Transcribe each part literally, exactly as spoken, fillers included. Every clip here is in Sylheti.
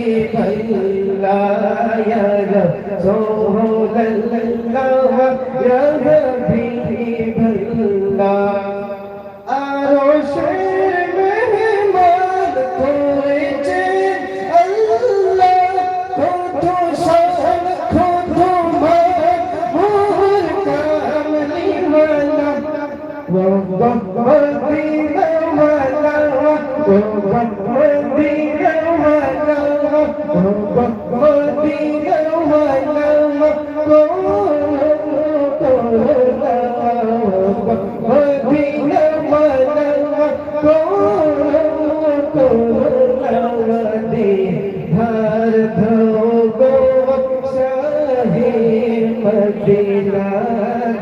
حبيب الله يا رسول الله يا حبيب الله. আরশের মেহমান তুই যে আল্লাহ, কত শান, কত মান, মোহর কামলিওয়ালা। ও গো মদিনাওয়ালা, ও গো মদিনাওয়ালা, ও গো মদিনাওয়ালা, ও গো মদিনাওয়ালা, ও গো মদিনাওয়ালা, দিদার দাও গো শাহে মদিনা,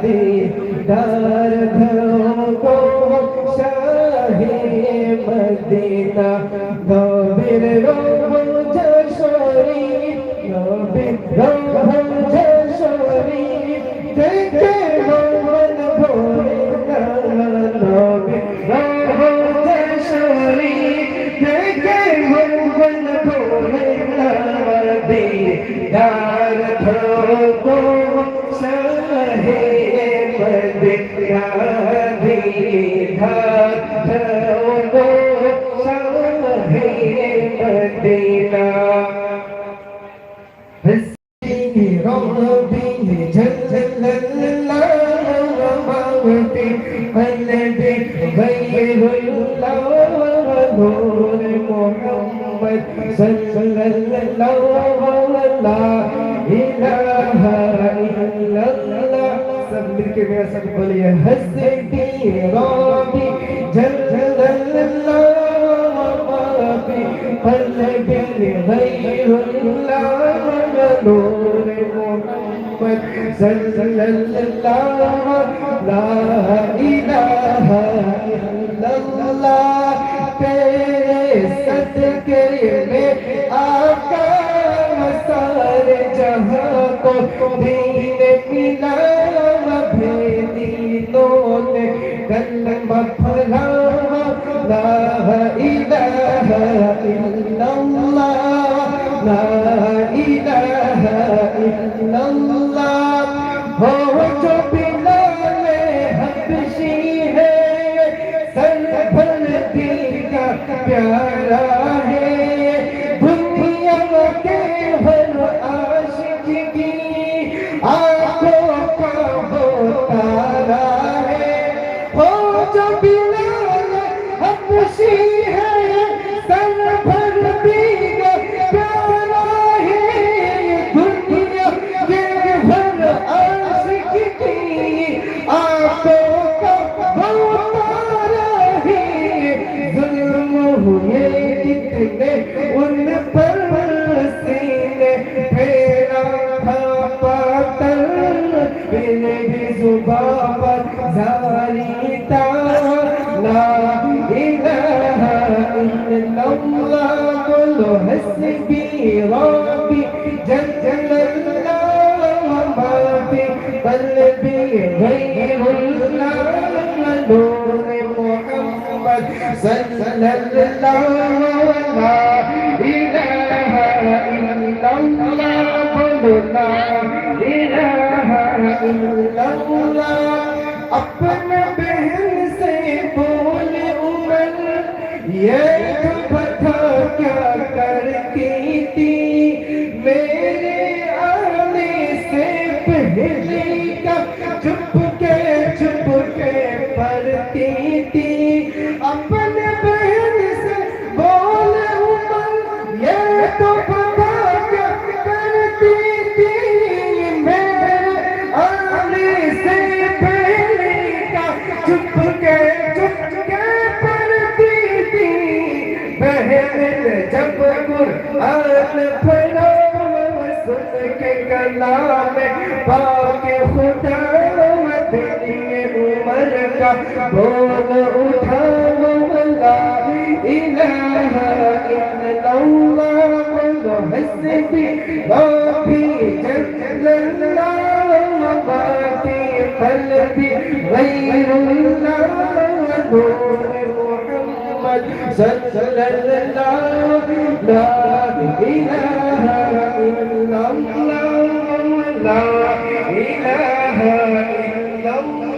দিদার দাও গো শাহে মদিনা। নবীর রওজা শরীফ, নবীর রওজা শরীফ দেখে মন ভরে না। নবীর রওজা শরীফ দেখে মন ভরে না। দিদার দাও গো শাহে মদিনা, দিদার দাও গো শাহে মদিনা। حسبي ربي جل الله ما في قلبي غير الله نور محمد صلى الله لا إله إلا الله. سب مل کے میرے ساتھ بولیے، حسبی ربی جل اللہ، ما فی قلبی غیر اللہ، نور محمد صلی اللہ، لا الہ الا اللہ۔ تیرے صدقے میں آقا سارے جہاں کو دین ملا، بے دینوں نے کلمہ پھیلایا، لا الہ الا اللہ، لا الہ الا اللہ۔ ہو جو بلال حبشی ہے، سر بلندی کا پیارا ہے، دنیا کے ہر عاشق کی آنکھوں کا وہ تارا ہے۔ ہو جو بلال حبشی ہے، سر بلندی کا پیارا ہے، دنیا کے ہر عاشق کی آنکھوں کا وہ تارا ہے۔ ظلم ہوئے کتنے ان پر، سینے پھیرا تھا پاتل، پھر بھی زباں پر جاری تھا، لا الہ الا اللہ۔ بولو، حسبی ربی جل اللہ، ما فی قلبی غیر اللہ، نور محمد صلی اللہ، لا الہ الا اللہ۔ بولو، لا الہ الا اللہ۔ اپنے بہن سے بول عمر، یہ تو بتا کیا کرتی تھی، میرے آنے سے پہلے کا چپ کے چپ کے پڑھتی تھی۔ اپنے بہن سے بول عمر، یہ تو بتا کیا کرتی تھی، میرے آنے سے پہلے کا چپ کے چپ کے پڑھتی تھی۔ بہن نے جب قرآن پڑھا، سن کے کلام پاک خدا، مدنی عمر کا بول اٹھا، لا الہ الا اللہ۔ بولو، حسبی ربی جل اللہ، ما فی قلبی غیر اللہ، نور محمد صلی اللہ، لا إله إلا الله، لا إله إلا الله.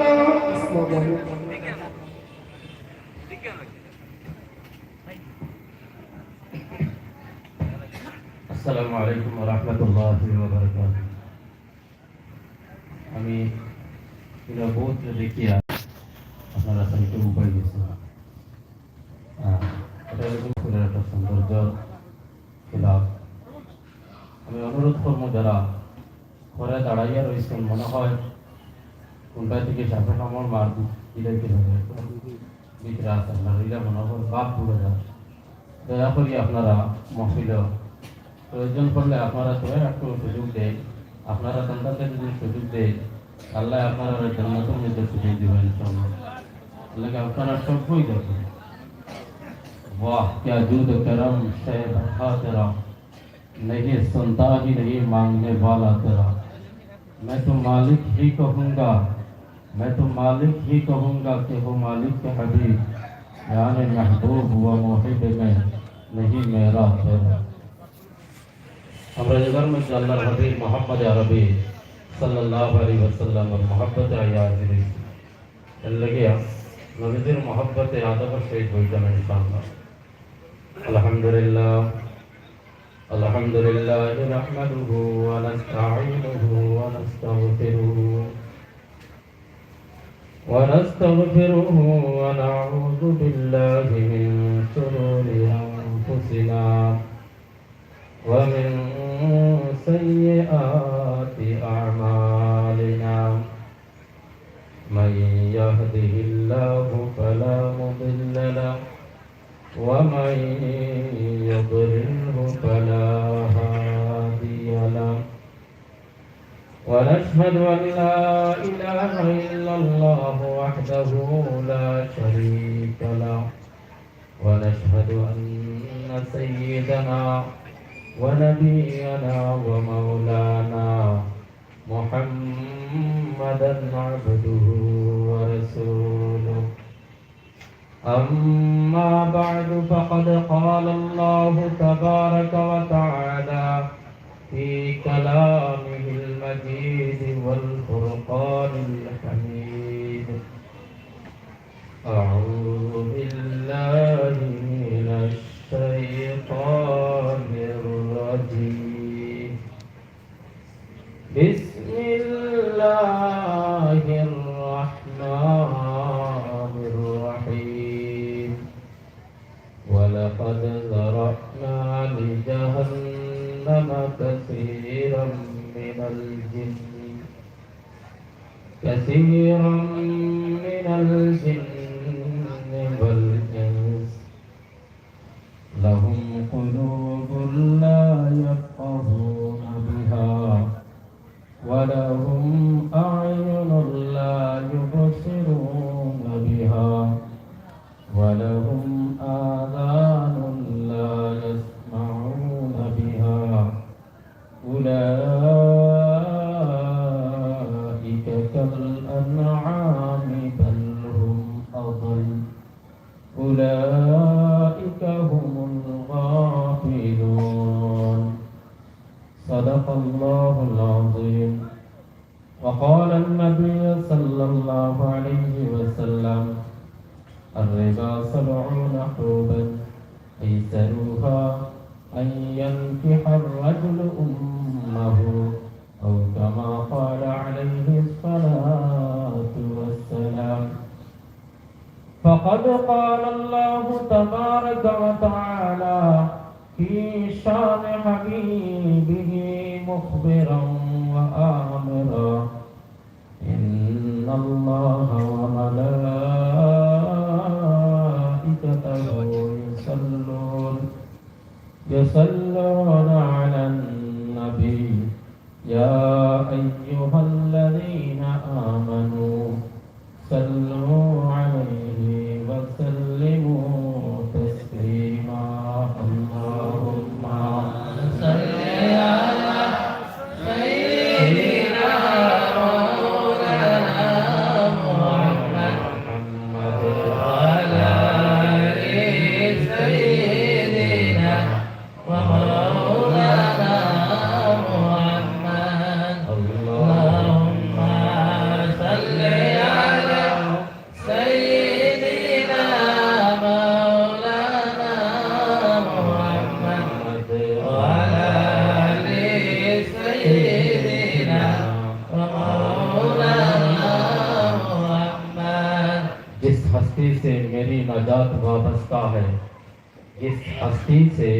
আসসালামু আলাইকুম ওয়া রাহমাতুল্লাহি ওয়া বারাকাতুহু। আমি ইলা বহুত দেখিয়া আপনারা সাইডে উবাই গেছেন। আহ, এটা এরকম করে একটা সৌন্দর্য খেলা। আমি অনুরোধ করবো, যারা ঘরে দাঁড়াইয়া রয়েছেন, মনে হয় কোনটা থেকে সাপে কামড় মার দিলাইতে হবে, ভিতরে আছে আপনার, এটা মনে হয় বাপ বুঝে যান। দয়া করি আপনারা মহফিল প্রয়োজন পড়লে আপনারা দয়া একটু সুযোগ দেন। আপনারা তান্তাতে যদি সুযোগ দেন, আল্লাহ আপনারা জান্নাতের মধ্যে সুযোগ দিবেন ইনশাআল্লাহ। আল্লাহকে আপনারা সবই দেখবেন। واہ کیا جود و کرم شے بخا تیرا، نہیں سنتا ہی نہیں مانگنے والا تیرا۔ میں تو مالک ہی کہوں گا، میں تو مالک ہی کہوں گا کہ ہو مالک کے حبیب، یعنی محبوب و محب میں نہیں میرا تیرا۔ আমরা যে ধর্মে আল্লাহর হাবিব মোহাম্মদ আরবি সাল্লাল্লাহু আলাইহি ওয়াসাল্লামর মহব্বতে আইয়া হাজির হইছি। এর লাগিয়া নবীজির মহব্বতে আদবর সহিত বইতাম ইনশাআল্লাহ। আলহামদুলিল্লাহ, আলহামদুলিল্লাহ নাহমাদুহু ওয়া নাস্তাঈনুহু ওয়া নাস্তাগফিরুহু ونستغفره ونعوذ بالله من شرور أنفسنا ومن سيئات أعمالنا. من يهده الله فلا مضل له ومن يضلله فلا هادي له. ونشهد أن لا إله إلا الله وحده لا شريك له. ونشهد أن سيدنا ونبينا ومولانا محمدا عبده ورسوله. أما بعد، فقد قال الله تبارك وتعالى في كلامه المجيد والفرقان الحميد: أعوذ بالله من الشيطان الرجيم. بسم الله الرحمن الرحيم. ولقد ذرأنا لجهنم كثيرا من الجن، كثيرا من الجن والإنس. لهم قلوب لا يفقهون بها، ولهم أعين لا يبصرون بها، ولهم آذان لا يسمعون بها. أولئك كالأنعام بل هم أضل. أولئك هم الغافلون. صدق الله العظيم. وقال النبي صلى الله عليه وسلم: الربا سبعون حوبا، أيسرها أن ينكح الرجل أمه، أو كما قال عليه الصلاة والسلام. فقد قال الله تبارك وتعالى في شان حبيبه مخبرا وآمرا: إن الله وملائكته يصلون، يصلون على النبي، يا أيها الذين آمنوا صلوا عليه وسلموا تسليما. اللهم صل على سيدنا مولانا محمد وعلى آل سيدنا ومولانا है। जिस हस्ती से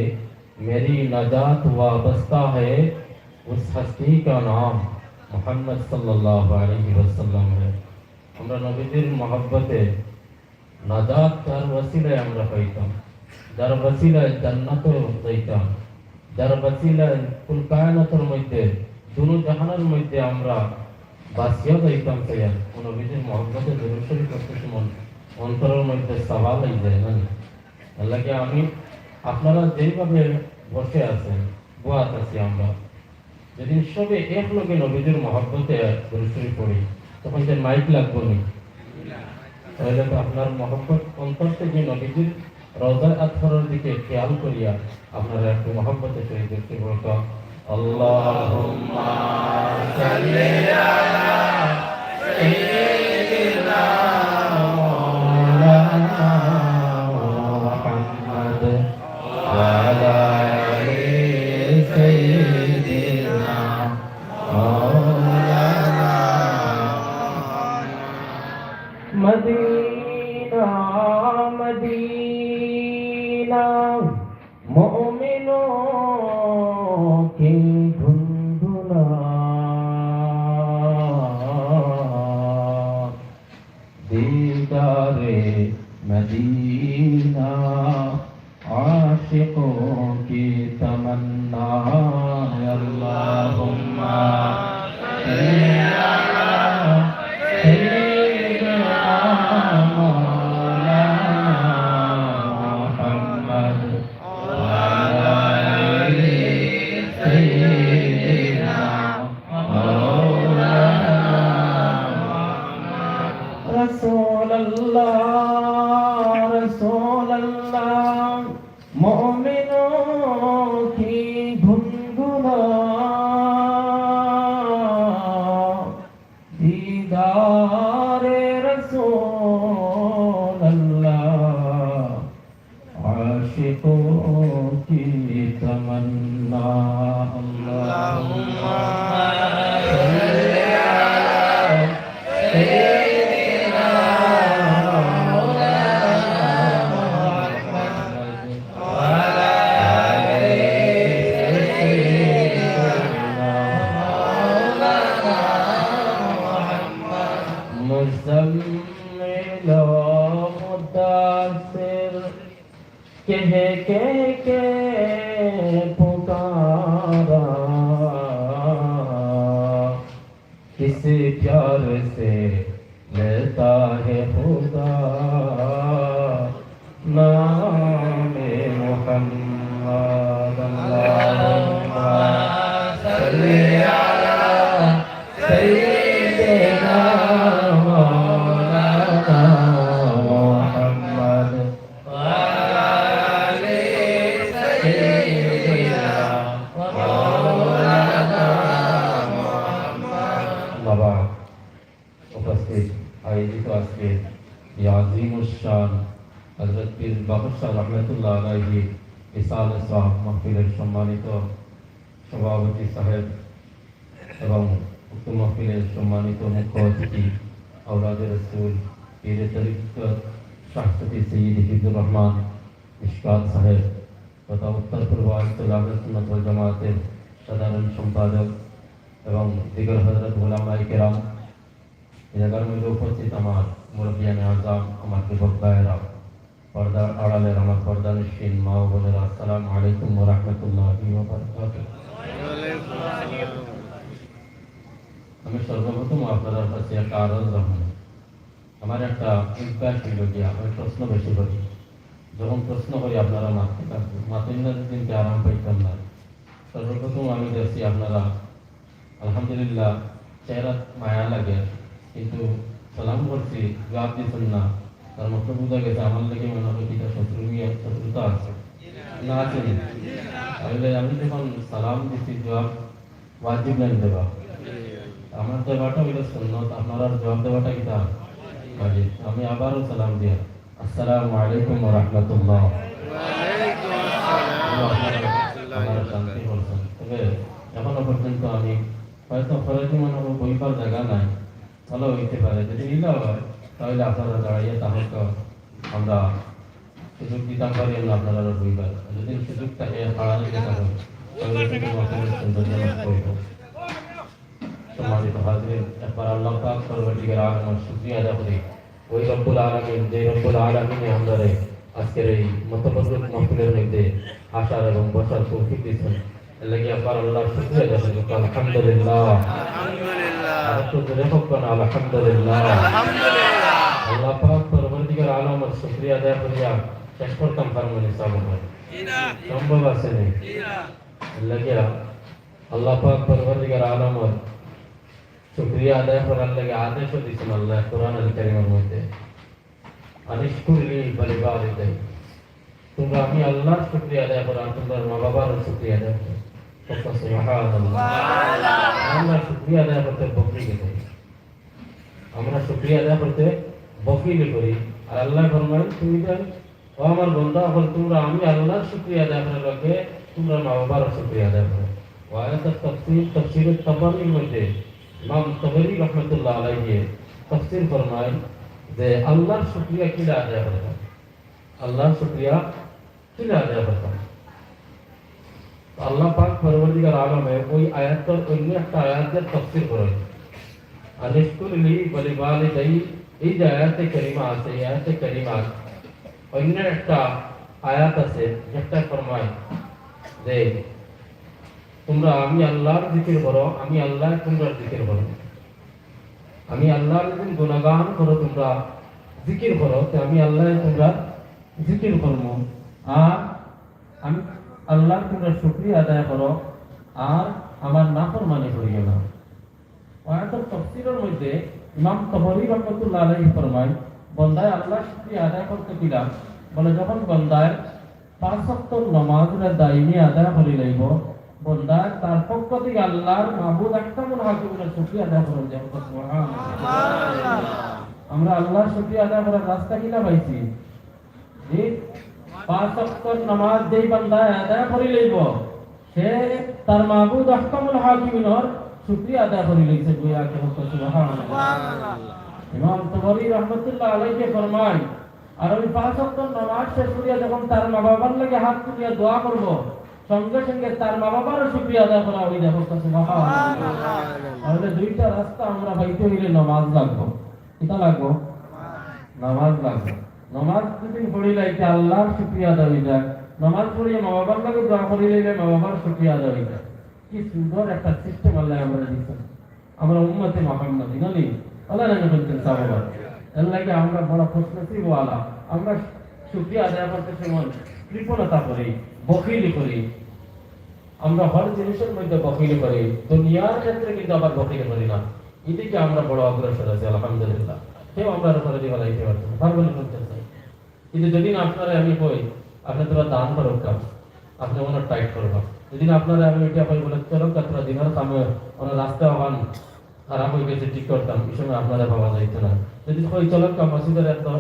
मेरी नजात वाबस्ता है, उस हस्ती का नाम मोहम्मद सल्लल्लाहु अलैहि वसल्लम है। আমরা নবীজির মহব্বতে নাজাত যার ওসিলায় আমরা পাইতাম, যার ওসিলায় জান্নাতো যাইতাম, যার ওসিলায় কুল কায়নাতর মধ্যে, দুনো জাহানর মধ্যে আমরা বাঁচিয়া যাইতাম। চাইয়া ও নবীজির মহব্বতে দুরূদ শরীফ পড়তে সময় অন্তরর মধ্যে সাবাল আই যায় না নি? এর লাগি আমি, আপনারা যেইভাবে বসে আছেন, বওয়াত আছি আমরা, যদি সবে এক লগে নবীজির মহব্বতে দুরূদ শরীফ পড়ি, তখন যে মাইক লাগবো নি? তাহলে তো আপনার মহব্বত অন্তর থেকে নবীজির রওজা আতহরর দিকে খেয়াল করিয়া আপনারা একটু মহব্বতে শহীদ একটু বলতো, اللهم صل على سيدنا مولانا محمد وعلى آل سيدنا مولانا محمد। مدینہ، مدینہ، مومنوں کی گنگنا، دیدار مدینہ عاشقوں کی تمنا۔ اللہم صل علی سیدنا مولانا محمد وعلی آل سیدنا مولانا محمد۔ رسول اللہ، رسول اللہ، مومنوں کی گنگنا، دیدار رسول اللہ عاشقوں کی تمنا۔ اللہم صل علی سیدنا مولانا محمد وعلی آل سیدنا مولانا محمد۔ مزمل و مدثر کہہ کہہ کے پکارا، کس پیار سے لیتا ہے خدا نام محمد۔ اللہم صل علی سیدنا مولانا محمد وعلی آل سیدنا مولانا محمد۔ আম্মা বাদ, উপস্থিত আয়োজিত আজকের এই আজিমুশ শান হযরত পীর বাবর শাহ রহমতুল্লাহ আলাইহি ইসালে সওয়াব মাহফিলের সম্মানিত সভাপতি সাহেব এবং উক্ত মাহফিলের সম্মানিত মুখ্য অতিথি আওলাদে রসুল পীরে তরিকত শাহ সুফি সৈয়দ হিফজুর রহমান মিশকাত সাহেব তথা উত্তর পূর্বাঞ্চল আহলে সুন্নাত ওয়াল জামাতের সাধারণ সম্পাদক এবং দিগর হযরত উলামায়ে কেরাম, এই জায়গার মধ্যে উপস্থিত আমার মুরব্বিয়ানে আজম, আমার যুবক ভাইয়েরা, পর্দার আড়ালের আমার পর্দানিশীন মা ও বোনেরা, আসসালামু আলাইকুম ওয়া রাহমাতুল্লাহি ওয়া বারাকাতুহু। আমি সর্বপ্রথম আপনারার কাছে একটা আরজ রাখবো। আমার একটা অভ্যাস হইল গিয়া, আমি প্রশ্ন বেশি করি। যখন প্রশ্ন করি, আপনারা মাততে থাকবেন। মাতেন না যদি আরাম পাইতাম না। সর্বপ্রথম আমি দেখছি আপনারা, আলহামদুলিল্লাহ, চেহারাত মায়া লাগে, কিন্তু সালাম করছি, জবাব দিচ্ছেন না। তার মতলব বুঝা গেছে, আমার লাগি মনে হয় কিতা শত্রু নিয়ে শত্রুতা আছে। না আছে নি? তাহলে আমি যখন সালাম দিছি, জবাব ওয়াজিব নায় দেওয়া। আমার দেওয়াটা হইল সুন্নত, আপনারার জবাব দেওয়াটা কিতা? ওয়াজিব। আমি আবারও সালাম দিয়া, আসসালামু আলাইকুম ওয়া রাহমাতুল্লাহ। ওয়ালাইকুম আসসালাম ওয়া রাহমাতুল্লাহি ওয়া বারাকাতুহু। আপনারা শান্তি করছেন। তবে এখনো পর্যন্ত আমি হয়তো ফরাজি মনে হয় বইবার জায়গা নাই, ভালো হইতে পারে। যদি ইলা হয়, তাহলে আপনারা দাঁড়াইয়া তাহলে আমরা সুযোগ দিতাম পারি না আপনারা বইবার। যদি সুযোগ থাকে, পাড়ানি কথা হয়, তাহলে কিন্তু মাহফিলের সৌন্দর্য নষ্ট হইব। সম্মানিত হাজিরিন, একবার আল্লাহ পাক পরওয়ারদিগার আলমের শুকরিয়া আদায় করি। ওই রব্বুল আলামিন, যে রব্বুল আলামিনে আমরারে আজকের এই মতবররুক মাহফিলের মধ্যে আসার এবং বসার তৌফিক দিয়েছেন, এর লাগি আবার আল্লাহর শুকরিয়া আদায় করি। আলহামদুলিল্লাহ। আলহামদুলিল্লাহ। আর একটু জোরে হোক না, আলহামদুলিল্লাহ। আলহামদুলিল্লাহ। আল্লাহ পাক পরওয়ারদিগার আলমের শুকরিয়া আদায় করিয়া শেষ করতাম পারবো না, সাবর। জি না। সম্ভব আছে নি? জি না। এর লাগি আল্লাহ পাক পরওয়ারদিগার আলমের শুকরিয়া আদায় করার লাগি আদেশও দিয়েছেন আল্লাহ কোরআনুল কারীমের মধ্যে, "আনিশকুর লি ওয়ালিওয়ালিদাইক।" তোমরা আমি আল্লাহর শুকরিয়া আদায় করো, আর তোমরা মা বাবার শুকরিয়া আদায় করো। তো সুবহানাল্লাহ। আমরা শুকরিয়া আদায় করতে বকিলি করি, আমরা শুকরিয়া আদায় করতে বকিলি করি। আর আল্লাহ ফরমায়, "তুমি তো, ও আমার বান্দা, এখন তোমরা আমি আল্লাহর শুকরিয়া আদায় করার লগে তোমরা মা বাবার শুকরিয়া আদায় করো।" ও আয়াতের তাফসীর, তাফসীরে তাবরীর মধ্যে ইমাম তাবরী রহমতুল্লাহ আলাইহি তাফসীর ফরমায় যে আল্লাহর শুকরিয়া কিলা আদায় করতাম, আল্লাহর শুকরিয়া কিলা আদায় করতাম। তো আল্লাহ পাক পরওয়ারদিগার আলমে ওই আয়াতটার অন্য একটা আয়াতের তাফসীর করেন। "আনিশকুর লি ওয়ালিওয়ালিদাইক", এই যে আয়াতে কারিমা আছে, এই আয়াতে কারিমার অন্য একটা আয়াত আছে, যেটা ফরমায় যে, "তোমরা আমি আল্লাহর জিকির করো, আমি আল্লাহ তোমরার জিকির করো।" আমি আল্লাহর যখন গুণগান করো, তোমরা জিকির করো, তো আমি আল্লাহ তোমরা জিকির করবো। আর আমি আল্লাহর তোমরা শুকরিয়া আদায় করো, আর আমার নাফরমানি করিও না। আয়াতের তাফসীরের মধ্যে ইমাম তাবরী রহমতুল্লাহ আলাইহি ফরমায়, বন্দায় আল্লাহর শুকরিয়া আদায় করতে কিলা, বলে যখন বন্দায় পাঁচ ওয়াক্ত নামাজরে দাইমি আদায় করি লইব, বন্দায় তার পক্ষ থেকে আল্লাহর মাবুদ আহকামুল হাকিমিনের শুকরিয়া আদায় করা যায়। সুবহানাল্লাহ। আমরা আল্লাহর শুকরিয়া আদায় করার রাস্তা কিলা পাইছি? জি, পাঁচ ওয়াক্ত নামাজ যেই বান্দায় আদায় করি লইব, সে তার মাবুদ আহকামুল হাকিমিনর শুকরিয়া আদায় করি লইছে। সুবহানাল্লাহ। ইমাম তাবরী রহমতুল্লাহ আলাইহি ফরমায়, আর আমি পাঁচ ওয়াক্ত নামাজ শেষ করিয়া যখন তার মা বাবার লাগি হাত তুলিয়া দোয়া করব, সঙ্গে সঙ্গে তার মা বাবারও শুকরিয়া আদায় করা হয়ে যাবে। সুবহানাল্লাহ। তাহলে দুইটা রাস্তা আমরা পাইতে হইলে নামাজ লাগবো। কিতা লাগবো? নামাজ লাগবো। নামাজ যদি পড়ি লাইতে আল্লাহর শুকরিয়া আদায় হয়ে যায়, নামাজ পড়িয়া মা বাবার লাগি দোয়া করি লাইলে মা বাবার শুকরিয়া আদায় হয়ে যায়। কি সুন্দর একটা সিস্টেম আল্লাহ আমরা দিচ্ছেন। আমরা উম্মতে মুহাম্মাদী, না নি? আল্লাহ নামে বলছেন সাহাবা। এর লাগি আমরা বড় খুশনসিব ওয়ালা। আমরা শুকরিয়া আদায় করতে সময় কৃপণতা করি, বখিলি করি। আমরা হর জিনিসের মধ্যে বখিলি করি, দুনিয়ার ক্ষেত্রে কিন্তু আবার বখিলি করি না। এদিকে আমরা বড় অগ্রসর আছি, আলহামদুলিল্লাহ। কেউ আমরা উপরে দিবা লাইতে পারছে না, পারবো না বলতে চাই। কিন্তু যদি না আপনারা আমি কই, আপনি তোরা দান করো কাম, আপনি ওনার টাইট করবা। যদি না আপনারা আমি এটা কই বলে, "চলো, তোরা দিনের কামে ওনার রাস্তা ওখান খারাপ হয়ে গেছে, ঠিক করতাম", এই সময় আপনারা পাওয়া যাইতো না। যদি কই, "চলো, কাম মসজিদের একটা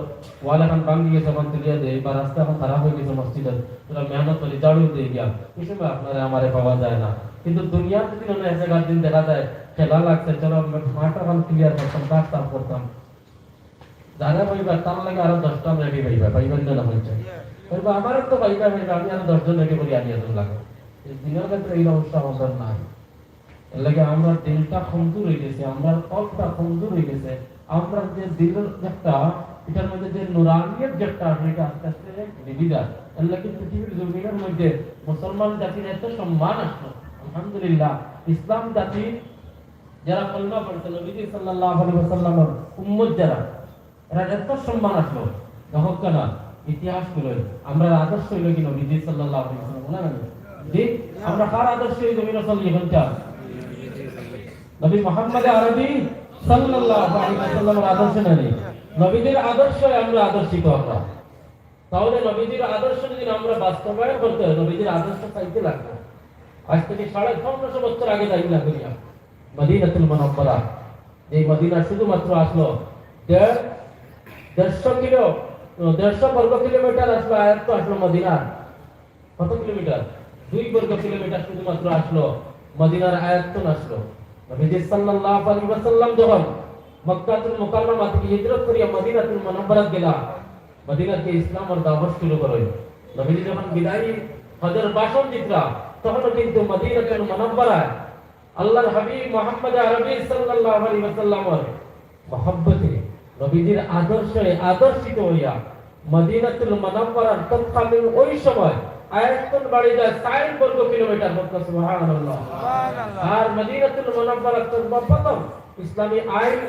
ওয়াল এখন ভাঙি গেছে, ওখান তুলিয়া দেই, বা রাস্তা এখন খারাপ হয়ে গেছে মসজিদের, তোরা মেহনত করি, ঝাড়ু দিয়ে গিয়া", এই সময় আপনারা আমারে পাওয়া যায় না। কিন্তু দুনিয়ার যদি কোনো এক জায়গার দিন দেখা যায়, খেলা লাগছে, "চলো, মাঠ এখন ক্লিয়ার করতাম, ঘাস সাফ করতাম", যারা পাইবা, তার লাগি আরো দশটা রেডি পাইবা, পাইবেন না, না হয়েছে? পাইবা, আমারও তো পাইবা, পাইবা, আমি আরো দশজন রেডি করি আনিয়া তুমি লাগো। এই দিনের ক্ষেত্রে এই অবস্থা আমাদের নাই। এর লাগি আমরা দিলটা কমজোর হয়ে গেছে, আমরা কলবটা কমজোর হয়ে গেছে। আমরা যে দিলের একটা, এটার মধ্যে যে নুরানিয়ত যে একটা আসলে, এটা আস্তে আস্তে নিভে যায়। এর লাগি পৃথিবীর জমিনের মধ্যে মুসলমান জাতির এত সম্মান আসলো, আলহামদুলিল্লাহ। ইসলাম জাতির যারা কলমা পড়ছে, নবীজি সাল্লাল্লাহু আলাইহি ওয়াসাল্লামের উম্মত যারা, এরা এত সম্মান আসলো, দেখো কেন ইতিহাস গুলো। আমরা আদর্শ হইল কি নবীজি সাল্লাল্লাহু আলাইহি ওয়াসাল্লাম, না? জি, আমরা কার আদর্শ এই জমিনে চলি এখন চান? নবী মোহাম্মদ আরবি সাল্লাল্লাহু আলাইহি ওয়াসাল্লামের আদর্শ না নি? নবীজির আদর্শে আমরা আদর্শিত আমরা। তাহলে নবীজির আদর্শ যদি আমরা বাস্তবায়ন করতে হয়, নবীজির আদর্শ চাইতে লাগবে। আজ থেকে সাড়ে পনেরোশো বছর আগে যাই না করিয়া মদিনাতুল মুনাওয়ারা, যে মদিনা শুধুমাত্র আসলো দেড়, দেড়শো কিলো, দেড়শো বর্গ কিলোমিটার আসলো, আয়ত্ত আসলো মদিনার। কত কিলোমিটার? দুই বর্গ কিলোমিটার শুধুমাত্র আসলো, মদিনার আয়ত্ত আসলো। নবীজি সাল্লাল্লাহু আলাইহি ওয়াসাল্লাম যখন মক্কাতুল মুকাররমা থেকে হিজরত করিয়া মদিনাতুল মুনাওয়ারাত গেলা, মদিনাতে ইসলামর দাওয়াত শুরু করইন। নবীজি যখন বিদায়ী হজর ভাষণ দিতরা, তখনও কিন্তু মদিনাতুল মুনাওয়ারায় আল্লাহর হাবিব মুহাম্মদ আরবি সাল্লাল্লাহু আলাইহি ওয়াসাল্লামর মহব্বতে, নবীজির আদর্শে আদর্শিত হইয়া মদিনাতুল মুনাওয়ারার তৎকালীন ওই সময় আয়তন বাড়ি যায় চার বর্গ কিলোমিটার। বলতো সুবহানাল্লাহ। আর মদিনাতুল মুনাওয়ারার সর্বপ্রথম ইসলামী আইন,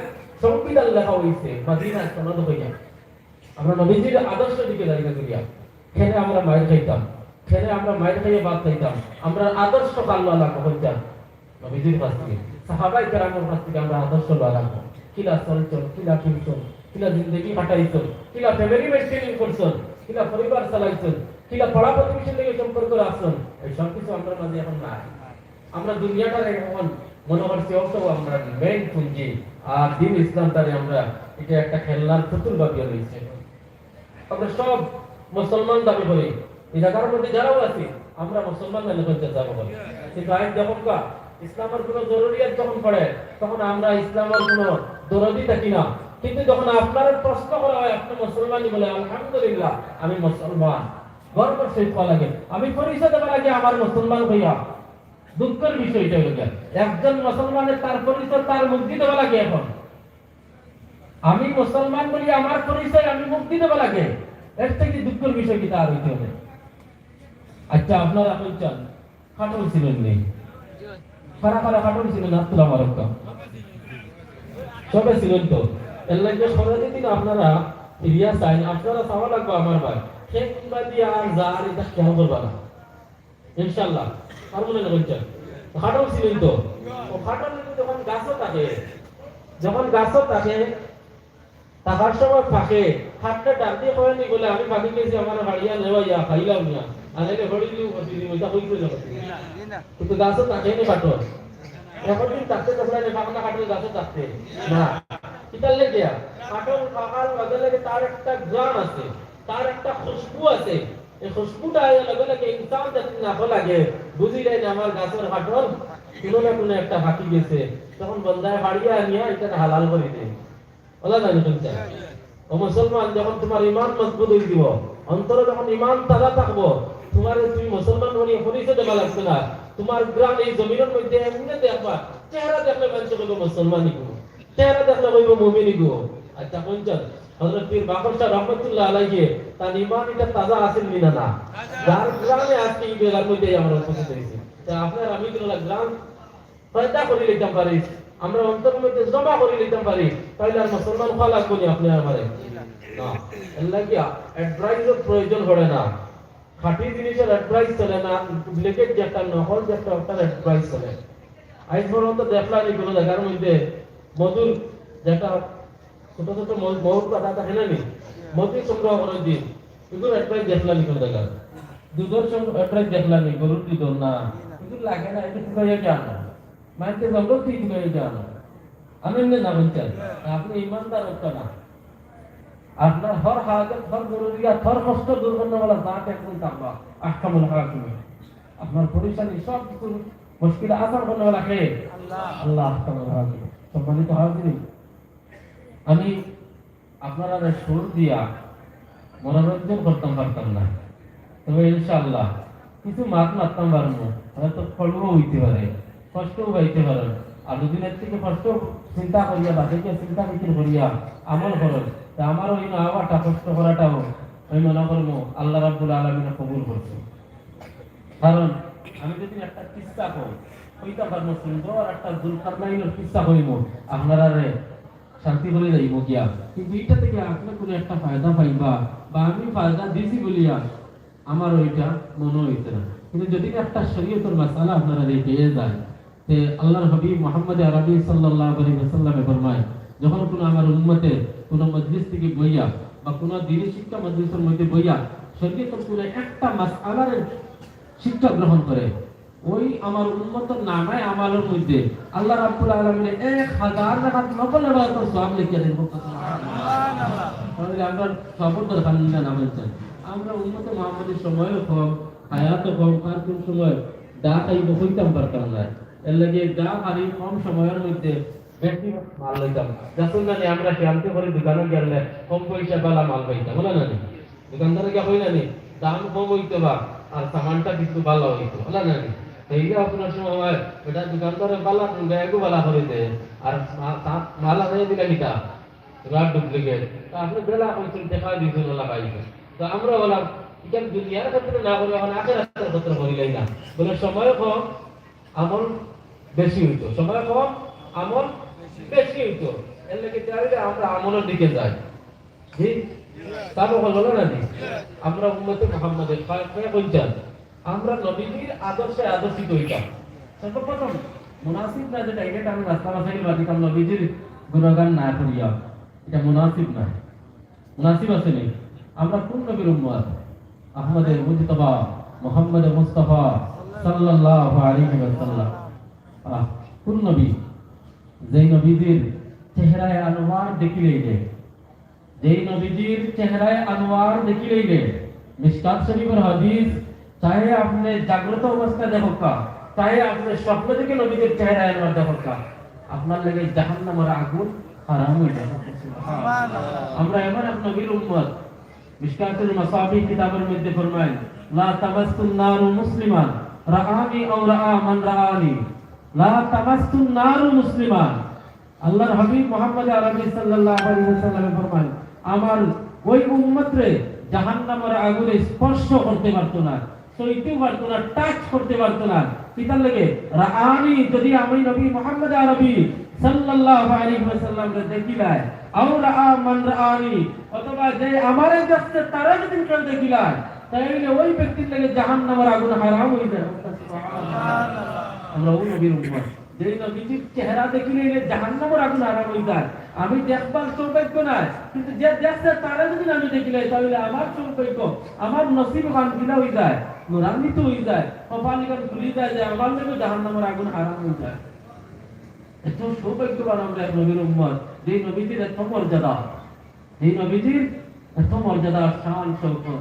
সংবিধান লেখা হইছে মদিনায় সনদ হইয়া। আমরা নবীজির আদর্শ দিকে দাঁড়িয়ে করিয়া, খেলে আমরা মাইর খাইতাম, খেলে আমরা মাইর খাইয়ে ভাত খাইতাম, আমরা আদর্শ কাল্লা লাগবো হইতাম নবীজির কাছ থেকে, সাহাবাই কেরামের কাছ থেকে আমরা আদর্শ লওয়া লাগবো। কিলা চলছন, কিলা ফিরছন, কিলা জিন্দেগি কাটাইছন, কিলা ফ্যামিলি মেইনটেইন করছন, কিলা পরিবার চালাইছন, কিলা পাড়া প্রতিবেশীর লগে সম্পর্ক রাখছন, এই সব কিছু আমরার মাঝে এখন নাই। আমরা দুনিয়াটারে এখন মনে করছি অত আমরার মেইন পুঞ্জি, আর দিন ইসলামটারে আমরা এটা একটা খেলনার পুতুল ভাবিয়া লইছি। আমরা সব মুসলমান দাবি করি, এই জায়গার মধ্যে যারাও আছি, আমরা মুসলমান দাবি করতে দাবি করি। কিন্তু আজ যখন কা ইসলামের কোনো জরুরিয়াত যখন পড়ে, তখন আমরা ইসলামের কোনো দরদি থাকি না। কিন্তু যখন আপনার প্রশ্ন করা হয়, আপনি মুসলমানই বলে, "আলহামদুলিল্লাহ, আমি মুসলমান।" গর্ব সহিত কওয়া লাগে, আমি পরিচয় দেওয়া লাগে আমার মুসলমান হইয়া। দুঃখের বিষয়টা হইল গিয়া, একজন মুসলমানের তার পরিচয় তার মুখ দিয়ে দেওয়া লাগে। এখন আমি মুসলমান বলি আমার পরিচয় আমি মুখ দিয়ে দেওয়া লাগে, এর থেকে দুঃখের বিষয় কিতা আর হইতে হবে? আচ্ছা, আপনারা কইছেন খাটল ছিলেন নেই, কারা কারা খাটল ছিলেন, হাত তুলা মারক্কা। সবে ছিলেন তো। এর লাগে সবে যদি না আপনারা ফিরিয়া চাইন, আপনারা চাওয়া লাগবে আমার ভাই, সে কোনটা দিয়ে আর যা আর এটা খেয়াল করবা না। ইনশাআল্লাহ, পারবো না বলছেন। খাটল ছিলেন তো, ও খাটল কিন্তু যখন গাছও থাকে, যখন গাছও থাকে, থাকার সময় ফাঁকে, হাতটা ডাক দিয়ে কয়নি বলে, "আমি ফাঁকি গেছি, আমার হাড়িয়া নেওয়া ইয়া, খাইলাম না।" আর এনে হড়ি দিয়ে উপর দিয়ে, ওইটা হইতে না হইতে। কিন্তু গাছও থাকে না খাটল। এখন দিন থাকতে দেখলেন, পাকনা খাটল গাছও থাকতে না। কিতার লেগে? খাটল পাকার লগে লগে তার একটা ঘ্রাণ আছে, তার একটা খুশবু আছে। এই খুশবুটা আইয়া লগে লগে ইনসান যখন নাকো লাগে, বুঝি যায় না আমার গাছর খাটল কোনো না কোনো একটা ফাঁকি গেছে। তখন বন্দায় ফাড়িয়া আনিয়া এটা হালাল করে দেয়। ওলা জানি শুনছে? ও মুসলমান, যখন তোমার ইমান মজবুত হয়ে দিব, অন্তরে যখন ইমান তাজা থাকবো, তোমার তুমি মুসলমান বলে পরিচয় দেওয়া লাগবে না। তোমার ঘ্রাণ এই জমিনের মধ্যে এমনি দেখবা, চেহারা দেখলে মানুষ বলবে মুসলমানই গো, চেহারা দেখলে বলবো মুমিনই গো। আচ্ছা, কোনজন? হযরত পীর বাকর শাহ রহমতুল্লাহ আলাইহি, তার ইমান এটা তাজা আছে নি না? না, যার ঘ্রাণে আজকে এই বেলার মধ্যে আমরা উপস্থিত হয়েছি। তা আপনার আমি কিন্তু ঘ্রাণ পয়দা করে নিতাম পারি, আমরা অন্তরের মধ্যে জমা করে নিতাম পারি, তাইলে আর মুসলমান হওয়া লাগবো নি আপনি আমারে? না, এর লাগিয়া অ্যাডভাইসের প্রয়োজন পড়ে না। খাঁটি জিনিসের অ্যাডভাইস চলে না, ডুপ্লিকেট যেটা, নকল যেটা, ওটার অ্যাডভাইস চলে। আজ পর্যন্ত দেখলাম নি কোনো জায়গার মধ্যে মধুর যেটা ছোট ছোট মৌ-, মৌর পাতা থাকে না নি, মধু সংগ্রহ করার দিন, এগুলো অ্যাডভাইস দেখলাম নি কোনো জায়গা? দুধের সং-, অ্যাডভাইস দেখলাম নি, গরুর দুধ না, এগুলো লাগে না, এটা শুকাইয়া যায় না। মাইকে জঙ্গল থেকে ঢুকে যান। আমি এমনি না বলছেন, আপনি ইমানদার হচ্ছেন না। আপনার হর হাজত, হর জরুরিয়াত, হর কষ্ট দূর করনেওয়ালা জাত একজন থাকবা, আহকামুল হাকিমিন। আপনার পরেশানি সব কিছু মুশকিল আসান করনেওয়ালা কে? আল্লাহ। আল্লাহ আহকামুল হাকিমিন। সম্মানিত হাজিরিন, আমি আপনারারে সুর দিয়া মনোরঞ্জন করতাম পারতাম না, তবে ইনশাআল্লাহ কিছু মাত মারতাম পারমু। হয়তো কলমও হইতে পারে, কষ্টও পাইতে পারেন। আর যদি এর থেকে কষ্ট চিন্তা করিয়া, বাদে গিয়া চিন্তা ফিকির করিয়া আমল করেন, তা আমারও এই না আওয়াটা, কষ্ট করাটাও আমি মনে করমু আল্লাহ রাব্বুল আলামিনে কবুল করছে। কারণ আমি যদি একটা কিসসা কই, কইতা পারমু সুন্দর একটা জুলকারনাইনের কিসসা কইমু আপনারারে শান্তি করে যাইব গিয়া। কিন্তু এটা থেকে আপনি কোনো একটা ফায়দা পাইবা বা আমি ফায়দা দিছি বলিয়া আমার ওইটা মনে হইতে না। কিন্তু যদি একটা শরীয়তের মাসালা আপনারা পেয়ে যায়, তে আল্লাহর হাবিব মুহাম্মদ আরবি সাল্লাল্লাহু আলাইহি ওয়াসাল্লামে ফরমায়, যখন কোনো আমার উম্মতে কোনো মজলিস থেকে বইয়া বা কোনো দিনী শিক্ষা মজলিসের মধ্যে বইয়া শরীয়তের কোনো একটা মাসালার শিক্ষা গ্রহণ করে, ওই আমার উম্মতের নামায় আমলের মধ্যে আল্লাহ রাব্বুল আলামিনে এক হাজার রাকাত নফল ইবাদতের সওয়াব লিখিয়া দেন। তাহলে আমরা সবর দরকার নেই না বলছেন। আমরা উম্মতে মুহাম্মদীর সময়ও কম, হায়াতও কম, আর কোন সময় দা খাইব কইতাম পারতাম না। এর লাগি দা খালি কম সময়ের মধ্যে বেশি মাল লইতাম না। দেখছইন না নি, আমরা খেয়ালতে করি দোকানো গেলে কম পয়সা বালা মাল পাইতাম, বুঝলা না নি? দোকানদারে গিয়া কই না নি, দাম কম অইতো বা, আর সামানটা কিছু বালা অইতো, বুঝলা না নি? তাইলে আপনার সময় বেটা দোকানদারে বালা, ব্যাগও বালা করি দে, আর মা-, তা-, মাল আনাই দিলা কিতা? রাট ডুপ্লিকেট। তা আপনে বেলা কইছেন, দেখা দিছেন, ওলা পাইছেন। তো আমরা বললাম, এটা দুনিয়ার ক্ষেত্রে না করে, এখন আখেরাতের ক্ষেত্রে করিলাই না। বলে, সময় কম, আমল বেশি অইতো, সময় কম, আমল বেশি অইতো। এর লাগি চাইলে আমরা আমলের দিকে যাই। জি? তা বললো না নি? আমরা উম্মতে মুহাম্মাদের কয়-, কয় বলছেন? আমরা নবীজির আদর্শে আদর্শিত হইতাম। সর্বপ্রথম মুনাসিব না যে direct আমি রাস্তা বাসাইল বাদিতাম নবীজির গুণগান না করিয়া, এটা মুনাসিব না। মুনাসিব আছে নি? আমরা কোন নবীর উম্মত? আহমদে মুজতবা, মোহাম্মদে মুস্তফা, সাল্লাল্লাহু আলাইহি ওয়াসাল্লাম। আহ, কোন নবী? যেই নবীজির চেহারায় আনোয়ার দেখিলেই রে, যেই নবীজির চেহারায় আনোয়ার দেখিলেই রে, মিশকাত শরীফের হাদিস, চাহে আপনে জাগ্রত অবস্থায় দেখউক্কা, চাহে আপনে স্বপ্ন দেখে নবীজির চেহারায় আনোয়ার দেখউক্কা, আপনার লাগি জাহান্নামের আগুন হারাম হয়ে যাবে। আমরা এমন এক নবীর উম্মত, মিশকাতুল মাসাবিহ কিতাবের মধ্যে ফরমায়, "লা তামাসসুন নারু মুসলিমান রাআনি আও রাআ মান রাআনি। লা তামাসসুন নারু মুসলিমান।" আল্লাহর হাবিব মুহাম্মদ আরবি সাল্লাল্লাহু আলাইহি ওয়াসাল্লামে ফরমায়, "আমার ওই উম্মতরে জাহান্নামের আগুনে স্পর্শ করতে পারতো না, ছুঁইতেও পারতো না, টাচ করতে পারতো না।" কিতার লাগি? রাআনি, যদি আমি নবী মুহাম্মদ আরবি সাল্লাল্লাহু আলাইহি ওয়াসাল্লামরে দেখিলাই, আও রাআ মান রাআনি, অথবা যে আমারে দেখছে তারে যদি কেউ দেখিলাই, তাইলে ওই ব্যক্তির লাগি জাহান্নামের আগুন হারাম হয়ে যায়। আমরা ওই নবীর উম্মত। যেই নবীজির চেহারা দেখিলে জাহান্নামের আগুন হারাম হয়ে যায়। আমি দেখবার সৌভাগ্য নাই, কিন্তু যে দেখছে তারে যদি আমি দেখিলাই, তাহলে আমার সৌভাগ্য, আমার নসিব খান গিলা হয়ে যায়, নূরান্বিত হয়ে যায়, কপাল খান খুলি যায়, যে আমার লাগি জাহান্নামের আগুন হারাম হয়ে যায়। এত সৌভাগ্যবান আমরা এক নবীর উম্মত, যেই নবীজির এত মর্যাদা, যেই নবীজির এত মর্যাদা, শান, শৌকত।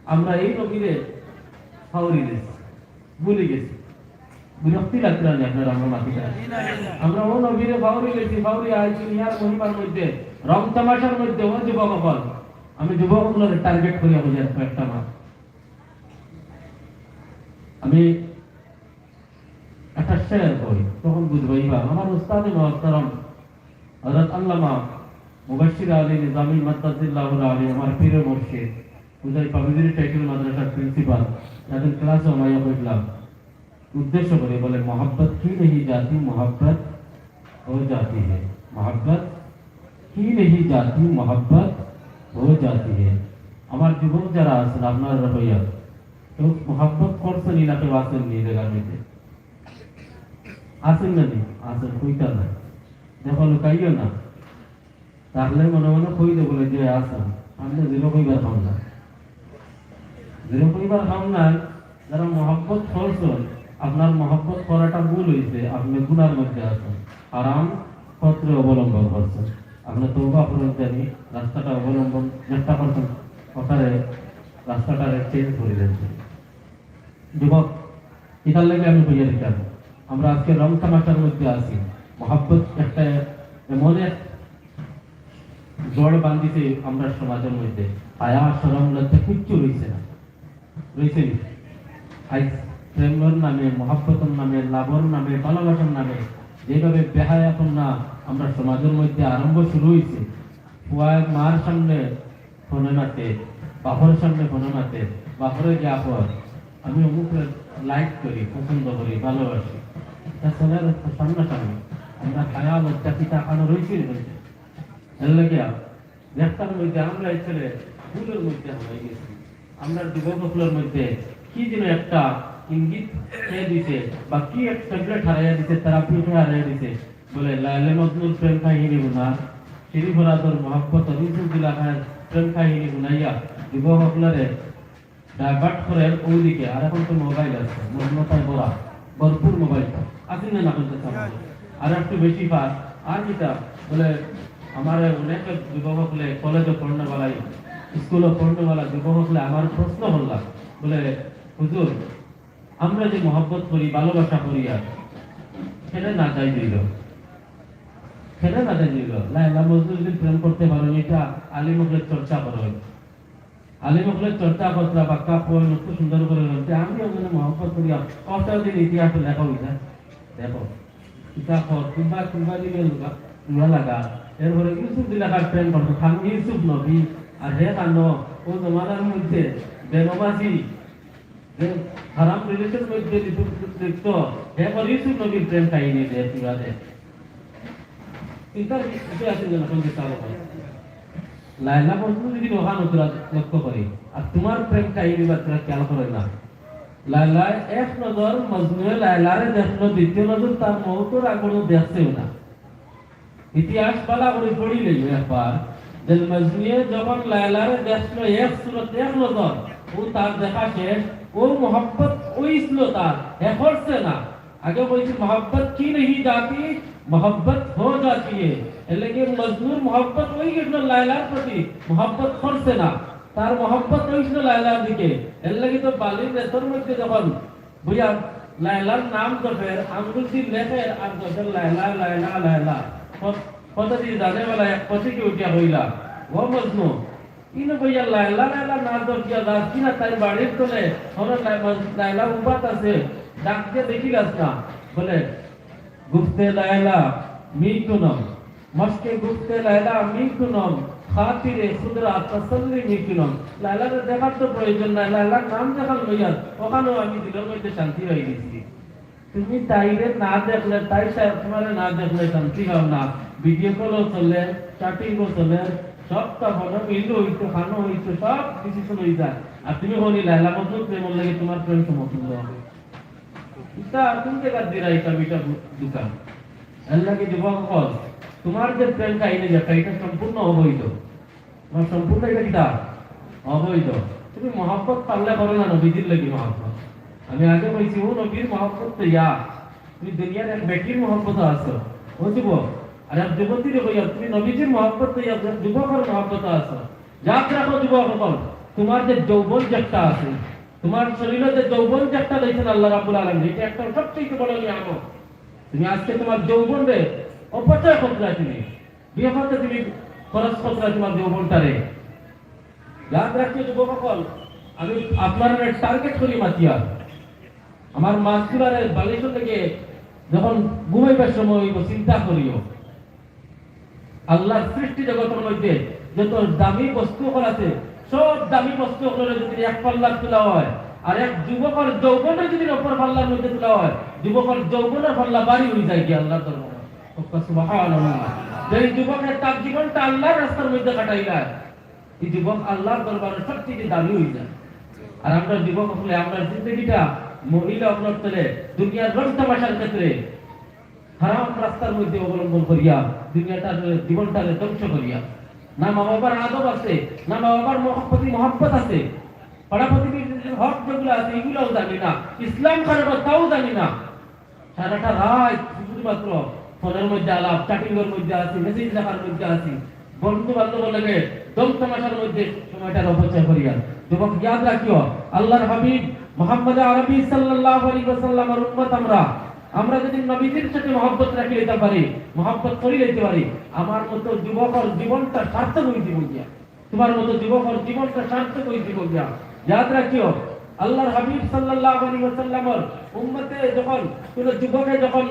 আমরা এই নবীরে ফাউরি দিছি। ভুলি গেছি। বিরক্তি লাগছে না নি আপনার আমরা মাটি খাই? আমরা ও নবীরে ফাউরি গেছি, ফাউরি আইছি ইয়ার মহিমার মধ্যে, রং তামাশার মধ্যে, ও যুবক অকল। আমি যুবক অকলরে টার্গেট করিয়া বুঝাই একটা মাত। আমি একটা শের করি, তখন বুঝবো। এবার আমার উস্তাদে মহতরম হযরত আল্লামা মুবাশশির আলী নিজামী মাদ্দাজিল্লাহুল আলী, আমার পীর মুর্শিদ, উজাই পাবিজুরি টাইটেল মাদ্রাসার প্রিন্সিপাল, তাদের ক্লাসে আমায় বুঝলাম, উদ্দেশ্য করে বলে, "मोहब्बत की नहीं जाती, मोहब्बत हो जाती है। मोहब्बत की नहीं जाती, मोहब्बत हो जाती है।" আমার যুবক যারা আছেন, আপনারা হইয়া কেউ মহব্বত করছেন না, কেউ আছেন নি জায়গার মধ্যে? আছেন না নি? আছেন, কইতা না। দেখো, লুকাইও না। তাহলে মনে মনে কই দে বলে যে আছেন। আপনি জিরো কইবার খাম না। জিরো কইবার খাম নাই। যারা মহব্বত করছেন, আপনার মহব্বত করাটা ভুল হইছে, আপনি গুনার মধ্যে আছেন, হারাম পথরে অবলম্বন করছেন। আপনি তওবা করেন জানি, রাস্তাটা অবলম্বন চেষ্টা করছেন, ওটারে, রাস্তাটারে চেঞ্জ করে দেন। যুবক, এটার লাগে আমি কইয়া দিতাম, আমরা আজকে রং তামাশার মধ্যে আছি। মহব্বত একটা এমন এক জড় বান্ধিছে আমরা সমাজের মধ্যে, হায়া, শরম, লজ্জা কিচ্ছু রইছে না, রইছে নি? আজ প্রেমর নামে, মহব্বতর নামে, লাভর নামে, ভালোবাসার নামে যেভাবে বেহায়াপনা আমরা সমাজের মধ্যে আরম্ভ শুরু হইছে, পুয়ায় মার সামনে ফোনে মাতে, বাপর সামনে ফোনে মাতে, বাপরে গিয়া কয়, "আমি অমুকরে লাইক করি, পছন্দ করি, ভালোবাসি।" তা ছেলের সামনাসামনি আমরা হায়া লজ্জা কিতা কানো রইছে নি বলছে। এর লাগিয়া দেখতাম ওই যে আমরা এই ছেলে ভুলের মধ্যে হারাই গেছি। আমরা যুবক অকলর মধ্যে কি যেন একটা ইঙ্গিত খেয়ে দিছে, বা কি এক ট্যাবলেট হারাইয়া দিছে, থেরাপি হারাইয়া দিছে। বলে, লায়লা মজনুর প্রেম কাহিনী হুনা, শিরি ফরাদর মহব্বত, ইউসুফ জুলেখার প্রেম কাহিনী হুনাইয়া যুবক অকলরে ডাইভার্ট করে ওইদিকে। আর এখন তো মোবাইল আছে, মগ্নতায় ভরা, ভরপুর মোবাইল। আছে না, না বলতে চাও? আর একটু বেশি পার। আর কিতা? বলে, আমার অনেক যুবক অকলে কলেজে পড়নেওয়ালা, স্কুলে পড়নেওয়ালা যুবক অকলে আমার প্রশ্ন করলা, বলে, "হুজুর, আমরা যে মহব্বত করি, ভালোবাসা করি, আর সেটা না চাই দিল।" কেনে না জানি অইলো? লায়লা মজনু যদি প্রেম করতে পারইন, ইটা আলিম অকলে চর্চা করইন। আলিম অকলে চর্চা করতরা, বাক্কা কইন, অত সুন্দর করি কইন। তে আমি অগুরে মহব্বত করিয়া, কত দিন ইতিহাস লেখা অইছে। দেখো, ইটা কর, কুনবা, কুনবা দিকে লুকা, লুকা লাগা। এরপরে ইউসুফ দিলাকার প্রেম করতো, খান ইউসুফ নবী, আর হে খানো, ও জমানার মধ্যে বেনমাজি, যে হারাম রিলেশন মধ্যে লিপ্ত, লিপ্ত, হে কর ইউসুফ নবীর প্রেম কাহিনী দে, পুরা দে। চিন্তার বিষয় আছে যে এখন যে চালক হয়। লায়লা মজনু যদি ওখান তোরা লক্ষ্য করি, আর তোমার প্রেম কাহিনী বা তোরা খেয়াল করে না। লায়লায় এক নজর মজনুয়ে লায়লারে দেখলো, দ্বিতীয় নজর তার মউতর আগনো দেখছেও না। ইতিহাস বালা করি পড়িলে একবার, যে মজনুয়ে যখন লায়লারে দেখলো এক সুরত, এক নজর, ও তার দেখা শেষ, ও মহব্বত অইছিল তার, হে করছে না। আগে কইছি, "মহব্বত কি নেহি জাতি, মহব্বত হো জাতি হ্যায়।" এর লাগি মজনুর মহব্বত অই গেছিল লায়লার প্রতি, মহব্বত করছে না। তার মহব্বত অইছিল লায়লার দিকে। এর লাগি তো বালির রেতর মধ্যে যখন বইয়া লায়লার নাম জপের, আঙ্গুল দি লেখের আর জপের লায়লা, লায়লা, লায়লা। কত-, কত দি জানে বেলা এক পথিকে উঠিয়া কইলা, "ও মজনু, ইনো বইয়া লায়লা, লায়লা না জপিয়া যাস কিনা তাই বাড়ির তলে, ওরা লাই-, লায়লা উবাত আছে, ডাক দিয়া দেখিলাস না।" বলে, "গুফতে লায়লা মিতুনম, মশকে গুফতে লায়লা মিতুনম, খাতিরে খুদরা তসল্লি মিতুনম।" লায়লারে দেখার তো প্রয়োজন নাই, লায়লার নাম যেখান লইয়ার, ওখানেও আমি দিলর মধ্যে শান্তি পাই গেছি। তুমি তাইরে না দেখলে, তাই সা-, তোমারে না দেখলে শান্তি পাও না। ভিডিও কলও চলে, চ্যাটিংও চলে, সবটা ভালো, মিলও অইতো, খানো অইতো, সব ডিসিশন অই যায়। আর তুমি কওনি লায়লা মজনু প্রেমর লাগি তোমার প্রেম সমতুল্য। ইটা কোন জাগাত দিরা ইটা মিঠা দু-, দোকান? এর লাগি যুবক অকল, তোমার যে প্রেম কাহিনী যেটা, ইটা সম্পূর্ণ অবৈধ। তোমার সম্পূর্ণ ইটা কিতা? অবৈধ। তুমি মহব্বত পারলে করো না নবীজির লাগি মহব্বত। আমি আগে কইছি, ও নবীর মহব্বত তো ইয়া, তুমি দুনিয়ার এক বেটির মহব্বত আছো, ও যুবক, আর এক যুবতীর কইয়া, তুমি নবীজির মহব্বত তো ইয়া, এক যুবকর মহব্বত আছো। ইয়াদ রাখো যুবক অকল, তোমার যে যৌবন যেটা আছে, তোমার শরীরে যে যৌবন যেটা দিয়েছেন আল্লাহ রাব্বুল আলামিন, এটা একটা সবচেয়ে বড় নিয়ামত। তুমি আজকে তোমার যৌবনরে অপচয় করতে তুমি, বিয়ে করতে তুমি খরচ করতে তোমার যৌবনটারে। ইয়াদ রাখিও যুবক অকল, আমি আপনারারে টার্গেট করি মাতিয়া। আমার মাসগুলারে বালিশর লাগি যখন ঘুমাইবার সময় অইব, চিন্তা করিও। আল্লাহর সৃষ্টি জগতের মধ্যে যত দামি বস্তু অকল আছে, সব দামি বস্তু অকলরে যদি এক পাল্লাত তোলা হয়, আর এক যুবকর যৌবনরে যদি অপর পাল্লার মধ্যে তোলা হয়, যুবকর যৌবনের পাল্লা ভারী অই যায় গিয়া আল্লাহর দরবারে। সুবহানাল্লাহ। যেই যুবকে তার জীবনটা আল্লাহর রাস্তার মধ্যে কাটাইলায়, এই যুবক আল্লাহর দরবারে সবচেয়ে দামি অই যায়। আর আমরা যুবক অকলে, আমরা জিন্দেগিটা মহিলা অকলর তলে, দুনিয়ার রং তামাশার ক্ষেত্রে, হারাম রাস্তার মধ্যে অবলম্বন করিয়া, দুনিয়াটার, জীবনটারে ধ্বংস করিয়া। না মা বাবার আদব আছে, না মা বাবার মহ-, প্রতি মহব্বত আছে, পাড়া প্রতিবেশীর হক যেগুলো আছে, এগুলাও জানি না, ইসলাম কার, তাও জানি না। সারাটা রাত শুধুমাত্র ফোনের মধ্যে আলাপ, চ্যাটিংয়ের মধ্যে আছি, মেসেজ লেখার মধ্যে আছি, বন্ধু বান্ধব লাগে দম তামাশার মধ্যে সময়টা অপচয় করিয়া। যুবক, ইয়াদ রাখিও, আল্লাহর হাবিব মুহাম্মদ আরবি সাল্লাল্লাহু আলাইহি ওয়াসাল্লামের উম্মত আমরা। আমরা যদি নবীজির সাথে মহব্বত রাখি লইতে পারি, মহব্বত করি লইতে পারি, আমার মতো যুবকর জীবনটা সার্থক অই দিব গিয়া। তোমার মতো যুবকর জীবনটা সার্থক অই দিব গিয়া। ইয়াদ রাখিও, আল্লাহর হাবিব সাল্লাল্লাহু আলাইহি ওয়াসাল্লামর উম্মতে যখন, কোন যুবকে যখন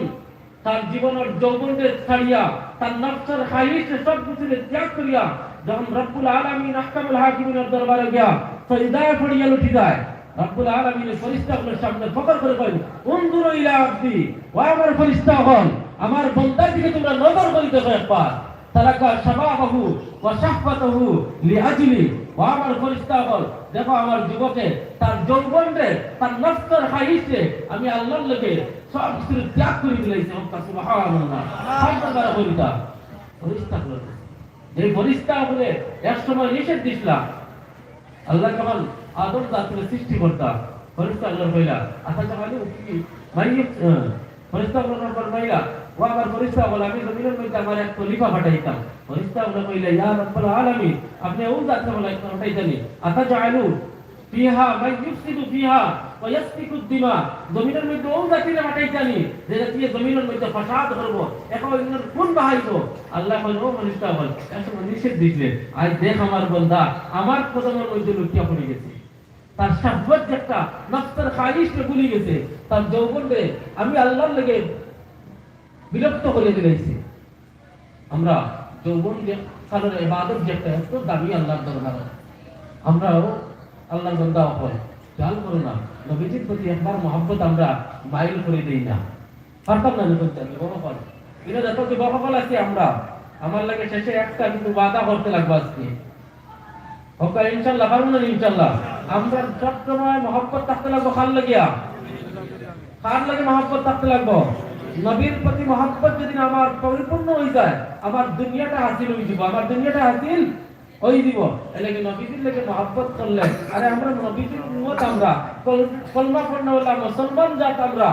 তার জীবনের যৌবনরে ছাড়িয়া, তার নফসের খাহিশে সব কিছু ত্যাগ করিয়া, যখন রব্বুল আলামিন আহকামুল হাকিমিনের দরবারে গিয়া সজদায় পড়িয়া লুটি যায়, রব্বুল আলামিন ফেরেশতাগুলোর সামনে ফখর করে কইন, "উনজুরু ইলা আবদি, ও আমার ফেরেশতা অকল, আমার বন্দার দিকে তোমরা নজর করি দেখো একবার।" তারাকা শাবাবাহু ওয়া শাহওয়াতাহু লিআজলি। ও আমার ফেরেশতা অকল, দেখো আমার যুবকে তার যৌবনরে, তার নফসের খাহিশরে আমি আল্লাহর লাগি সব কিছু ত্যাগ করি দিলাইছি। সুবহানাল্লাহ। হাত দ্বারা করিতা। ফেরেশতা অকল। যে ফেরেশতা অকলে এক সময় নিষেধ দিছিলা, আল্লাহ যখন আদম জাতরে সৃষ্টি করতা, ফেরেশতা অকলরে কইলা, "আচ্ছা, তাহলে কি মাইয়িত, আহ, ফেরেশতা অকলরে ফরমাইলা, ও আমার ফেরেশতা অকল, আমি জমিনের মধ্যে আমার এক খলিফা পাঠাইতাম।" ফেরেশতা অকলে কইলা, "ইয়া রাব্বাল আলামিন, আপনি ও জাতরে বলে একটা পাঠাইতানি। আতাজালু ফিহা মান ইউফসিদু ফিহা ওয়া ইয়াসফিকুদ দিমা। জমিনর মধ্যে অউ জাতিরে পাঠাইছানি, যে জাতিয়ে জমিনর মধ্যে ফাসাদ করবো, একে অইন্যর খুন বাহাইবো। আল্লায় কইন, ও ফিরিস্তা অকল, এর সময় নিষেধ দিছলে, আইজ দেখ আমার বন্দা আমার কদমর মধ্যে লুটিয়া পড়ি গেছে। তার শাহওয়াত যেটা, নফসর খাহিশরে ভুলি গেছে, তার যৌবনরে আমি আল্লার লাগি বিলুপ্ত করিয়া দিলাইছি। আমরা যৌবন যে কারণে ইবাদত যে একটা এত দামি আল্লার দরবারে, আমরাও আল্লার বন্দা অকল, খেয়াল করো না, নবীজির প্রতি একবার মহব্বত আমরা মাইল করি দেই না। পারতাম না যখন চাই, বড় অকল। ইনো যত যুবক অকল আছি আমরা, আমার লাগি শেষে একটা কিন্তু ওয়াদা করতে লাগবো আজকে। হক্কা ইনশাল্লাহ, পারবো না ইনশাল্লাহ? আমরা সবসময় মহব্বত থাকতে লাগবো কার লাগিয়া? কার লাগি মহব্বত থাকতে লাগবো? নবীর প্রতি মহব্বত যদি আমার পরিপূর্ণ অই যায়, আমার দুনিয়াটা হাসিল অই যিবো, আমার দুনিয়াটা হাসিল অই যিবো। এর লাগি নবীজির লাগি মহব্বত করলে, আরে আমরা নবীজির উম্মত, আমরা কল-, কলমা পড়নেওয়ালা মুসলমান জাত আমরা।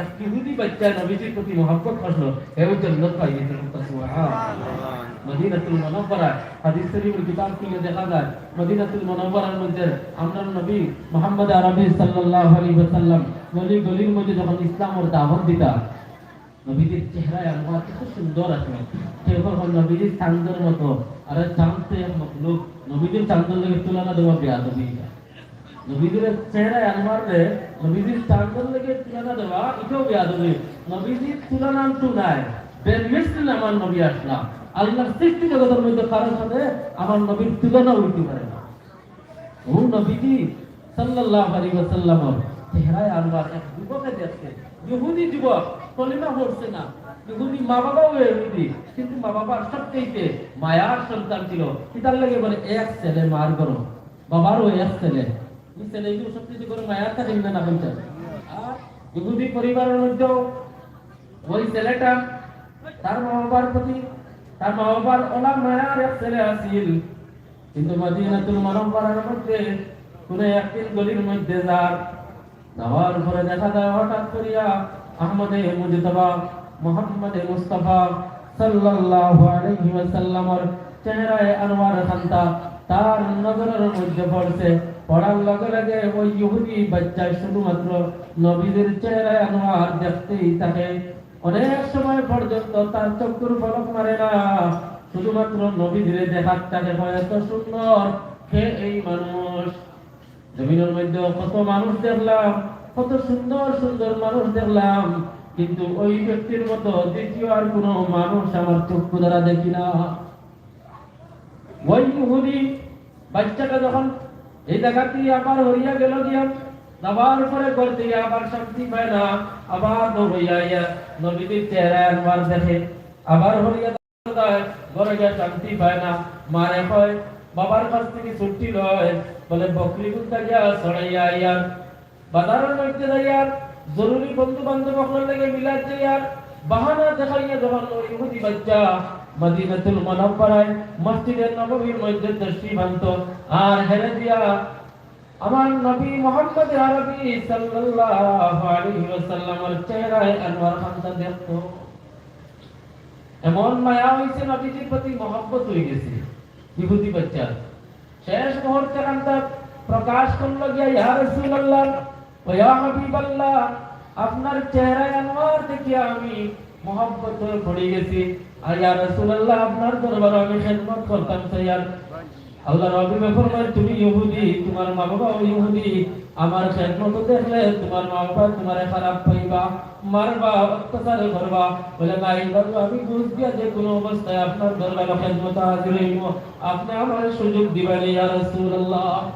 এক ইহুদি বাচ্চায় নবীজির প্রতি মহব্বত করলো, হেও জন্নত পাই গেছে। মদিনাতুল মুনাওয়ারা, হাদিস শরীফর কিতাব খুললে দেখা যায়, মদিনাতুল মুনাওয়ারার মধ্যে আমরার নবী মুহাম্মদ আরবি সাল্লাল্লাহু আলাইহি ওয়াসাল্লাম গলি গলির মধ্যে যখন ইসলামর দাওয়াত দিতা, নবীজির চেহারায় আনোয়ার কত সুন্দর আছে। কেউ কয় নবীজির চান্দর মতো, আরে চান্দ তো এক মখলুক, নবীজির চান্দর লগে তুলনা দেওয়া বেয়াদবি। নবীজির চেহারায় আনোয়াররে নবীজির চান্দর লগে তুলনা দেওয়া, ইটাও বেয়াদবি। নবীজির তুলনা তো নাই, বেমিসল আমার নবী আসলা। আল্লার সৃষ্টি জগতর মধ্যে কারোর সাথে আমার নবীর তুলনা অইতে পারে না। ও নবীজি সাল্লাল্লাহু আলাইহি ওয়াসাল্লামর চেহারায় আনোয়ার এক যুবকে দেখছে, ইহুদি যুবক, কলিমা পড়ছে না, ইহুদি মা বাবাও ইহুদি, কিন্তু মা বাবার সবচেয়ে মায়ার সন্তান ছিল। কিতার লাগি বলে, এক ছেলে মার ঘরো, বাবারও এক ছেলে। এই ছেলে ইগুলো সবচেয়ে করে মায়ার থাকে না, না বলছেন? আর ইহুদি পরিবারের মধ্যেও ওই ছেলেটা তার মা বাবার প্রতি, তার মা বাবার অলা মায়ার এক ছেলে আছিল। কিন্তু মদিনাতুল মুনাওয়ারার মধ্যে কোনো একদিন গলির মধ্যে যার, যাওয়ার পরে দেখা যায় হঠাৎ করিয়া আহমদে মুজতবা, মুহাম্মদে মুস্তাফা সাল্লাল্লাহু আলাইহি ওয়াসাল্লামর চেহারায় আনোয়ার খান্তা তার নজরের মধ্যে পড়ছে। পড়ার লগে লগে ওই ইহুদি বাচ্চা শুধুমাত্র নবীজির চেহারায় আনোয়ার দেখতেই থাকে। অনেক সময় পর্যন্ত তার চক্ষুর পলক মারে না, শুধুমাত্র নবীজিরে দেখার তাকে হয়, এত সুন্দর কে এই মানুষ। জমিনের মধ্যে কত মানুষ দেখলাম, কত সুন্দর সুন্দর মানুষ দেখলাম, কিন্তু ওই ব্যক্তির মতো দ্বিতীয় আর কোনো মানুষ আমার চক্ষু দ্বারা দেখি না। ওই ইহুদি বাচ্চাটা যখন এই জায়গা থেকে আবার হরিয়া গেল গিয়া, যাওয়ার পরে ঘর থেকে আবার শান্তি পায় না, আবার দৌড়াইয়া আইয়া নবীজির চেহারায় আনোয়ার দেখে, আবার হরিয়া যায়, ঘরে গিয়া শান্তি পায় না। মারে কয়, বাবার কাছ থেকে ছুটি লয়, বলে বকরি কুন্তা গিয়া ছড়াইয়া আইয়ার, বাজারের মধ্যে যাইয়ার, জরুরি বন্ধু বান্ধব অকলর লগে মিলাত যাইয়ার, বাহানা দেখাইয়া যখন ওই ইহুদি বাচ্চা মদিনাতুল মুনাওয়ারায় মসজিদে নববীর মধ্যে তশরিফ আনতো, আর হেরে দিয়া আমার নবী মুহাম্মদ আরবি সাল্লাল্লাহু আলাইহি ওয়াসাল্লামের চেহারায় আনোয়ার খান্তা দেখতো। এমন মায়া হইছে, নবীজির প্রতি মহব্বত হয়ে গেছে ইহুদি বাচ্চা। শেষ মুহূর্তে কান্তা প্রকাশ করলো গিয়া, "ইয়া রাসূলুল্লাহ, ও ইয়া হাবিবাল্লাহ, আপনার চেহারায় আনোয়ার দেখিয়া আমি মহব্বত হয়ে পড়ে গেছি। আর ইয়া রাসূলুল্লাহ, আপনার দরবারে আমি খেদমত করতাম চাই।" আর আল্লাহর হাবিবে ফরমায়, "তুমি ইহুদি, তোমার মা বাবাও ইহুদি, আমার খেদমত দেখলে তোমার মা বাবা তোমারে খারাপ পাইবা, মারবা, অত্যাচার করবা।" বলে, "না, এই বাবু, আমি বুঝ দিয়া যে কোনো অবস্থায় আপনার দরবারে খেদমত হাজির হইব, আপনি আমার সুযোগ দিবেন, ইয়া রাসূলুল্লাহ।"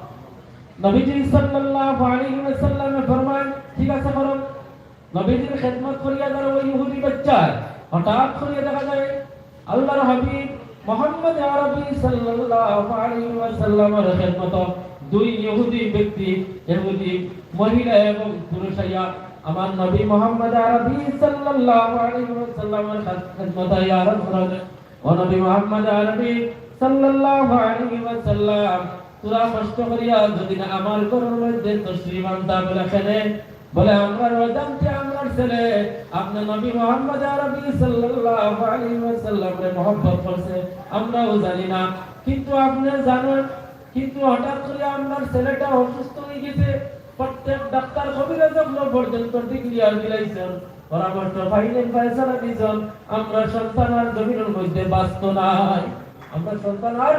নবীজি সাল্লাল্লাহু আলাইহি ওয়াসাল্লামে ফরমায়, "ঠিক আছে, করো।" নবীজির খেদমত করিয়া যারা ওই ইহুদি বাচ্চায়, হঠাৎ করিয়া দেখা যায় আল্লাহর হাবিব মুহাম্মদ আরবি সাল্লাল্লাহু আলাইহি ওয়াসাল্লামের খেদমত দুই ইহুদি ব্যক্তি, ইহুদি মহিলা এবং পুরুষ আইয়া আমার নবী মুহাম্মদ আরবি সাল্লাল্লাহু আলাইহি ওয়াসাল্লামের খেদমত আইয়া আরজ করে, "ও নবী মুহাম্মদ আরবি সাল্লাল্লাহু আলাইহি ওয়াসাল্লাম, তোরা কষ্ট করিয়া যদি না আমার ঘরের মধ্যে তশরিফ আনতা।" বলে, "কেনে?" বলে, "আমরার অজান্তে আমরার ছেলে আপনি নবী মুহাম্মদ আরবি সাল্লাল্লাহু আলাইহি ওয়াসাল্লামরে মহব্বত করছে, আমরাও জানি না, কিন্তু আপনি জানেন।" কিন্তু হঠাৎ করি আমরার ছেলেটা অসুস্থ অইগেছে, প্রত্যেক ডাক্তার কবিরাজ অকল পর্যন্ত ডিক্লেয়ার দিলাইছইন, পরামর্শ পাইলেন, ফয়সালা দিছইন, আমরার সন্তান আর জমিনর মধ্যে বাঁচতো নায়, আমরার সন্তান আর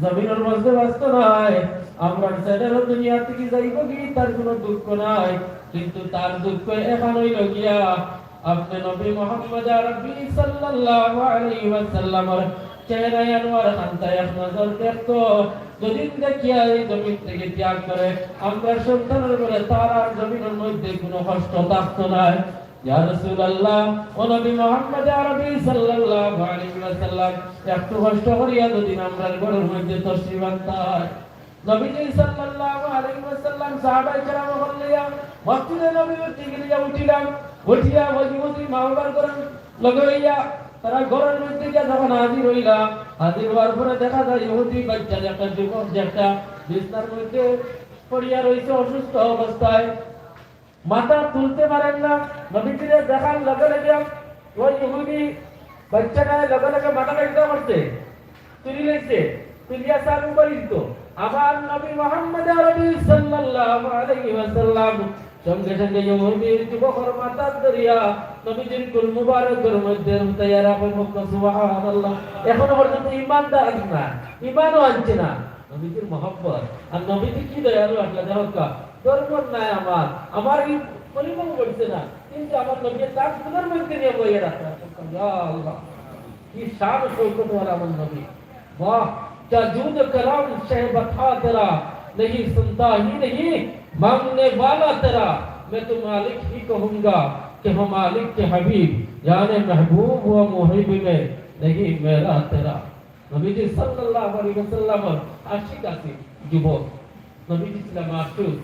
জমিনর মধ্যে বাঁচতো নায়, আমরার ছেলেরও দুনিয়া থাকি যাইবোগি, তার কুনু দুঃখ নাই, কিন্তু তার দুঃখ এখান অইলো গিয়া আপনে নবী মুহাম্মদ আরবি সাল্লাল্লাহু আলাইহি ওয়াসাল্লামর চেহারায় আনোয়ার খানটা এক নজর দেখতো, যেদিন দেখিয়া এই জমিন থাকি ত্যাগ করে, আমরার সন্তানর উপরে তার আর জমিনর মধ্যে কুনু কষ্ট থাকতো নায়। ইয়া রাসূলুল্লাহ, ও নবী মুহাম্মদ আরবি সাল্লাল্লাহু আলাইহি ওয়াসাল্লাম একটু কষ্ট করিয়া যেদিন আমরার ঘরর মধ্যে তশরিফ আনতা, নবীজি সাল্লাল্লাহু আলাইহি ওয়াসাল্লাম সাহাবায়ে কেরাম অকল লইয়া মসজিদে নববীর দিকে গিয়া উঠিলা। উঠিয়া ওই ইহুদি মা-বাবার ঘরর লগে অইয়া তারা ঘরর মধ্যে গিয়া যখন হাজির অইলা, হাজির অওয়ার পরে দেখা যায় ইহুদি বাইচ্চা যে একটা যুবক যে একটা বিছনার মধ্যে পড়িয়া রইছে অসুস্থ অবস্থায়। মাথা তুলতে পারের না। নবীজিরে দেখার লগে লগে ওই ইহুদি বাইচ্চাটায় লগে লগে মাথাটা ইটা করছে, তুলি লাইছে, তুলিয়া চালু করি দিতো। আমার নবী মুহাম্মদ আরবি সাল্লাল্লাহু আলাইহি ওয়াসাল্লাম সঙ্গে সঙ্গে ইহুদি যুবকর মাথা ধরিয়া নবীজির কুল মুবারকর মধ্যে উঠাইয়া রাখে, সুবহানাল্লাহ। এখনো পর্যন্ত ইমানদার না, ইমানও আনছে না। নবীজির মহব্বত। আর নবীজি কি দয়ালু আসলে, দেখো কা, ধর্ম নাই আমার, আমার এই পরিমাণ বলছে না, কিন্তু আমার নবী তার গুণের মধ্যে নিয়ে বইয়ে রাখা। ইয়া আল্লাহ, কি শান ও শৌকত ওয়ালা আমার নবী। واہ، کیا جود و کرم شہ بتا تیرا، نہیں سنتا ہی نہیں مانگنے والا تیرا۔ میں تو مالک ہی کہوں گا کہ ہو مالک کے حبیب، یعنی محبوب و محب میں نہیں میرا تیرا۔ নবীজি সাল্লাল্লাহু আলাইহি ওয়াসাল্লামর আশিক আছিল যুবক। নবীজি ছিলা মাসুক।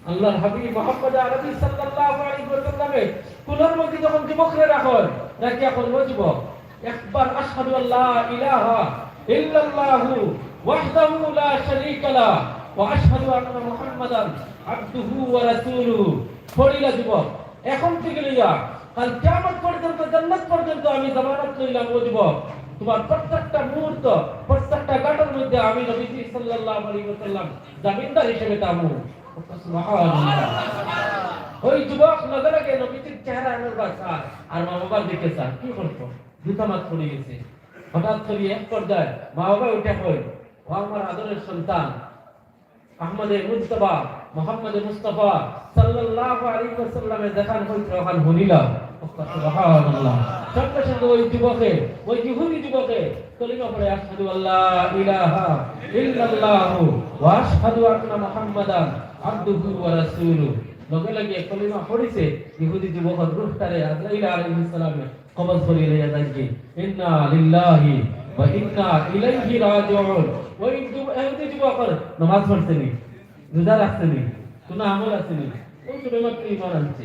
আল্লাহর হাবিব মুহাম্মদ আরবি সাল্লাল্লাহু আলাইহি ওয়াসাল্লামে কুলর মধ্যে যখন যুবকরে রাখইন, রাখিয়া কইন, "ও যুবক, একবার আশহাদু আল্লা ইলাহা ইল্লাল্লাহু ওয়াহদাহু লা শারীকা লাহ ওয়া আশহাদু আন্না মুহাম্মাদান আবদুহু ওয়া রাসূলুহু পড়িলা যুবক।" এখন থেকে লইয়া কাল কিয়ামত পর্যন্ত, জান্নাত পর্যন্ত আমি জামানত লইলাম, ও যুবক, তোমার প্রত্যেকটা মুহূর্ত, প্রত্যেকটা ঘাটর মধ্যে আমি নবীজি সাল্লাল্লাহু আলাইহি ওয়াসাল্লাম জামিনদার হিসেবে থাকমু। সুবহানাল্লাহ। ওই যুবক লগে লগে নবীজির চেহারা আনোর বাসা আর মা বাবার দিকে চায়, কি করবো? দুটা মাত পড়ে গেছে। হঠাৎ করে এক পর্যায়ে মা বাবা উঠে কয়, "ও আমার আদরের সন্তান, আহমদে মুজতবা, মোহাম্মদে মুস্তফা সাল্লাল্লাহু আলাইহি ওয়াসাল্লামে যেখান কইছে ওখান হুনিলাম।" সুবহানাল্লাহ। সঙ্গে সঙ্গে ওই যুবকে, ওই ইহুদি যুবকে কলিমা পড়ে, "আশহাদু আল্লা ইলাহা ইল্লাল্লাহু ওয়া আশহাদু আন্না মুহাম্মাদান আবদুহু ওয়া রাসূলুহু।" লগে লগে কলিমা পড়িছে, ইহুদি যুবকর রূহটারে আজরাইল আলাইহিস সালামে কবজ করি লইয়া যাইগি। ইন্না লিল্লাহি ওয়া ইন্না ইলাইহি রাজিউন। ওই যুব-, ইহুদি যুবকর নামাজ পড়ছে নি, রোজা রাখছে নি, কোনো আমল আছে নি, ওই সবে মাত্র ঈমান আনছে।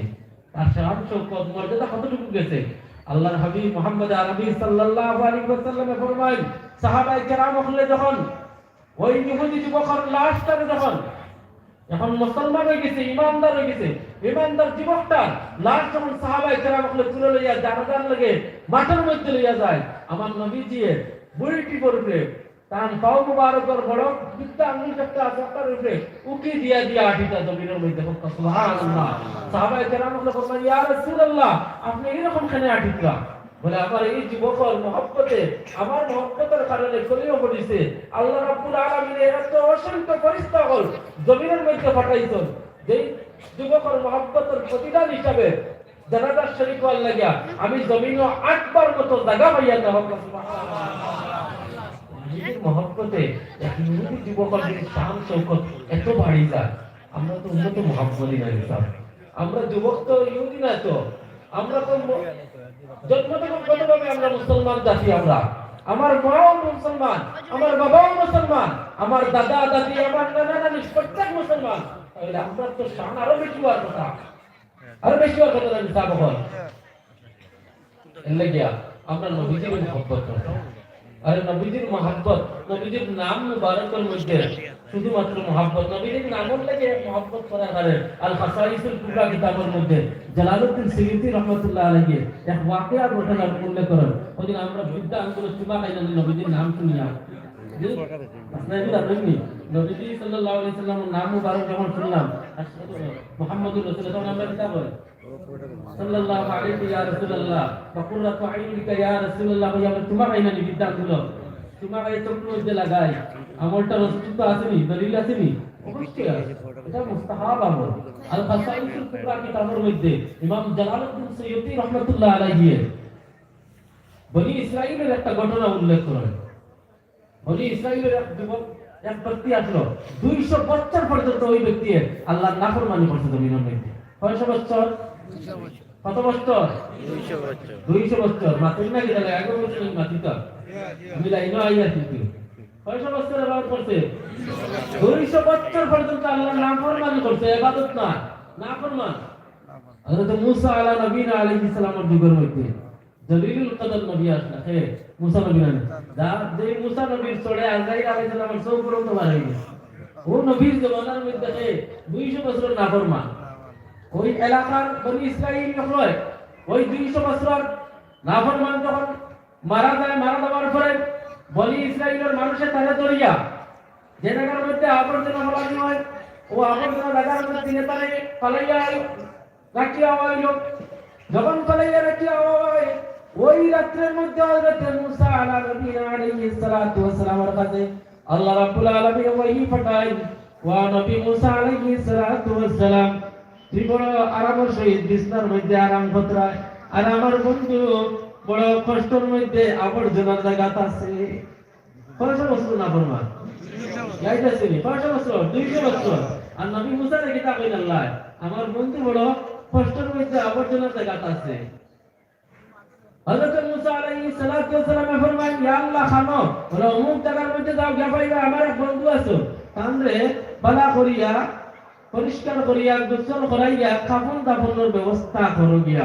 তার শান শওকত মর্যাদা কতটুকু গেছে? আল্লাহর হাবিব মুহাম্মদ আরবি সাল্লাল্লাহু আলাইহি ওয়াসাল্লামে ফরমাইন, সাহাবায়ে কেরাম অকলে যখন ওই ইহুদি যুবকর লাশটারে যখন, এখন মুসলমান অই গেছে, ইমানদার অই গেছে, ইমানদার যুবকটার লাশ যখন সাহাবায়ে কেরাম অকলে তুলে লইয়া জানাজার লগে মাঠর মধ্যে লইয়া যায়, আমার নবীজিয়ে বুড়িটি করবে, তান পাও মুবারকর বড় বৃদ্ধা আঙ্গুল যেটা আছে, ওটার উপরে উকি দিয়া দিয়া আটিতা জমিনর মধ্যে। সুবহানাল্লাহ। সাহাবায়ে কেরাম অকলে ফরমাইন, "ইয়া রাসূলুল্লাহ, আপনে এরকম কেনে আটিতরা?" বলে, "আমার এই যুবকর মহব্বতে, আমার মহব্বতর কারণে কলিমা পড়িছে।" আল্লাহ রাব্বুল আলামিনে এত অসংখ্য ফেরেশতা অকল জমিনর মধ্যে পাঠাইছইন, যেই যুবকর মহব্বতর প্রতিদান হিসাবে জানাজার শরীক অওয়ার লাগিয়া আমি জমিনো আটবার মতো জাগা পাইয়া না। সুবহানাল্লাহ। নবীজির মহব্বতে এক ইহুদি যুবকর যদি শান শওকত এত বাড়ি যায়, আমরা তো উম্মতে মুহাম্মদী না, সাব। আমরা যুবক তো ইহুদি না তো, আমরা তো ম-, জন্মগতভাবে আমরা মুসলমান জাতি। আমরা, আমার মাও মুসলমান, আমার বাবাও মুসলমান, আমার দাদা দাদি, আমার নানা নানি প্রত্যেক মুসলমান। তাহলে আমরা তো শান আরো বেশি হওয়ার কথা, আরো বেশি হওয়ার কথা না, সাব। এখন এর লাগিয়া আমরা নবীজির মহব্বত করতাম। আর নবীজির মহব্বত, নবীজির নাম মুবারকর মধ্যে শুধুমাত্র মহব্বত, নবীজির নামর লাগি মহব্বত করার কারণে আল খাসাইসুল কুবরা কিতাবর মধ্যে জালালউদ্দিন সুয়ুতী রহমতুল্লাহ আলাইহি এক ওয়াকিয়ার ঘটনা উল্লেখ করেন। ওই দিন আমরা বৃদ্ধা আঙ্গুল চুমা খাইলাম নবীজির নাম শুনিয়া। জি? আপনারা কি জানেননি? নবীজি সাল্লাল্লাহু আলাইহি সাল্লামর নাম মুবারক যখন শুনলাম, মুহাম্মাদুর রাসূলুল্লাহ, তখন আমরা কিতা কই? সাল্লাল্লাহু আলাইহি ইয়া রাসূলুল্লাহ, বা কুররাতু আইনিকা ইয়া রাসূলুল্লাহ, কই আমরা চুমা খাই না নি, বিদ্যা গুলো। চুমা খাই চোখর মধ্যে লাগাই। আমলটা রসুলত্ব আছে নি, দলিল আছে নি? অবশ্যই আছে। এটা মুস্তাহাব আমল। আল খাসাইসুল কুবরা কিতাবর মধ্যে ইমাম জালালউদ্দিন সুয়ুতি রহমাতুল্লাহ আলাইহি বনি ইসরাইলর একটা ঘটনা উল্লেখ করেন। বনি ইসরাইলর এক যুবক, এক ব্যক্তি আসলো, দুইশো বছর পর্যন্ত ওই ব্যক্তি আল্লাহর নাফরমানি করছে জমিনের মধ্যে। কয়শো বছর? কত বছর? দুইশো বছর। দুইশো বছর। মাতুন না কিতা লাগে? আগে বছর আমি মাতিতাম। আমি লাইনও আইয়া কিন্তু। কয়শো বছর এবাদত করছে? দুইশো বছর পর্যন্ত আল্লাহর নাফরমানি করছে, এবাদত না, নাফরমান। হযরত মুসা আলা নবীনা আলাইহিস সালামের যুগের মধ্যে জলিলুল কদর নবী আসলা, হে মুসা নবী নানি। যা, যে মুসা নবীর চড়ে আজরাইল আলাইহিস সালামের চোখ পর্যন্ত বার হয়ে গেছে। ও নবীর জমানার মধ্যে হে দুইশো বছরের নাফরমান। ওই এলাকার বনি ইসরাইল অকল, ওই দুইশো বছরের নাফরমান যখন মারা যায়, মারা যাওয়ার পরে বনি ইসরাইলের মানুষে তারে ধরিয়া যে জায়গার মধ্যে আবর্জনা ফালানি হয়, ও আবর্জনা জায়গার মধ্যে দিনে তারে ফালাইয়া রাখিয়া হইল। যখন ফালাইয়া রাখিয়া হয়, ওই রাত্রের মধ্যে হযরত মুসা আলা নবীনা আলাইহিস সালাতু ওয়াস সালামের কাছে আল্লাহ রাব্বুল আলামিন ওহী পাঠাইল, "ওয়া নবী মুসা আলাইহিস সালাতু ওয়াস সালাম, তুই বড় আরামের সহিত বিছনার মধ্যে আরাম করতরায়, আর আমার বন্ধু বড় কষ্টর মধ্যে আবর্জনার জায়গাত আছে।" কয়শো বছর নাফরমান? গাইতেছে নি? কয়শো বছর? দুইশো বছর। আর নবী মুসারে কিতা কইন আল্লাহ, "আমার বন্ধু বড় কষ্টর মধ্যে আবর্জনার জায়গাত আছে।" হযরত মুসা আলাইহিস সালাতু ওয়াস সালামে ফরমাইন, "ইয়া আল্লাহ, খানো, বলে, অমুক জায়গার মধ্যে যাও, গিয়া পাইবা আমার এক বন্ধু আছো, তানরে বালা করিয়া, পরিষ্কার করিয়া, গোসল করাইয়া, কাফন দাফনর ব্যবস্থা করো গিয়া।"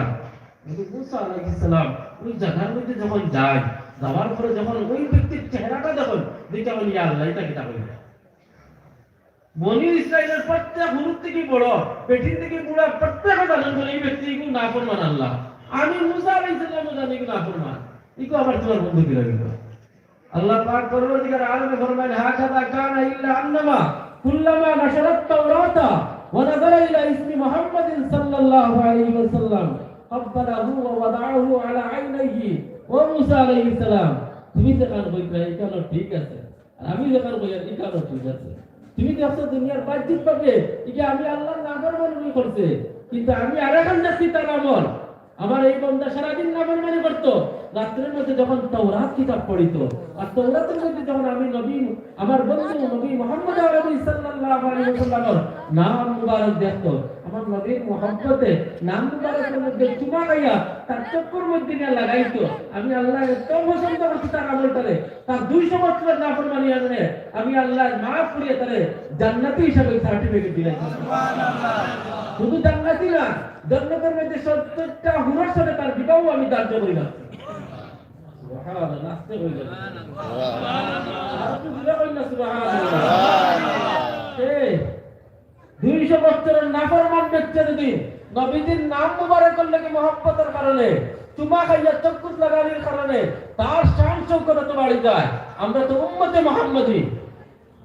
নবী মুসা আলাইহিস সালাম ওই জায়গার মধ্যে যখন যায়, যাওয়ার পরে যখন ওই ব্যক্তির চেহারাটা দেখেন, দেখে বলেন, "ইয়া আল্লাহ, এটা কিতা কইল?" বনি ইসরাইলের প্রত্যেক হুরুর থেকে বড়, বেটির থেকে বুড়া, প্রত্যেকে জানেন বলে এই ব্যক্তি ইগু নাফরমান আল্লাহ। আমি মুসা আলাইহিস সালামও জানি ইগু নাফরমান। ইগু আবার তোমার বন্ধু কিলা অইল? আল্লাহ পাক পরবর্তীকালে আরবে ফরমাইন, "হাকাযা কানা ইল্লা আন্নামা কুল্লামা নাশারাত তাওরাতা ওয়া নাযারা ইলা ইসমি মুহাম্মাদিন সাল্লাল্লাহু আলাইহি ওয়াসাল্লাম, ক্বাব্বালাহু ওয়া ওয়াদাআহু আলা আইনাইহি।" ও মুসা আলাইহিস সালাম, তুমি যেখান কইতায়, ইখানো ঠিক আছে। আর আমি যেখান কইয়ার, ইখানো ঠিক আছে। তুমি দেখছো দুনিয়ার বাহ্যিক ভাবে, ইগু আমি আল্লাহর নাফরমানি করছে, কিন্তু আমি আরেকখান দেখছি তার আমল। আমার এই বন্দা সারাদিন নাফরমানি করতো, রাত্রের মধ্যে যখন তৌরাত কিতাব পড়িতো, আর তৌরাতের মধ্যে যখন আমি নবী, আমার বন্ধু নবী মুহাম্মদ আরবি সাল্লাল্লাহু আলাইহি ওয়াসাল্লামের নাম মুবারক দেখতো, আমার নবীর মহব্বতে নাম মুবারকের মধ্যে চুমা খাইয়া তার চক্ষুর মধ্যে নিয়া লাগাইতো, আমি আল্লাহ এত পছন্দ করছি তার আমলটারে। তার দুইশো বছরের নাফরমানি আনলে আমি আল্লাহ মাফ করিয়া তারে জান্নাতি হিসাবে সার্টিফিকেট দিলাম। শুধু জান্নাতি না, জান্নাতের মধ্যে সত্তরটা হুরুর সাথে তার বিবাহ আমি ধার্য করি রাখছি। সুবহানাল্লাহ, নাচতে হয়ে যাবে। আর একটু জোরে কইন না, সুবহানাল্লাহ। এই দুইশো বছরের নাফরমান ব্যক্তি যদি নবীজির নাম মুবারকর লাগি মহব্বতের কারণে, চুমা খাইয়া চক্ষুত লাগানির কারণে তার শান শৌকত এত বাড়ি যায়, আমরা তো উম্মতে মুহাম্মদী,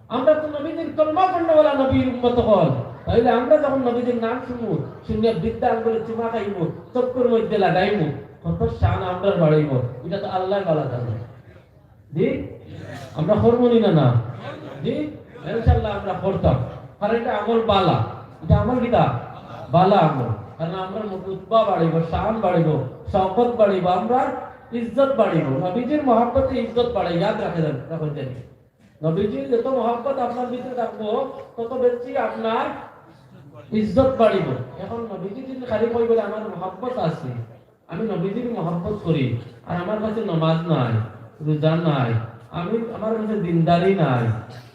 আমরা তো নবীজির কলমা পড়নেওয়ালা নবীর উম্মত অকল, তাইলে আমরা যখন নবীজির নাম শুনবো, শুনিয়া বিদ্যা আঙ্গুলে চুমা খাইমু, চক্ষুর মধ্যে লাগাইমু, কত শান আমরার বাড়াইবো, এটা তো আল্লাহ ভালা জানে। জি? আমরা করমু নি না, না? জি? ইনশাআল্লাহ আমরা করতাম। কারণ এটা আমল ভালা। এটা আমল কিতা? ভালা আমল। কারণ আমরার রুতবা বাড়িবো, শান বাড়িবো, শওকত বাড়িবো, আমরার ইজ্জত বাড়িবো। নবীজির মহব্বতে ইজ্জত বাড়ে, ইয়াদ রাখে যান, রাখেন জানি। নবীজির যত মহব্বত আপনার ভিতরে থাকবো, তত বেশি আপনার ইজ্জত বাড়িবো। এখন নবীজি যদি খালি কই বলে, "আমার মহব্বত আছে, আমি নবীজির মহব্বত করি, আর আমার কাছে নমাজ নাই, রোজা নাই, আমি, আমার কাছে দিনদারি নাই,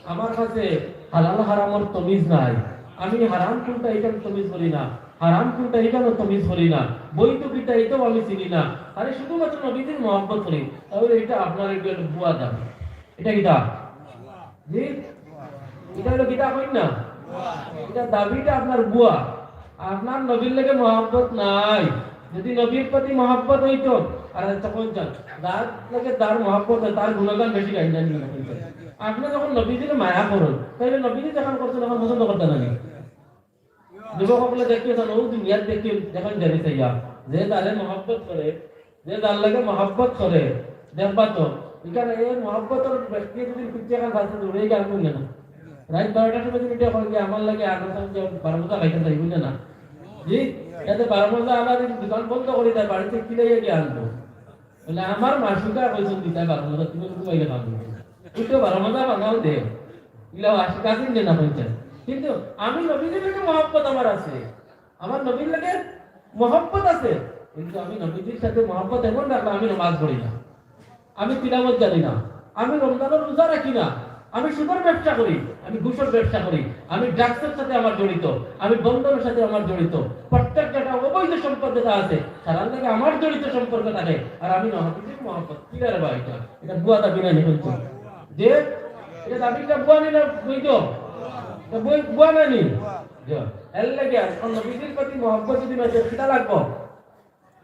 আমার কাছে হালাল হারামর তমিজ নাই, আমি হারাম কোনটা এখানে তমিজ করি না, হারাম কোনটা এখানে তমিজ করি না, বৈধ কিতা এটাও আমি চিনি না, আরে শুধুমাত্র নবীজির মহব্বত করি", তাহলে এটা আপনার একটা ভুয়া দাবি। এটা কিতা? জি? এটা হলো কিতা কইন না? এটা দাবিটা আপনার ভুয়া। আপনার নবীর লগে মহব্বত নাই। যদি নবীর প্রতি মহব্বত হইতো, আর আচ্ছা কোন চান? যার লগে তার মহব্বত হয়, তার গুণগান বেশি গাইন জানি না। আপনে যখন নবীজিরে মায়া করইন, তাইলে নবীজি যেখান করছইন, অখান পছন্দ করতা না নি? যুবক অকলে দেখি আছইন, অউ দুনিয়াত দেখি, দেখইন জানি চাইয়া, যে যারে মহব্বত করে, যে যার লগে মহব্বত করে, দেখবা তো, ইখান এই মহব্বতর ব্যক্তি যদি পিছে খান ফাঁসে দৌড়ে গিয়া আনবো না। রাইত বারোটার সময় যদি ইটা কয় যে আমার লগে আনো, তাহলে যে বারো মজা খাইতে চাইবো না, না? জি, এতে বারো মজা আলা যদি দোকান বন্ধ করি দেয়, বাড়িত কিলাইয়া গিয়া আনবো। বলে, "আমার মাসুকা কইছইন দিতা বারো মজা, তুমি কিন্তু বাইরে খাওয়া দিবে।" উল্টো বারো মজা বানাও দে। ইলা আশিক আছেন যে না কইছইন। কিন্তু আমি নবীজির লগে মহব্বত আমার আছে। আমার নবীর লগে মহব্বত আছে। কিন্তু আমি নবীজির সাথে মহব্বত এমন রাখলাম, আমি নামাজ পড়ি না। আমি তিলাওয়াত জানি না। আমি রমজানের রোজা রাখি না। আমি সুদের ব্যবসা করি, আমি ঘুষের ব্যবসা করি, আমি ড্রাগসের সাথে আমার জড়িত, আমি বন্দরের সাথে আমার জড়িত, প্রত্যেক যেটা অবৈধ সম্পদ যেটা আছে, তারার লগে আমার জড়িত সম্পর্ক থাকে। আর আমি নবীজির মহব্বত, কিলা রে বা ইটা? ইটা ভুয়া দাবি না নি কইছইন? যে, ইটা দাবিটা ভুয়া নি না বৈধ? ইটা বৈ-, ভুয়া না নি? যে, এর লাগি আর কোন নবীজির প্রতি মহব্বত যদি না থাকে, কিতা লাগবো?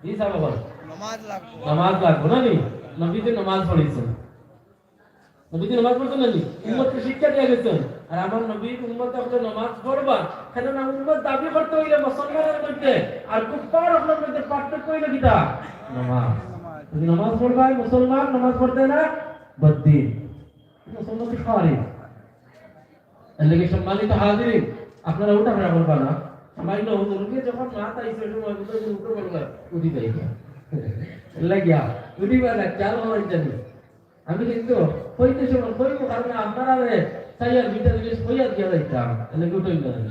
জি সাহেব, বল। নামাজ লাগবো। নামাজ লাগবো না নি? নবীজি নামাজ পড়ছইন। নবীজি নামাজ পড়ছইন না নি? উম্মতকে শিক্ষা দিয়া গেছইন। আর আমার নবীর উম্মত অকলে নামাজ পড়বা, কেননা উম্মত দাবি করতে অইলে মুসলমানের মধ্যে আর কুফফার অকলর মধ্যে পার্থক্য অইলো কিতা? নামাজ। যদি নামাজ পড়বায় মুসলমান, নামাজ পড়তে না বদ্দিন। মুসলমান তো খাওয়ারি। এর লাগি সম্মানিত হাজিরিন, আপনারা উঠাফেরা করবা না। সামান্য হুজুরকে যখন মাত আইছে, ওই সময় হুজুর উপরে বলবা, উঠি যাই। এর লাগিয়া, উঠিবা না, খেয়াল করার জন্য। আমি কিন্তু কইতে সময় কইবো, কারণ আপনারা রে, চাইয়ার ভিতরে জিনিস কইয়া দিয়া যাইতাম, এর লাগি উঠইন না।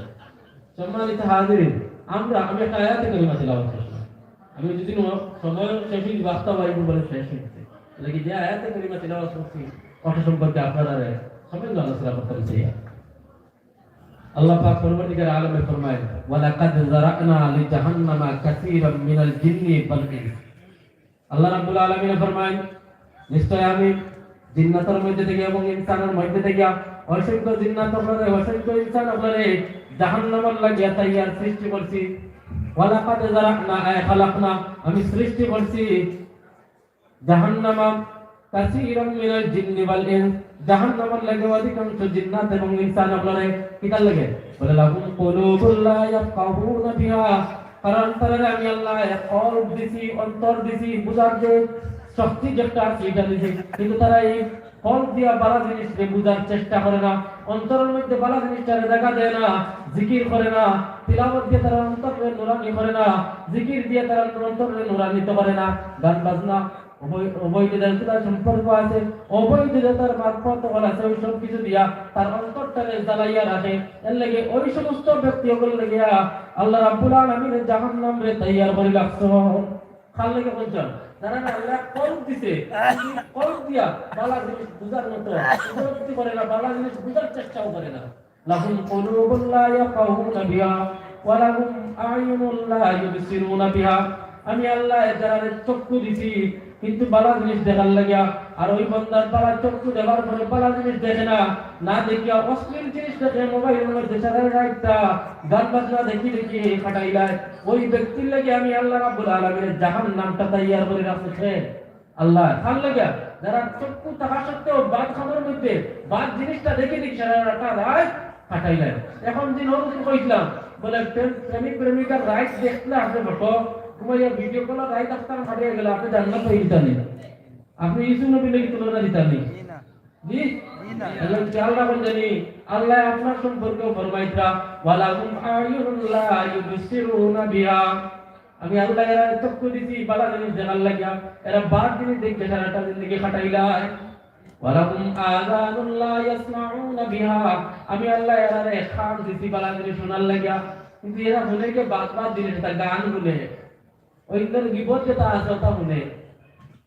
সম্মানিত হাজিরিন, আমরা, আমি একটা আয়াতে কারিমা তিলাওয়াত করছি। আমি যদি ন-, সময় শেষ হইতে, বাস্তব আইব বলে শেষ হইতে। এর লাগি যে আয়াতে কারিমা তিলাওয়াত করছি, ওটা সম্পর্কে আপনারা রে সামান্য আলোচনা করতাম চাইয়া। আল্লাহ পাক পরবর্তীকার আলমে ফরমায়, "ওয়ালাকাদ যারা'না লিজাহান্নামা কাসীরাম মিনাল জিন্নি ওয়াল ইনস।" আল্লাহ রাব্বুল আলামিন ফরমায়, "নিশ্চয় আমি জিন্নাতর মধ্যে থেকে এবং ইনসানর মধ্যে থেকে অসংখ্য জিন্নাত অকলরে, অসংখ্য ইনসান অকলরে জাহান্নামর লাগিয়া তৈয়ার সৃষ্টি করছি।" ওয়ালাকাদ যারা'না আই খালাকনা, আমি সৃষ্টি করছি জাহান্নামা কাসীরাম মিনাল জিন্নি ওয়াল ইনস, জাহান্নামর লাগি অধিকাংশ জিন্নাত এবং ইনসান অকলরে। কিতার লাগি? বলে, "লাহুম কুলুবুন লা ইয়াফকাহুনা বিহা।" কারণ তারারে আমি আল্লাহ কলব দিছি, অন্তর দিছি, বুঝার যে শক্তি যেটা আছে, এটা দিছি। কিন্তু তারা এই কলব দিয়া বালা জিনিসরে বুঝার চেষ্টা করে না, অন্তরের মধ্যে বালা জিনিসটারে জাগা দেয় না, জিকির করে না, তিলাওয়াত দিয়া তারা অন্তররে নুরানি করে না, জিকির দিয়া তারা অন্তররে নুরানিত করে না, গান বাজনা অবৈ-, অবৈধ যেগুলা সম্পর্ক আছে, অবৈধ যেটার মারফত অকল আছে, ওই সব কিছু দিয়া তার অন্তরটারে জ্বালাইয়া রাখে। এর লাগি ওই সমস্ত ব্যক্তি অকল লাগিয়া আল্লাহ রাব্বুল আলামিনে জাহান্নামরে তৈয়ার করি রাখছইন। কার লাগি কইছইন? যারারে আল্লাহ কলব দিছে, কলব দিয়া বালা জিনিস বুঝার মতো উপলব্ধি করে না, বালা জিনিস বুঝার চেষ্টাও করে না। লাহুম কুলুবুন লা ইয়াফকাহুনা বিহা ওয়া লাহুম আ'ইউনুন লা ইউবসিরুনা বিহা। আমি আল্লাহ যারারে চক্ষু দিছি, কিন্তু বালা জিনিস দেখার লাগিয়া, আর ওই বান্দার বালা চক্ষু দেখার পরে বালা জিনিস দেখে না, না দেখিয়া অশ্লীল জিনিস দেখে, মোবাইলের মধ্যে সারা রাইতটা গান বাজনা দেখি দেখি কাটাইলায়। ওই ব্যক্তির লাগি আমি আল্লাহ রাব্বুল আলামিনে জাহান্নামটা তৈয়ার করি রাখছে। আল্লাহ, কার লাগিয়া? যারা চক্ষু থাকা সত্ত্বেও বাদ খানোর মধ্যে বাদ জিনিসটা দেখি দেখি সারা রাতটা রাইত কাটাইলায়। এখন দিন হল দিন কইছিলাম, বলে, প্রেম-, প্রেমিক প্রেমিকার রাইত দেখলে আপনি বটো, ঘুমাইয়া ভিডিও কল রাইত আপনার ফাটিয়া গেল, আপনি জান্নাত হয়ে দিতা নি। আপনি ইউসুফ নবীর লাগি তুলনা দিতা নি। জি? জি না। তাহলে খেয়াল রাখুন জানি, আল্লাহ আপনার সম্পর্কে ফরমাইতরা, "ওয়ালাহুম আ'ইউনুন লা ইউবসিরুনা বিহা।" আমি আল্লাহ এরারে চক্ষু দিছি বালা জিনিস দেখার লাগিয়া, এরা বাদ জিনিস দেখে সারাটা জিন্দেগি কাটাইলায়। "ওয়ালাহুম আযানুন লা ইয়াসমাউনা বিহা।" আমি আল্লাহ এরারে কান দিছি বালা জিনিস শোনার লাগিয়া, কিন্তু এরা শুনে কি বাদ বাদ জিনিস, এটা গান শুনে। অন্যর গীবত যেটা আছে, ওটা শুনে।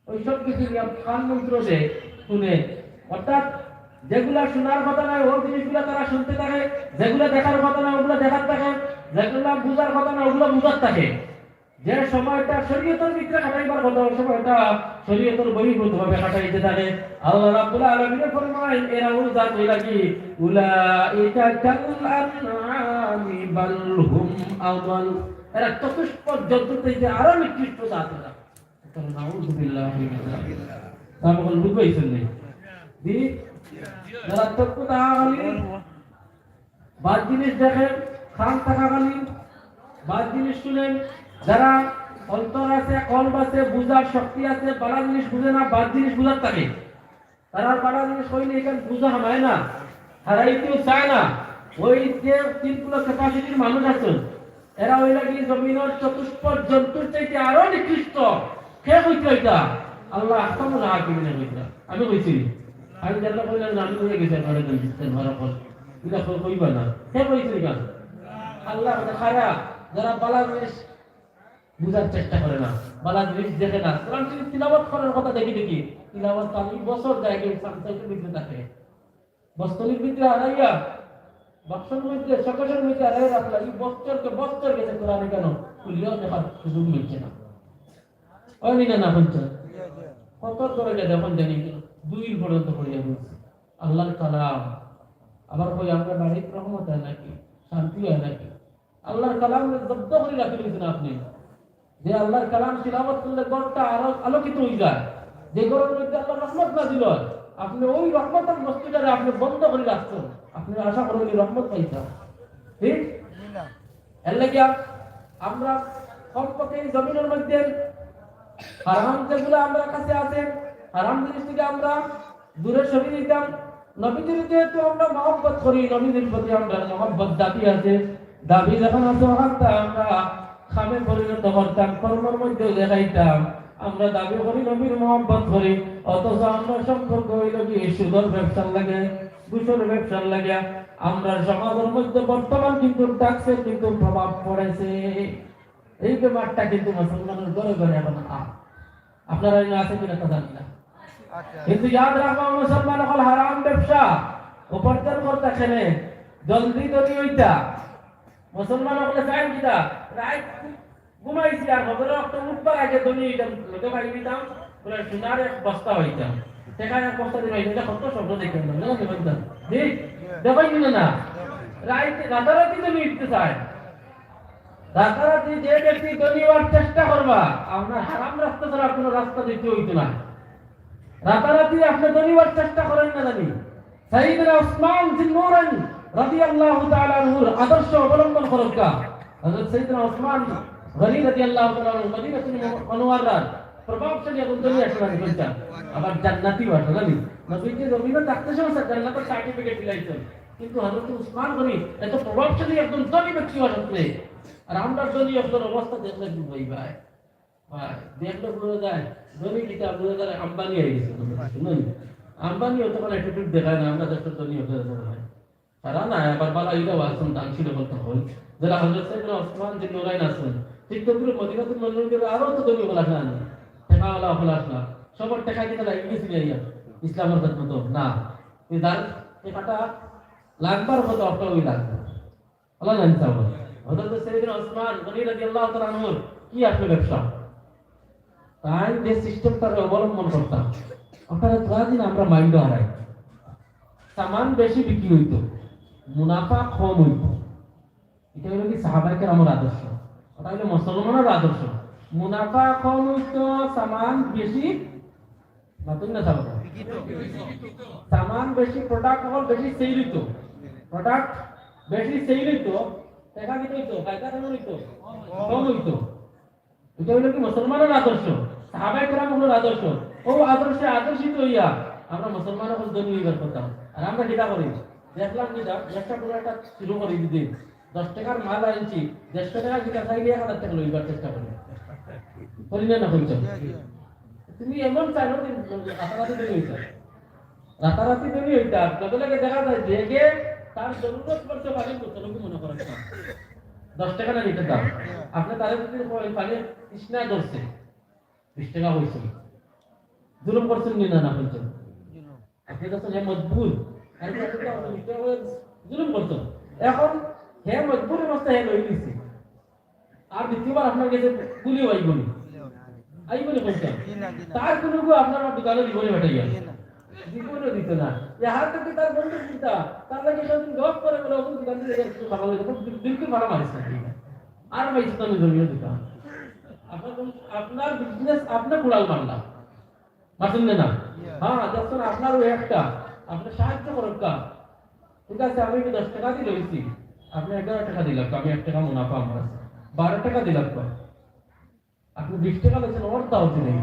ওই সব কিছু নিয়ে কান মন্ত্র দেয়, শুনে। অর্থাৎ যেগুলা শোনার কথা নয়, ওই জিনিসগুলা তারা শুনতে থাকে, যেগুলা দেখার কথা নয়, ওগুলা দেখার থাকে, যেগুলা বুঝার কথা নয়, ওগুলা বুঝার থাকে। যে সময়টা শরীয়তের ভিতরে কাটাইবার কথা, ওই সময়টা শরীয়তের বহির্ভূত ভাবে কাটাইতে থাকে। আল্লাহ রাব্বুল আলামিন ফরমায়, এরা ওই জাত হইলা কি? "উলাইকা কাল আনআমি বাল হুম আদাল।" এরা চতুষ্পদ জন্তু থেকে আরো নিকৃষ্ট জাত এরা। নাউযুবিল্লাহি মিন যালিক। তা বকল বুঝবাইছেন নি? জি? যারা চক্ষু থাকাকালীন বাদ জিনিস দেখেন, কান থাকাকালীন বাদ জিনিস শুনেন, যারা অন্তর আছে, কলব আছে, বুঝার শক্তি আছে, বালা জিনিস বুঝে না, বাদ জিনিস বুঝার থাকে। তারা বালা জিনিস কইলে এখান বুঝা হামায় না, হারাইতেও চায় না। ওই যে তিন কিলো ক্যাপাসিটির মানুষ আছেন, এরা ওই লাগি জমিনের চতুষ্পদ জন্তুর চাইতে আরো নিকৃষ্ট। কে কইছে এটা? আল্লাহ আহকামুল হাকিমিনে কইছে। আমি কইছি? আমি যেটা কইলাম না, আমি কইয়া গেছি, আপনারা জানতেন, ধরা পড়ে। এটা কই-, কইবা না। কে কইছে এটা? আল্লাহ বলে, খারা, যারা বালা জিনিস বুঝার চেষ্টা করে না, বালা জিনিস দেখে না। কোরআন শরীফ তিলাওয়াত করার কথা দেখি দেখি, তিলাওয়াত চালু বছর যায়, কিন্তু সাবজেক্টের ভিতরে থাকে। বস্তনির ভিতরে হারাইয়া, বাক্সর মধ্যে, শোকেসের মধ্যে হারাই রাখলা, এই বছরকে বছর গেছে কোরআনে কেন খুললেও দেখার সুযোগ মিলছে না। ওই মিনা না বলছে, কত দরজা যখন জানি দুই পর্যন্ত পড়িয়া বলছে আল্লাহর কালাম। আবার কই আমরা বাড়ির রহমত হয় নাকি, শান্তি হয় নাকি? আল্লাহর কালাম জব্দ করে রাখি দিয়েছেন আপনি। যে আল্লাহর কালাম তিলাওয়াত করলে ঘরটা আলো-, আলোকিত হয়ে যায়, যে ঘরের মধ্যে আল্লাহর রহমত নাজিল হয়, আপনি ওই রহমতের বস্তুটারে আপনি বন্ধ করে রাখছেন, আপনি আশা করেন এই রহমত পাইতা, ঠিক? এর লাগিয়া আমরা কমপক্ষে এই জমিনের মধ্যে হারাম যেগুলো আমরা কাছে আছে, হারাম জিনিস থেকে আমরা দূরে সরে দিতাম। নবীজির যেহেতু আমরা মহব্বত করি, নবীজির প্রতি আমরা মহব্বত দাবি আছে, দাবি যখন আছে, ওখানটা আমরা কামে পরিণত করতাম, কর্মর মধ্যে দেখাইতাম। আমরা দাবি করি নবীর মহব্বত করি, অথচ আমরা সম্পর্ক হইল কি সুদর ব্যবসার লাগে, ঘুষর ব্যবসার লাগে। আমরা সমাজের মধ্যে বর্তমান কিন্তু ড্রাগসের কিন্তু প্রভাব পড়েছে। এই ব্যাপারটা কিন্তু মুসলমানের ঘরে ঘরে এখন আ-, আপনারা এখানে আছে কিনা তা জানি না। আচ্ছা। কিন্তু ইয়াদ রাখবা, মুসলমান অকল হারাম ব্যবসা উপার্জন করতা কেনে, জলদি ধনী হইতা। মুসলমান অকলে চাইন কিতা? রাইত ঘুমাইছি আর হজরর ওয়াক্ত উঠবার আগে ধনী হইতাম, লগে পাই দিতাম, বলে সোনার এক বস্তা হইতাম, টেকা এক বস্তা দিন হইতাম, এটা কত স্বপ্ন দেখতাম না, জানো তো বলতাম? জি? দেখইন না, না? রাইত, রাতারাতি ধনী হইতে চায়। রাতারাতি যে ব্যক্তি ধনী হওয়ার চেষ্টা করবা, আপনার হারাম রাস্তা ছাড়া কোনো রাস্তা দিতে হইতো না। রাতারাতি আপনি ধনী হওয়ার চেষ্টা করেন না জানি। সাইয়েদনা উসমান জিন্নুরাইন রাদিয়াল্লাহু তাআলা আনহুর আদর্শ অবলম্বন করুক্কা। হযরত সাইয়েদনা উসমান গনি রাদিয়াল্লাহু তাআলা আনহু মদিনাতুল মুনাওয়ারার প্রভাবশালী একজন ধনী আসলে আমি বলতাম। আবার জান্নাতিও আসলে আমি। নবীজি জমিনে থাকতে সময় জান্নাতের সার্টিফিকেট দিলাইছেন। কিন্তু হযরত উসমান গনি এত প্রভাবশালী একজন ধনী ব্যক্তি হওয়া সত্ত্বে, আর আমরা ধনী অকলর অবস্থা দেখলে কি ভাই ভাই? ভাই, দেখলে বোঝা যায়, ধনী কিতা বোঝা যায়, আম্বানি হয়ে গেছে, বুঝলেন? আম্বানি অত কোনো অ্যাটিটিউড দেখায় না, আমরা দেশের ধনী হতে দেখায়। তারা না, আবার বালা ইটা ওয়াসন দান ছিল বলতে হয়। যারা হযরত সাইয়েদনা ওসমান জিন্নুরাইন আছেন, ঠিক তদ্রুপ মদিনাতুল মুনাওয়ারার আরো তো ধনী বলা যায় না। টেকাওয়ালা অকল আসলা, সবার টেকা কিতা লাগে গেছে গিয়া ইসলামের খেদমত? না। এই দান টেকাটা লাগবার মতো অর্থ ওই লাগবে। আল্লাহ জানি চাবো। হযরত সাইয়েদনা ওসমান গনি রাদিয়াল্লাহু তাআলা আনহুর কি আসলে ব্যবসা? তাই যে সিস্টেমটা অবলম্বন করতাম, ওখানে তোরা দিন আমরা মাইন্ড হারাই। সামান বেশি বিক্রি হইতো, মুনাফা কম হইতো। এটা হলো কি সাহাবায়ে কেরামের আদর্শ, ওটা হলো মুসলমানের আদর্শ। মুনাফা কম হইতো, সামান বেশি, নতুন না সামান? সামান বেশি, প্রোডাক্ট অকল বেশি সেল হইতো, প্রোডাক্ট বেশি সেল হইতো, টেকা কিতা হইতো, ফায়দা কেমন হইতো? কম হইতো। এটা হইল কি মুসলমানের আদর্শ, সাহাবায়ে কেরাম অকলর আদর্শ। ও আদর্শে আদর্শিত হইয়া আমরা মুসলমান অকল ধনী হইবার কথা। আর আমরা কিতা করি? দেখলাম কিতা, ব্যবসা করে একটা শুরু করি যদি দশ টেকার মাল আনছি, দেড়শো টেকা কিতা চাইলে এক হাজার টেকা লইবার চেষ্টা করি। করি না, না করি? তুমি এমন চাইলো যে রাতারাতি ধনী হইতে। রাতারাতি ধনী হইতা, লগে লগে দেখা যায় যে কে তার জরুরত পড়ছে পানি বোতলকে মনে করেন না। দশ টেকা না নিতে দাম। আপনি তারে যদি কই পানি তৃষ্ণা ধরছে, বিশ টেকা হইছে। জুলুম করছেন নি না, না করছেন? আপনি তো হে মজবুর। আর কি আপনি তো আপনি বিশ টেকা করে জুলুম করছেন। এখন হে মজবুর অবস্থা হে লই নিছে। আর দ্বিতীয়বার আপনার কাছে গুলিও আইব নি। আইব নি কোনটা? জি না, জি না। তার কোনো গো আপনার দোকানে দিব নি বেটা ইয়া? জি না। জীবনও দিত না। এ হাত থেকে তার বন্ধু চিন্তা, তার লাগে সেদিন গপ করে বলে, "ওই দোকান থেকে কিছু খাওয়া হয়েছে, খুব বিল-, বিলকুল ভাড়া মারিস না।" আর ভাই, সেটা আমি জমিয়ে দিতাম। আপনার, আপনার বিজনেস, আপনার কুড়াল মারলাম। মারছেন না? হ্যাঁ, দেখছেন, আপনারও একটা। আপনে সাহায্য করউক্কা। ঠিক আছে, আমি দশ টেকা দি লইছি, আপনে এগারো টেকা দিলাউক্কা, আমি এক টেকা মুনাফা আমার আছে, বারো টেকা দিলাউক্কা। আপনে বিশ টেকা লইছইন, অর্ধা অর্ধি নাই।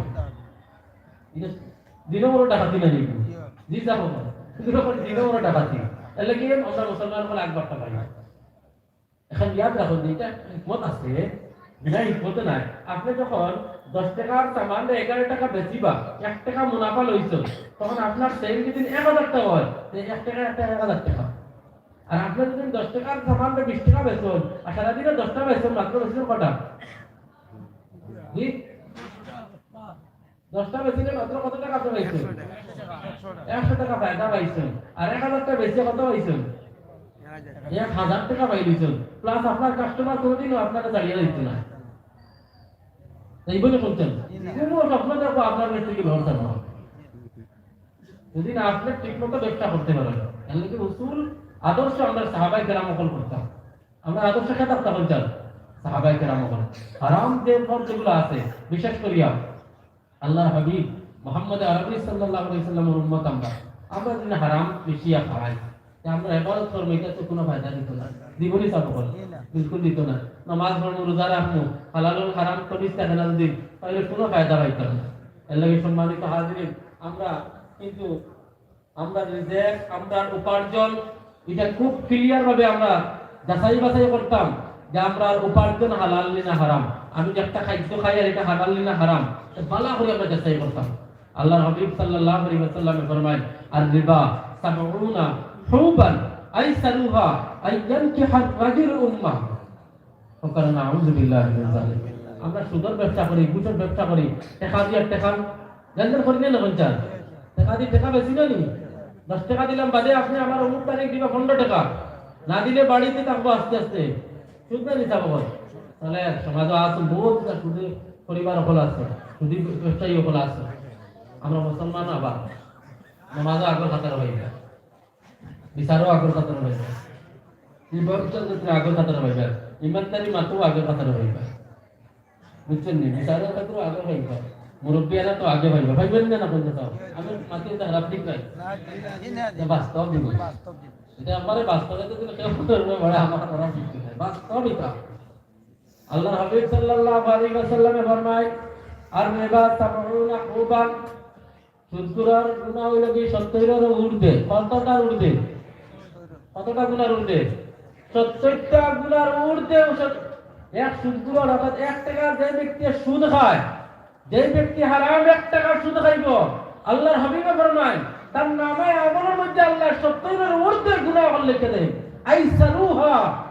ইটা দিনও বড় ডাকাতি না নি? জি স্যার, বাবা। দিনও বড়, দিনও বড় ডাকাতি। এরলাগি আমরা মুসলমান অকল আগ বাট্টা পাই। অখন ইয়াদ রাখইন যে ইটা হিকমত আছে, বিনা হিকমতে নায়। আপনে যখন দশ টেকার সামানরে এগারো টেকা বেচিবা, এক টেকা মুনাফা লইছইন, তখন আপনার সেল যদি এক হাজার টেকা অয়, তে এক টেকা, এক টেকা এক হাজার টেকা। আর আপনে যদি দশ টেকার সামানরে বিশ টেকা বেচইন, আর সারাদিনে দশটা বেচইন, মাত্র বেচইন কয়টা? জি? দশটা বেচিলে মাত্র কত টেকা আপনে পাইছইন? একশো টেকা ফায়দা পাইছইন। আর এক হাজারটা বেচিয়া কত পাইছইন? এক হাজার টেকা পাইলিছইন। প্লাস আপনার কাস্টমার কোনোদিনও আপনারে ছাড়িয়া যাইতো না। তাই বলে বলছেন, কুনু স্বপ্ন দেখো আপনার কাছ থাকি ব্যবস্থা না হবে। যদি না আপনে ঠিক মতো ব্যবসা করতে পারেন, তাহলে কি উসুল আদর্শ আমরা সাহাবায়ে কেরাম অকল করতাম। আমরা আদর্শ কে থাকতাম বলছেন? সাহাবায়ে কেরাম অকল। হারাম যে ফল যেগুলো আছে, বিশেষ করিয়া আল্লাহর হাবিব মুহাম্মদ আরবি সাল্লাল্লাহু আলাইহি সাল্লামের উম্মত আমরা। আমরা যদি হারাম মিশিয়া খাই, তে আমরা ইবাদত করবো, ইটা তো কুনু ফায়দা দিতো না। দিবনি সাব অকল? বিলকুল দিতো না। নামাজ পড়মু, রোজা রাখমু, হালাল হারাম তো মিশতে না যদি, তাহলে কুনু ফায়দা পাইতাম না। এরলাগি সম্মানিত হাজিরিন, আমরা কিন্তু আমরার রিজেক, আমরার উপার্জন, ইটা খুব ক্লিয়ার ভাবে আমরা যাচাই বাছাই করতাম যে আমরার উপার্জন হালাল নি না হারাম। আমি যে একটা খাদ্য খাই আর ইটা হালাল নি না হারাম, ইটা ভালা করি আমরা যাচাই করতাম। আল্লাহর হাবিব সাল্লাল্লাহু আলাইহি ওয়াসাল্লামে ফরমায়, "আর রিবা সাবউনা হুবান আইসারুহা আইয়ানকিহার রাজুল উম্মাহ।" অকারণে আউযু বিল্লাহি মিন যালিক। আমরা সুদর ব্যবসা করি, ঘুষর ব্যবসা করি, টেকা দিয়া টেকা লেনদেন করি না, না বলছেন? টেকা দিয়া টেকা বেশি না নি? দশ টেকা দিলাম বাদে আপনে আমার অমুক তারিখ দিবা পনেরো টেকা, না দিলে বাড়িতে থাকবো আস্তে আস্তে। সুদ না নিতে হবে। তাহলে সমাজে আছে বহুত সুদী পরিবার অকল আছে, সুদী ব্যবসায়ী অকল আছে। আমরা মুসলমান আবার নামাজও আগর কাতার অইবা। বিচারও আগর কাতার অইবা। ইবাদতর ক্ষেত্রে আগর কাতার অইবা। ইমানদারি মাতও আগর কাতার অইবা। বুঝছইন নি? বিচারর ক্ষেত্রে আগে অইবা। মুরব্বিয়ানা তো আগে অইবা। অইবা নি না, না বলতে চাও? আমি মাতি তো খারাপ দিক নাই। ইটা বাস্তব দিক। ইটা আমারে বাস্তবে তো দিলে কেউ করবে, বড় আমার খারাপ দিক নাই। বাস্তব ইটা। আল্লাহর হাবিব সাল্লাল্লাহু আলাইহি ওয়াসাল্লামে ফরমায়, "আর রিবা সাবউনা হুবান।" সুদখুরর গুনা অইলো কি সত্তইরর ঊর্ধ্বে। কতটার ঊর্ধ্বে? কতটা গুনার ঊর্ধ্বে? সত্তইরটা গুনার ঊর্ধ্বে। সত-, এক সুদখুরর, অর্থাৎ এক টেকা যে ব্যক্তি সুদ খায়, যে ব্যক্তি হারাম এক টেকা সুদ খাইবো, আল্লাহর হাবিবে ফরমায়, তার নামায়ে আমলর মধ্যে আল্লাহ সত্তইরর ঊর্ধ্বে গুনা অকল লেখি দেয়। আইসারুহা,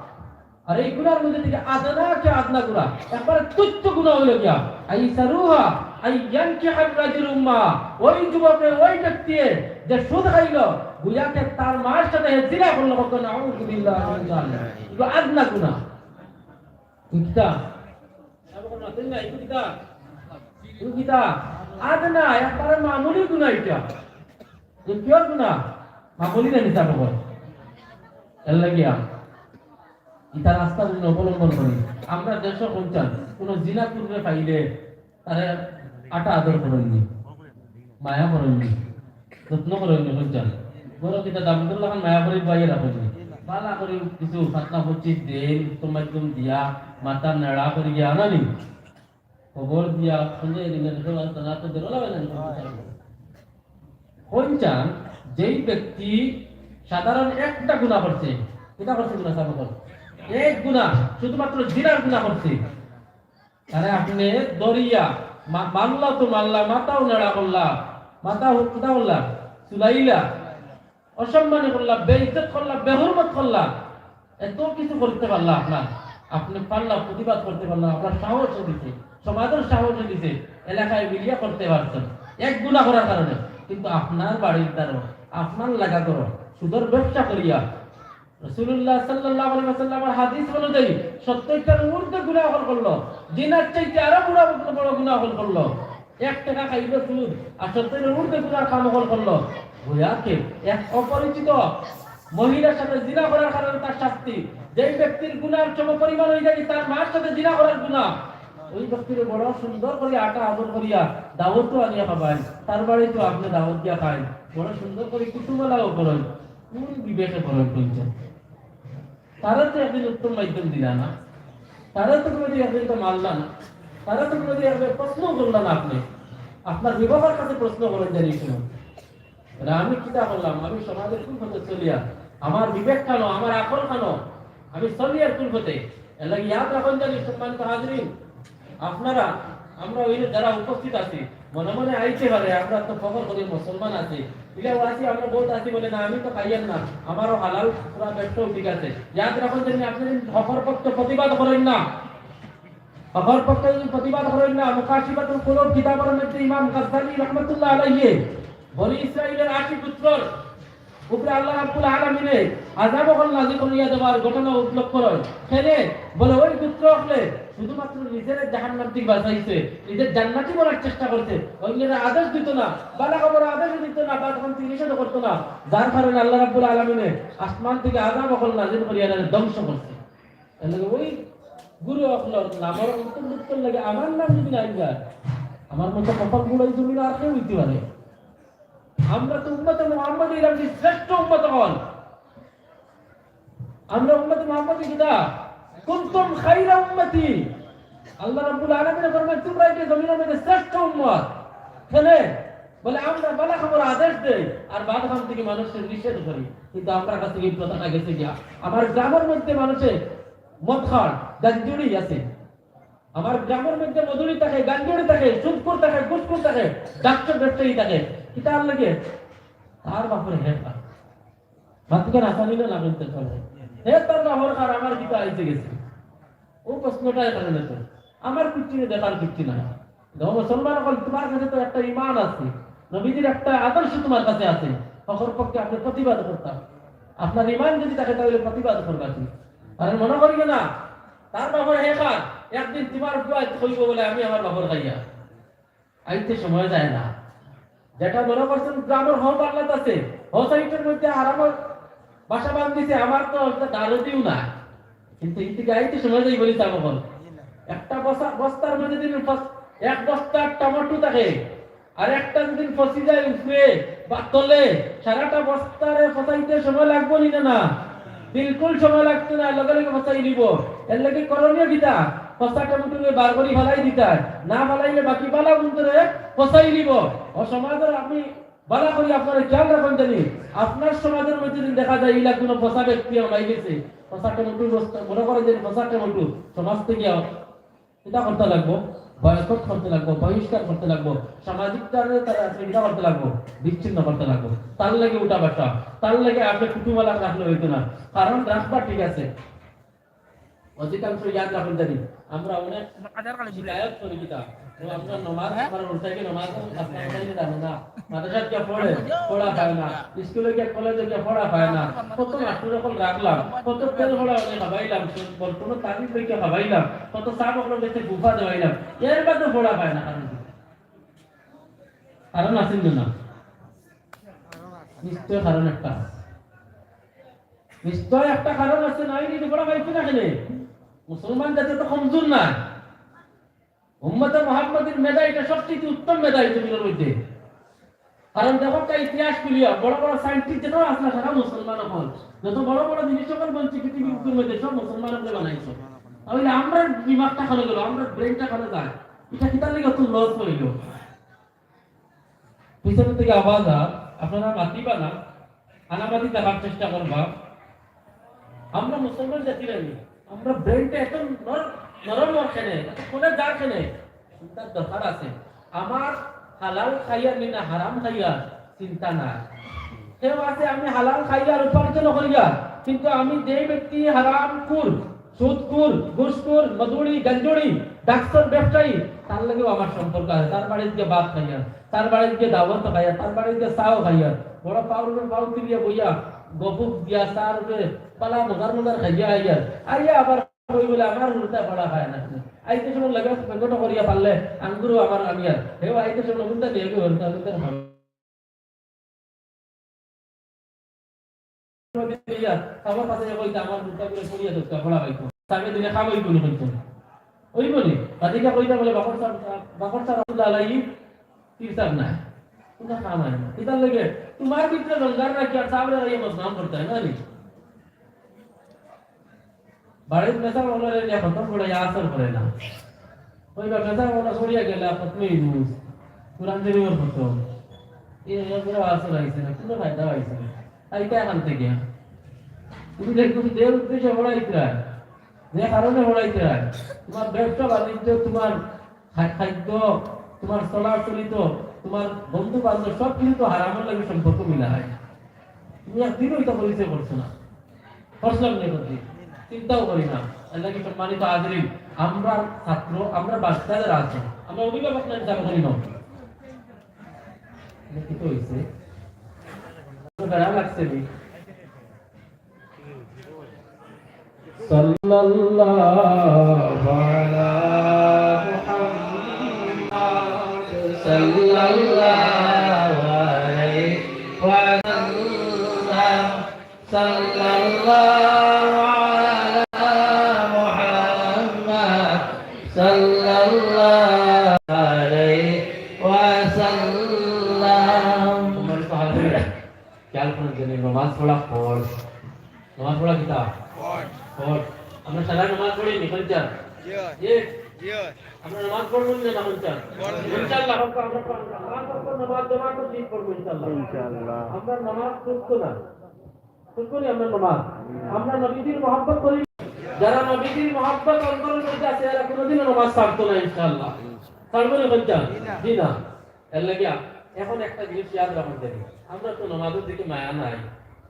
আর এই গুনার মধ্যে থেকে আদনা কে আদনা গুনা, একবারে তুচ্ছ গুনা অইলো গিয়া, আইসারুহা আইয়ানকিহার রাজুল উম্মাহ, ওই যুবকে, ওই ব্যক্তি যে সুদ খাইলো, গুয়াকে তার মার সাথে হে জিনা করলো, কত নাউযুবিল্লাহ মিন যালিক। এগুলো আদনা গুনা। কিতা? এগুলো কিতা? এগুলো কিতা? আদনা, একবারে মামুলি গুনা ইটা। এ কিওর গুনা? মামুলি না নিতা খবর। এর লাগিয়া ইতা রাস্তা যদি অবলম্বন করি, আমরা দেশো কইনচান, কুনু জিনাকুররে পাইলে তারে আটা আদর করইন নি, মায়া করইন নি, যত্ন করইন নি, কইনচান। বড় কিতা দামদুল্লাহ খান মায়া করি বাইয়ে রাখইন নি। বালা করি কিছু পাতলা পঁচিশ দিন উত্তম মাধ্যম দিয়া, মাথা নেড়া করিয়া আনা নি। খবর দিয়া, সন্দেহ দিন, জানাতে বেরোলা বেলা নি। কইনচান, যেই ব্যক্তি সাধারণ একটা গুনা করছে, কিতা করছে গুনা সাব অকল? এক গুনা, শুধুমাত্র জিনার গুনা করছে। তারে আপনে ধরিয়া, মা-, মারলা তো মারলা, মাথাও নেড়া করলা, মাথা হু-, কিতা করলা? চুলাইলা, অসম্মানী করলা, বেইজ্জত করলা, বেহুরমত করলা, এত কিছু করতে পারলা আপনার, আপনে পারলা, প্রতিবাদ করতে পারলা, আপনার সাহস দিছে, সমাজর সাহস দিছে, এলাকায় মিলিয়া করতে পারছেন এক গুনা করার কারণে। কিন্তু আপনার বাড়ির দ্বারো, আপনার লাগা করো, সুদর ব্যবসা করিয়া, রাসূলুল্লাহ সাল্লাল্লাহু আলাইহি ওয়াসাল্লামের হাদিস অনুযায়ী সত্তইরটার ঊর্ধ্বে গুনা অকল করলো, জিনার চাইতে আরো বড়, বড় গুনা অকল করলো। এক টেকা খাইলো সুদ, আর সত্তইরর ঊর্ধ্বে গুনার কাম অকল করলো। গুয়াকে এক অপরিচিত মহিলার সাথে জিনা করার কারণে তার শাস্তি, যেই ব্যক্তির গুনার সম পরিমাণ অই যায় তার মার সাথে জিনা করার গুনা, ওই ব্যক্তিরে বড় সুন্দর করি আটা আদর করিয়া দাওয়াতও আনিয়া খাবাইন, তার বাড়িত আপনে দাওয়াত দিয়া খাইন। বড় সুন্দর করি কুটুমালাও করইন, কোন বিবেকে করইন কইন চাইন? তারা তো একদিন উত্তম মাধ্যম দিলা না, তারা তো কোনোদিন একদিন তো মারলা না, তারা তো কোনোদিন একদিন প্রশ্ন করলা না। আপনে আপনার বিবেকর কাছে প্রশ্ন করইন জানি শুনুন। এরা আমি কিতা করলাম? আমি সমাজর কুন পথে চলিয়ার? আমার বিবেক খানো, আমার আকল খানো, আমি চলিয়ার কুন পথে? এর লাগি ইয়াদ রাখইন জানি, সম্মানিত হাজিরিন, আপনারা, আমরা অইলে যারা উপস্থিত আছি, মনে মনে আইতে পারে, আমরা তো ফখর করি মুসলমান আছি, ইলাও আছি, আমরা বউত আছি বলে না, আমি তো খাইয়ার না, আমারও হালাল পুরা ব্যবসাও ঠিক আছে। ইয়াদ রাখইন জানি, আপনে যদি হকর পক্ষে প্রতিবাদ করইন না, হকর পক্ষে যদি প্রতিবাদ করইন না, মুকাশিফাতুল কুলুব কিতাবর মধ্যে ইমাম গাজ্জালী রহমতুল্লাহ আলাইহি বনি ইসরাইলর আশি পুত্রর উপরে আল্লাহ রাব্বুল আলামিনে আযাব অকল নাজিল করিয়া দেওয়ার ঘটনা উল্লেখ করইন। কেনে? বলে, ওই পুত্র অকলে শুধুমাত্র নিজের জাহান্নাম থেকে বাঁচাইছে, নিজের জান্নাতি করার চেষ্টা করছে। অইন্যরে আদেশ দিত না, বালা খবর আদেশ দিত না, বাদ খান থেকে নিষেধ করতো না, যার কারণে আল্লাহ রাব্বুল আলামিনে আসমান থেকে আযাব অকল নাজিল করিয়া তারে ধ্বংস করছে। এর লাগি ওই গুরু অকলর নামর অন্তর্ভুক্ত লাগে আমার নাম যদি নাই যায়, আমার মতো কপাল পুড়া এই জমিনে আর কেউ অইতে পারে? আমরা তো উম্মতে মুহাম্মদী, এর শ্রেষ্ঠ উম্মত অকল। আমরা উম্মতে মুহাম্মদী কিতা? কুনতুম খায়রা উম্মতি। আল্লাহ রাব্বুল আলামিনে ফরমাইন, তোমরা এই জমিনর মধ্যে শ্রেষ্ঠ উম্মত। কেনে? বলে, আমরা বালা খবর আদেশ দেই, আর বাদ খান থেকে মানুষরে নিষেধ করি। কিন্তু আমরার কাছ থেকে এই প্রথাটা গেছে গিয়া। আমার গ্রামর মধ্যে মানুষে মদ খার, গাঞ্জুড়ি আছে। আমার গ্রামর মধ্যে মদুড়ি থাকে, গাঞ্জুড়ি থাকে, সুদখুর থাকে, ঘুষখুর থাকে, ডাক্তার ব্যবসায়ী থাকে। কিতার লাগি? তার বাপর হেখা। মাতখান আসানি না, না বলতে পারে। হে তার বাপর কার, আমার কিতা আইছে গেছে? ও প্রশ্নটা এখানে না তো। আমার কুচ্ছিরে দেখার কুচ্ছি না। দেখো মুসলমান অকল, তোমার কাছে তো একটা ইমান আছে, নবীজির একটা আদর্শ তোমার কাছে আছে, হকর পক্ষে আপনে প্রতিবাদ করতা। আপনার ইমান যদি থাকে তাহলে প্রতিবাদ করবা কি? আর মনে করিও না, তার বাপর হেখা, একদিন তোমার পুয়া কইবো বলে আমি আমার বাপর খাইয়া। আইতে সময় যায় না। যেটা মনে করছেন গ্রামর হক আল্লাহ আছে, হক সাইডের মধ্যে আরামর বাসা বান্ধিছে, আমার তো একটা দারুদিও না। কিন্তু এই থেকে আইতে সময় যাই বলি তা বল। একটা বস্তা, বস্তার মধ্যে যদি ফস-, এক বস্তার টমেটো থাকে, আর একটা যদি ফসি যায় উপরে বা তলে, সারাটা বস্তারে ফসাইতে সময় লাগবো নি না? না, বিলকুল সময় লাগতো না, লগে লগে ফসাই নিব। এর লাগি করণীয় কিতা? ফসা টমেটোরে বার করি ফালাই দিতা, না ফালাইলে বাকি বালা গুন্তরে ফসাই নিব। ও সমাজর আমি বালা করি আপনারা খেয়াল রাখইন জানি, আপনার সমাজর মধ্যে যদি দেখা যায় ইলা কোনো ফসা ব্যক্তি আমার গেছে, ফসা টমেটো বস্তা, মনে করে যে ফসা টমেটো, সমাজ থেকে কিতা করতে লাগবো? বয়কট করতে লাগবো, বহিষ্কার করতে লাগবো, সামাজিক কারণে তারা কিতা করতে লাগবো? বিচ্ছিন্ন করতে লাগবো। তার লাগি উঠা বসা, তার লাগি আপনে কুটুমালা রাখলে অইতো না। কারণ রাখবা ঠিক আছে, অধিকাংশ ইয়াদ রাখইন জানি, আমরা অনেক আধার কার্ডে ঘুরে। শিকায়ত করি কিতা, তো আমরা নমাজ, হ্যাঁ? আমরা উল্টাকে নমাজ, আমরা উল্টাকে জানে না। মাদ্রাসাত গিয়া পড়ে, পড়া পায় না। স্কুলে গিয়া, কলেজে গিয়া পড়া পায় না। কত মাস্টার অকল রাখলাম, কত তেল পড়া অনেক খাবাইলাম, বর্তমান তাবিজ লইয়া খাবাইলাম, কত সাব অকল গেছে গুফা দেওয়াইলাম, এর বাদে পড়া পায় না। কারণ কি? কারণ আছে না? নিশ্চয় কারণ একটা আছে। নিশ্চয় একটা কারণ আছে, নাই নি পড়া পাইছে না কেনে? মুসলমান জাতি তো কমজোর না। উম্মতে মুহাম্মদীর মেধা এটা সবচেয়ে উত্তম মেধা এই জমিনের মধ্যে। কারণ দেখো, একটা ইতিহাস খুলিয়া বড় বড় সায়েন্টিস্ট যেটা আছে না, সারা মুসলমান অকল। যত বড় বড় জিনিস অকল বলছে পৃথিবীর বুকের মধ্যে, সব মুসলমান অকলে বানাইছে। তাহলে আমরা দিমাগটা খানে গেল, আমরা ব্রেনটা খানে যায়, এটা কিতার লাগি অত লস হইল? পিছন থেকে আওয়াজ আর আপনারা মাতিবা না, আনামাতি দেখার চেষ্টা করবা। আমরা মুসলমান জাতি নানি, আমরা ব্রেনটা এত নর-, নরম অর কেনে, এত কোনে যার কেনে, চিন্তার দরকার আছে। আমার হালাল খাইয়ার নি না হারাম খাইয়ার চিন্তা নাই। কেউ আছে আমি হালাল খাইয়ার উপার্জন করিয়ার, কিন্তু আমি যে ব্যক্তি হারাম খুর, সুদখুর, ঘুষখুর, মদুড়ি, গাঞ্জুড়ি, ডাক্তার ব্যবসায়ী, তার লগেও আমার সম্পর্ক আছে। তার বাড়িত গিয়া ভাত খাইয়ার, তার বাড়িত গিয়া দাওয়াত খাইয়ার, তার বাড়িত গিয়া চাও খাইয়ার, বড় পাউর উপরে পাউ তুলিয়া বইয়া, গফুক দিয়া চার উপরে পালা মজার মজার খাইয়া আইয়ার, আইয়া আবার কই বলে আমার উল্টা পড়া খায় না। আইতে সময় লাগে পেকেটও করিয়া পারলে আঙ্গুরও আমার আনিয়ার। হেও আইতে সময় উল্টা দিয়ে গেল, উল্টা উল্টা খাবে। আমার কাছে কইতে আমার মুখটা করে পড়িয়া দরকার পড়া হইতো। তাকে দিলে খাবো হইতো না হইতো। ওই বলি, তাদেরকে কইতে বলে বাকর স্যার, বাকর স্যার রহমতুল্লাহ আলাইহি তীর স্যার নাই। ইটা কাম অয় না। ইটার লাগি তুমার ভিতরে রোজগার রাখি আর সাবরে রাখি বদনাম করতে অয় না নি? বাড়িত মেসাব অকলরে দিয়া খতম পড়াইয়া আসর করে না। কইবা মেসাব অকল সরিয়া গেলে খতমে ইউনুস, কোরআন শরীফর খতম। এ, এরপরে আসর আইছে না, কুনু ফায়দা অইছে না। আর ইটা এখান থাকি তুমি দেখো যে উদ্দেশ্যে পড়াইতরায়, যে কারণে পড়াইতরায়, তুমার ব্যবসা বাণিজ্য, তুমার খা-, খাদ্য, তুমার চলাচলিত, তুমার বন্ধু বান্ধব সব কিছু তো হারামর লাগি সম্পর্ক মিলা অয়। তুমি একদিনও ইটা পরিচয় করছো না, করছিলাম না একদিন, চিন্তাও করি না। এর লাগি সম্মানিত হাজিরিন, আমরা ছাত্র, আমরা বাচ্চা যারা আছি, আমরা অভিভাবক না হিসাবে করি না। এটা কি তো হইছে? তো বেড়া লাগছে নি? صلى الله على محمد، صلى الله عليه وسلم، صلى الله على محمد، صلى الله عليه وسلم. খেয়াল করইন যেন, নমাজ পড়া ফরজ। নমাজ পড়া কিতা? ফরজ। ফরজ। আমরা সারা নমাজ পড়ি নি, কোন চান? জি। জি। জি। আমরা নমাজ পড়ব নি না, কোন চান? পড়ব। ইনশাআল্লাহ, আমরা, আমরা, আমরা পাঁচ ওয়াক্ত নমাজ জামাতে ঠিক করব ইনশাআল্লাহ। ইনশাআল্লাহ। আমরা নমাজ ছুটতো না। ছুটতো নি আমরা নমাজ? আমরা নবীজির মহব্বত করি। যারা নবীজির মহব্বত অন্তরের মধ্যে আছে, এরা কোনোদিনও নমাজ ছাড়তো না ইনশাআল্লাহ। ছাড়বো নি, কোন চান? জি না। জি না। এর লাগি এখন একটা জিনিস ইয়াদ রাখুন দেখি, আমরা তো নমাজের দিকে মায়া নাই,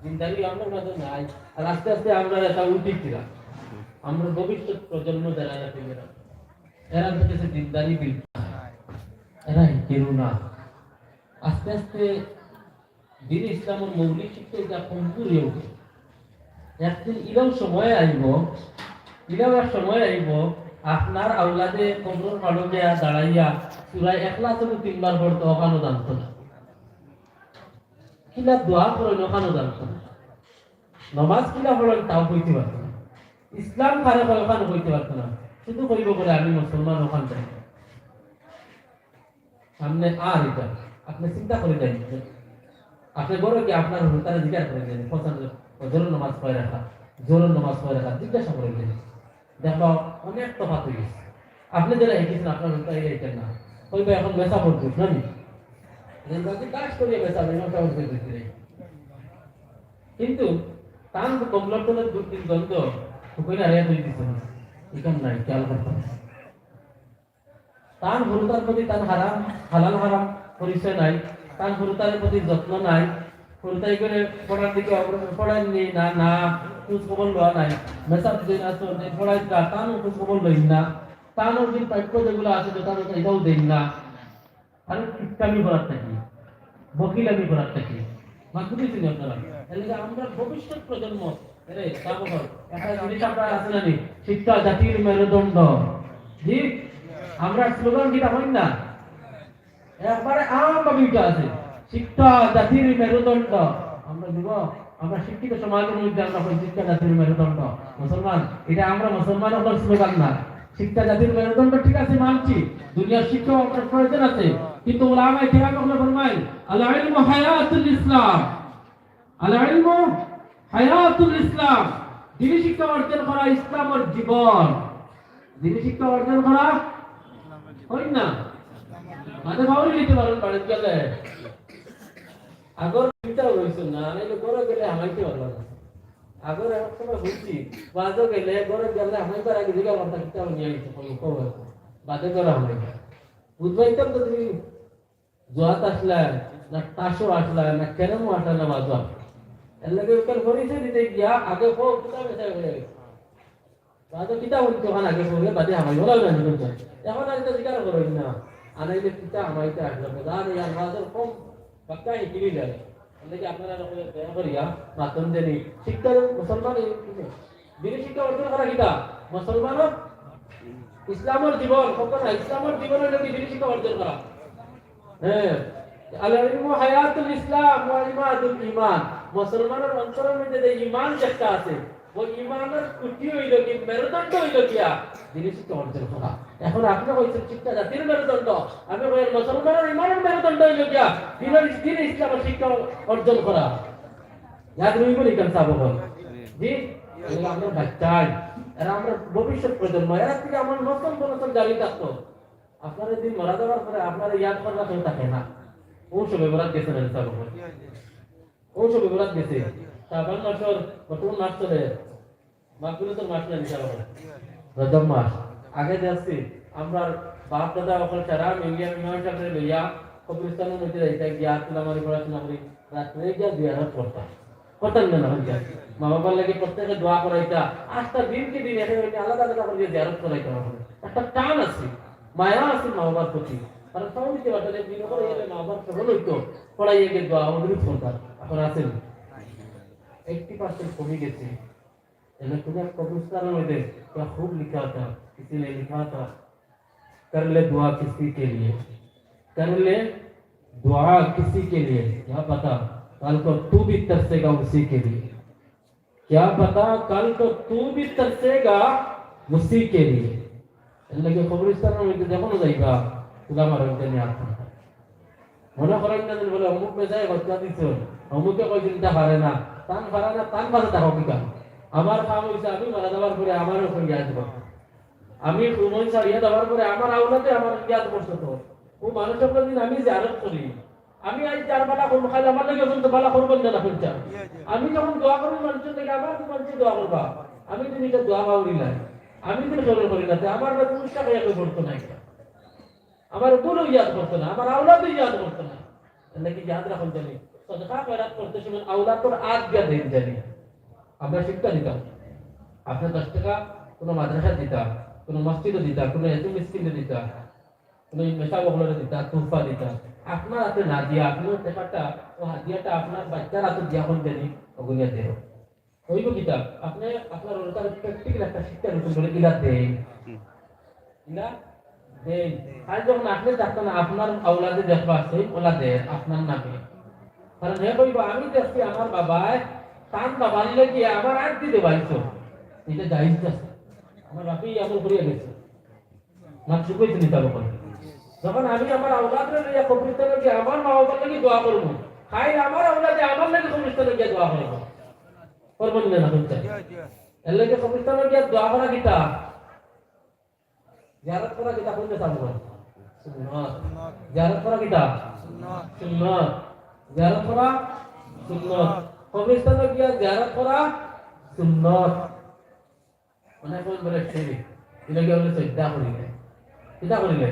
দিনদারি আমরার মাঝে নাই, আর আস্তে আস্তে আমরা এটা উঠি কিনা, আমরা ভবিষ্যৎ প্রজন্ম যারা আছে এরা, এরা তো কিছু দিনদারি বিল, এরা কেউ না। আস্তে আস্তে দিন ইসলামের মৌলিক শিক্ষা এটা কমজোর হয়ে উঠে। একদিন ইলাও সময় আইব, ইলাও এক সময় আইব, আপনার আওলাদে কবরর পাড়ো গিয়া দাঁড়াইয়া সূরা ইখলাস তিনবার পড়তো, ওখানো জানতো না। কিলা দোয়া করইন, ওখানো জানতো না। নমাজ কিলা পড়ইন, তাও কইতে পারতো না। ইসলাম কারে কয়, ওখানো কইতে পারতো না। শুধু কইব বলে, "আমি মুসলমান", ওখান যাই। সামনে আর এটা আপনি চিন্তা করে দেন। আপনি ঘরো গিয়া আপনার হুরুতারে জিজ্ঞাসা করে দেন, "ফজর, ফজরর নামাজ কয় রাকাত, জোহরর নামাজ কয় রাকাত?" জিজ্ঞাসা করে দেন। দেখবা অনেক তফাত হয়ে গেছে। আপনি যেটা শিখেছেন আপনার হুরুতারে এটা না। কইবা, "এখন মেসাব পড়ছিস না নি?" রেলগাড়ি কাজ করিয়া মেসাব, ইমাম সাহেব করে দিতে নেই। কিন্তু তান কমলার তলে দু তিন দ্বন্দ্ব, হুকুই না রে তুই দিছেন। এখান নাই, খেয়াল করতে হবে। তান হুরুতার প্রতি তান হারাম, হালাল হারাম পরিচয় নাই, তান হুরুতার প্রতি যত্ন নাই, হুরুতাই করে পড়ার দিকে অগ্রসর, পড়ার নেই না, না, খোঁজ খবর লওয়া নাই, মেসাব দিন আসুন, এই পড়াই তা, তানও খোঁজ খবর লইন না, তানও যে প্রাপ্য যেগুলো আছে, তো তানও এটাও দেন না। আর কিপটামি করার থাকি, বকিলামি করার থাকি, মাথা বুঝেছেন আপনারা? তাহলে যে আমরা ভবিষ্যৎ প্রজন্ম, আরে, তা বলো, একটা জিনিস আপনার আছে না নি? "শিক্ষা জাতির মেরুদণ্ড।" জি? আমরা স্লোগান কিতা হই না? একবারে আম ভাবে উঠা আছে, "শিক্ষা জাতির মেরুদণ্ড।" আমরা যুবক, আমরা শিক্ষিত সমাজের মধ্যে আমরা কই, "শিক্ষা জাতির মেরুদণ্ড।" মুসলমান, এটা আমরা মুসলমান হওয়ার স্লোগান না। শিক্ষা জাতির মেরুদণ্ড ঠিক আছে, মানছি, দুনিয়ার শিক্ষা আপনার প্রয়োজন আছে, কিন্তু ওলামায়ে কেরাম হকলে ফরমায়, "আল ইলমু হায়াতুল ইসলাম।" আল ইলমু হায়াতুল ইসলাম। দিনী শিক্ষা অর্জন করা ইসলামের জীবন। দিনী শিক্ষা অর্জন করা হয় না। মাঝে বাউরি নিতে পারেন বাড়িতে গেলে। আগর চিন্তা হইছে না, নাইলে ঘরে গেলে হামাইতে পারলাম না। আগর এক সময় বুঝছি, বাজে গেলে, ঘরে গেলে হামাইবার আগে জিজ্ঞাসা করতাম, "কিতা নিয়ে আইছো?" কম খবর। বাদে ঘরে হামাইতাম। বুঝবাইতাম তো তুমি জুয়াত আসলা, না তাসও আসলা, না ক্যারমও আসলা, না বাজো আসলা। এর লাগি ওখানে পরিচয় দিতে গিয়া আগে হোক, কিতা বেচা হয়ে গেছে। বাদে কিতা হইতো ওখানে আগে হোক, বাদে হামাই ওরাও জানি করতো। এখন আর এটা স্বীকার করো না। আনাইলে কিতা হামাইতে আসলো, বাজার ইয়ার বাজার কম, বাক্কা হিকিনি যায়। এর লাগি আপনারা দয়া করিয়া মাতন দেনি। শিক্ষা মুসলমান এই দিনী শিক্ষা অর্জন করা কিতা? মুসলমানর ইসলামর জীবন, কখন না? ইসলামর জীবন হইল কি দিনী শিক্ষা অর্জন করা। হ্যাঁ। আল ইলমু হায়াতুল ইসলাম ওয়া ইমাদুল ঈমান। মুসলমানর অন্তরের মধ্যে যে ঈমান যেটা আছে, ওই ঈমানর খুঁটি হইল কি, মেরুদণ্ড হইল গিয়া দিনী শিক্ষা অর্জন করা। এখন আপনে কইছেন শিক্ষা জাতির মেরুদণ্ড, আমি কই মুসলমানের ইমানের মেরুদণ্ড অইলো গিয়া দিনের, দিন ইসলামের শিক্ষা অর্জন করা। ইয়াদ রইবো নি কেন সাব অকল? জি, এরা আমরার বাচ্চাই, এরা আমরার ভবিষ্যৎ প্রজন্ম, এরা থাকি আমরার নসল বনসল জারি থাকতো। আপনারা দিন মারা যাওয়ার পরে আপনারা ইয়াদ করার কেউ থাকে না, ও সবে বরাত গেছে না সাব অকল। ও সবে বরাত গেছে। শাবান মাসর বর্তমান মাস চলে, মাগফিরাতর মাস না, ইনশাআল্লাহ। রজব মাস। আগে দেখছি, আমরার বাপ দাদা অকল সারা মিলিয়া ইমাম সাবরে লইয়া কবরস্থানর মধ্যে যাইতা, গিয়া তুলামারি পড়াশোনা করি, রাত্রে গিয়া জিয়ারত করতা। করতা না, না, হইতা। মা বাবার লাগি প্রত্যেকে দোয়া করাইতা। আস্তা দিন কি দিন একে একে আলাদা আলাদা করি জিয়ারত করাইতা। একটা টান আছে, মায়া আছে মা বাবার প্রতি। কারণ তাও দিতে পারতো না, দিন করে এলে মা বাবার সবল হইতো, পড়াইয়া গিয়ে দোয়া অনুরোধ করতা। এখন আছে না। Eighty percent কমে গেছে। এনে কোনো এক কবরস্থানের মধ্যে ইয়া খুব লিখা থা, কিসি নে লিখা থা, "কর লে দুয়া কিসি কে লিয়ে, কর লে দুয়া কিসি কে লিয়ে, ক্যা পতা কাল কো তু ভি তরসেগা উসি কে লিয়ে, ক্যা পতা কাল কো তু ভি তরসেগা উসি কে লিয়ে।" এর লাগি কবরস্থানের মধ্যে যখন যাইবা, তুলামারি অইতে নিয়ে আসবেন। মনে করেন না যেন বলে, "অমুক মেজায় বাচ্চা দিছইন, অমুকে কইছইন ইটা পারে না, তান পারে না, তান পাশে থাকো কি কাম?" আমার কাম হইছে, আমি মারা যাওয়ার পরে আমার ওখানে ইয়াদ করো। আমি সুমন ছাড়িয়া যাওয়ার পরে আমার আওলাদে আমার ইয়াদ করছে তো। ও মানুষ আপনার দিন আমি জিয়ারত করি। আমি আজ যার বালা করবো, খালি আমার লগে এখন তো বালা করবেন না, না করছেন। আমি যখন দোয়া করবো মানুষের লগে, আমার তো মানুষের দোয়া করবা। আমি যদি এটা দোয়া বাউরি নাই, আমি যদি সরল করি না, তে আমার না পুরুষটা খাইয়া কেউ করতো না এটা। আমার বউও ইয়াদ করতো না, আমার আওলাদও ইয়াদ করতো না। এর লাগি ইয়াদ রাখুন জানি, সদকা খয়রাত করতে সময় আওলাদর আগ দিয়া দেন জানি। আমরা শিক্ষা দিতাম, আপনে দশ টাকা কোনো মাদ্রাসা দিতা, কোনো মসজিদে দিতা, কোনো এতিম মিসকিনরে দিতা, কোনো মেশা বকলরে দিতা, তুফা দিতা। আপনার হাতে না দিয়া, আপনে ও টাকাটা, ও হাদিয়াটা আপনার বাচ্চার হাতে দিয়া কোন জানি অগুনিয়া দেও। অইবো কিতা? আপনে আপনার ওটার practical একটা শিক্ষা নতুন করে ইলা দেন। হুম। ইলা দেন। আর যখন আপনে থাকতেন না, আপনার আওলাদে দেখবা আছে, ওলা দেন, আপনার নামে। কারণ হে কইবো, "আমি দেখছি আমার বাবায়, তান বাবার লাগি আমার আগ দিতে পাইছো।" এটা জায়েজ আছে। আমার বাপে এই আমল করিয়া গেছে। মাতসুক অইছে নি তার উপরে? যখন আমি আমার আওলাদরে লইয়া কবরস্থানে গিয়া আমার মা বাবার লাগি দোয়া করবো, খাইল আমার আওলাদে আমার লাগি কবরস্থানে গিয়া দোয়া করবো। করবো নি না, না করতে? এর লাগি কবরস্থানে গিয়া দোয়া করা কিতা? জিয়ারত করা কিতা? কোন দেশে আমল? সুন্নত। জিয়ারত করা কিতা? সুন্নত। জিয়ারত করা সুন্নত। কবরস্থানে গিয়া জিয়ারত করা সুন্নত। অনেক সময় বলে শিরিক, এটা কি আমরা সইজদা করি না? কিতা করি না?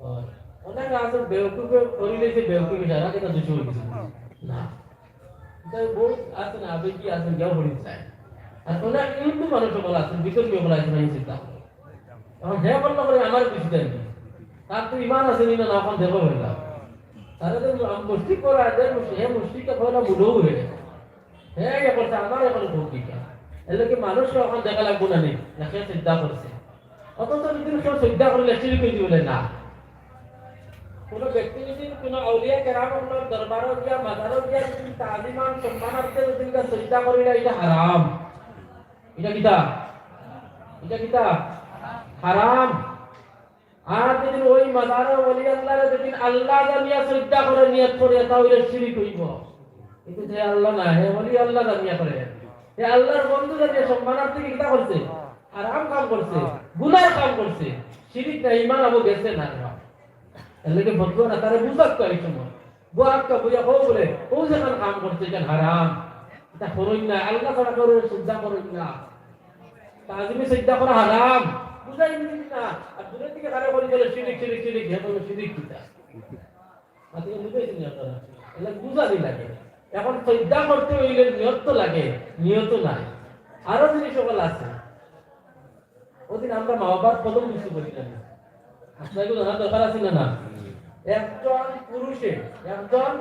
অয়। অনেক আছে বেওকুফে করিলে সে বেওকুফি সারা, এটা দুশো কিছু না। এটা বহুত আছে না, আবেগি আছে, যাও করি চায়। আর অনেক হিন্দু মানুষ সকল আছে, বিতর্কী সকল আছে না, এই চিন্তা। এখন হে বললো করে আমার কিছু দেন। তার তো ইমান আছে নি না, না, এখন দেখো ভাই না। তারা তো মুশরিক করা যায়, মুশরিক, হে মুশরিকটা করা মুলও হয়ে গেছে। হে ইয়ে করছে, আমার এখন ভোগ দিতা। এর লাগি মানুষরে এখন দেখা লাগবো না নি, না হে সইজদা করছে। অথচ যদি কেউ সইজদা করলে শিরিক অই দিবো না। কোনো ব্যক্তি যদি কোনো আউলিয়া কেরাম অকলর দরবারো গিয়া, মাজারো গিয়া যদি তাজিমান সম্মানার্থে যদি এটা সইজদা করিলে এটা হারাম। এটা কিতা? এটা কিতা? হারাম। আর যদি ওই মাজারো ওলি আল্লাহরে যদি আল্লাহ জানিয়া সইজদা করে নিয়ত করে, তাহলে শিরিক অইবো। কিন্তু যে আল্লাহ না, হে ওলি আল্লাহ জানিয়া করে, হে আল্লাহর বন্ধু জানিয়া সম্মানার্থে কিতা করছে? হারাম কাম করছে, গুনার কাম করছে। শিরিক না, ইমান আবো গেছে না। এর লাগি ফতোয়া না, তারে বুঝাক তো এই সময়। বুঝাক তো, বুঝা কও বলে, ও যেখান কাম করছে, এটা হারাম। এটা করইন না, আল্লাহ ছাড়া কেউরে সইজদা করইন না। তাজিমে সইজদা করা হারাম। বুঝাই দিন না। আর দূরের দিকে কারে করি বলে, "শিরিক, শিরিক, শিরিক", হে বলে, "শিরিক কিতা?" মাতিকে বুঝাইছেন নি আপনারা? এগুলা বুঝানি লাগে। এখন সইজদা করতে অইলে নিয়ত তো লাগে, নিয়ত নাই। আরো জিনিস সকল আছে। ওদিন আমরা মা বাবার কদম বুসি করি না। আপনার এগুলো জানার দরকার আছে না, না? একজন পুরুষে, একজন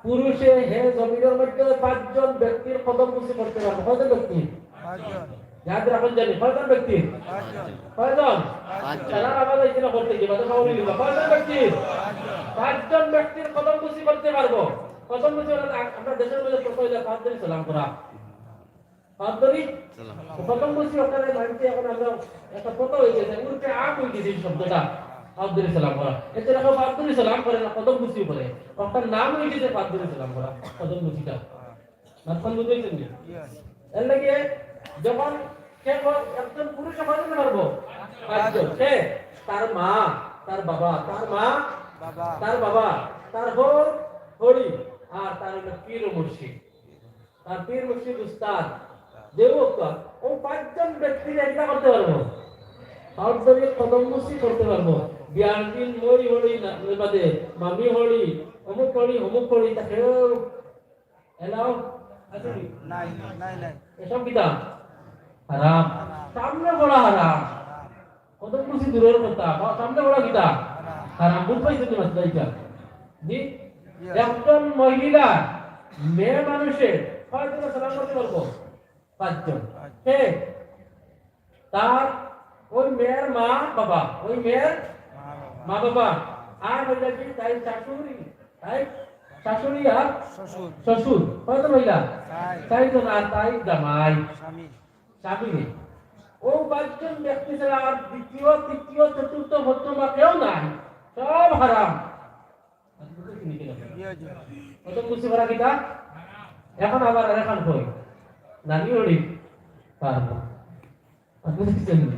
পুরুষে হে জমিনের মধ্যে পাঁচজন ব্যক্তির কদম বুসি করতে পারবে। কয়জন ব্যক্তি? পাঁচজন। ইয়াদ রাখুন জানি, কয়জন ব্যক্তি? পাঁচজন। কয়জন? পাঁচজন। তারা আবার এই জন্য করতে গিয়ে, বাদে খাওয়া নিল। কয়জন ব্যক্তি? পাঁচজন। পাঁচজন ব্যক্তির কদম বুসি করতে পারবো। কদম বুসি করতে আ-, আমরা দেশের মধ্যে কত হইলে পাঁচ দিন সালাম করা। পাঁচ ধরি সালাম। তো কদম বুসি অর্থ অইলো মানষে, এখন আমরা একটা কথা অই গেছে, উর্ফে আম অই গেছে এই শব্দটা। পাঁচ ধরি সালাম করা। এতে দেখো পাঁচ ধরি সালাম করে না, কদম বুসি করে। অর্থাৎ নাম অই গেছে পাঁচ ধরি সালাম করা, কদম বুসিটা। মাতখান বুঝাইছেন নি? এর লাগি যখন সে ক-, একজন পুরুষে কয়জন পারবো? পাঁচজন। সে, তার মা, তার বাবা, তার মা, বাবা। তার বাবা, তার হর, হরি, আর তার হইলো পীর ও মুর্শিদ। তার পীর মুর্শিদ উস্তাদ, যে হোক, ও পাঁচজন ব্যক্তিরে ইটা করতে পারবো। পাঁচ ধরি কদম বুসি করতে পারবো। বিয়ার দিন মই হরি না, বাদে মামি হরি, অমুক হরি, অমুক হরি, তা কেউ এলাও আছে নি? নাই, নাই, নাই। এসব কিতা? হারাম। হারাম। সামনে পড়া হারাম। হারাম। কদম বুসি দূরের কথা, বা সামনে পড়া কিতা? হারাম। হারাম। বুঝ পাইছেন নি মাতটা ইটা? জি? ইয়া। একজন মহিলা, মেয়ে মানুষে কয়জনে সালাম করতে পারবো? পাঁচজন। পাঁচজন। কে? তার ওই মেয়ের মা বাবা, ওই মেয়ের মা বাবা। মা বাবা। আর হইল কি, তাই শাশুড়ি, তাই শাশুড়ি আর শ্বশুর। শ্বশুর। কয়জন হইলা? চার। চারজন। আর তাই জামাই। স্বামী। স্বামী নেই। ও পাঁচজন ব্যক্তি ছাড়া আর দ্বিতীয়, তৃতীয়, চতুর্থ, পঞ্চম বা কেউ নাই। সব হারাম। জি, জি। কদম বুসি করা কিতা? এখন আবার আরেকখান কই। নানি হরি পারবো। বুঝছেন?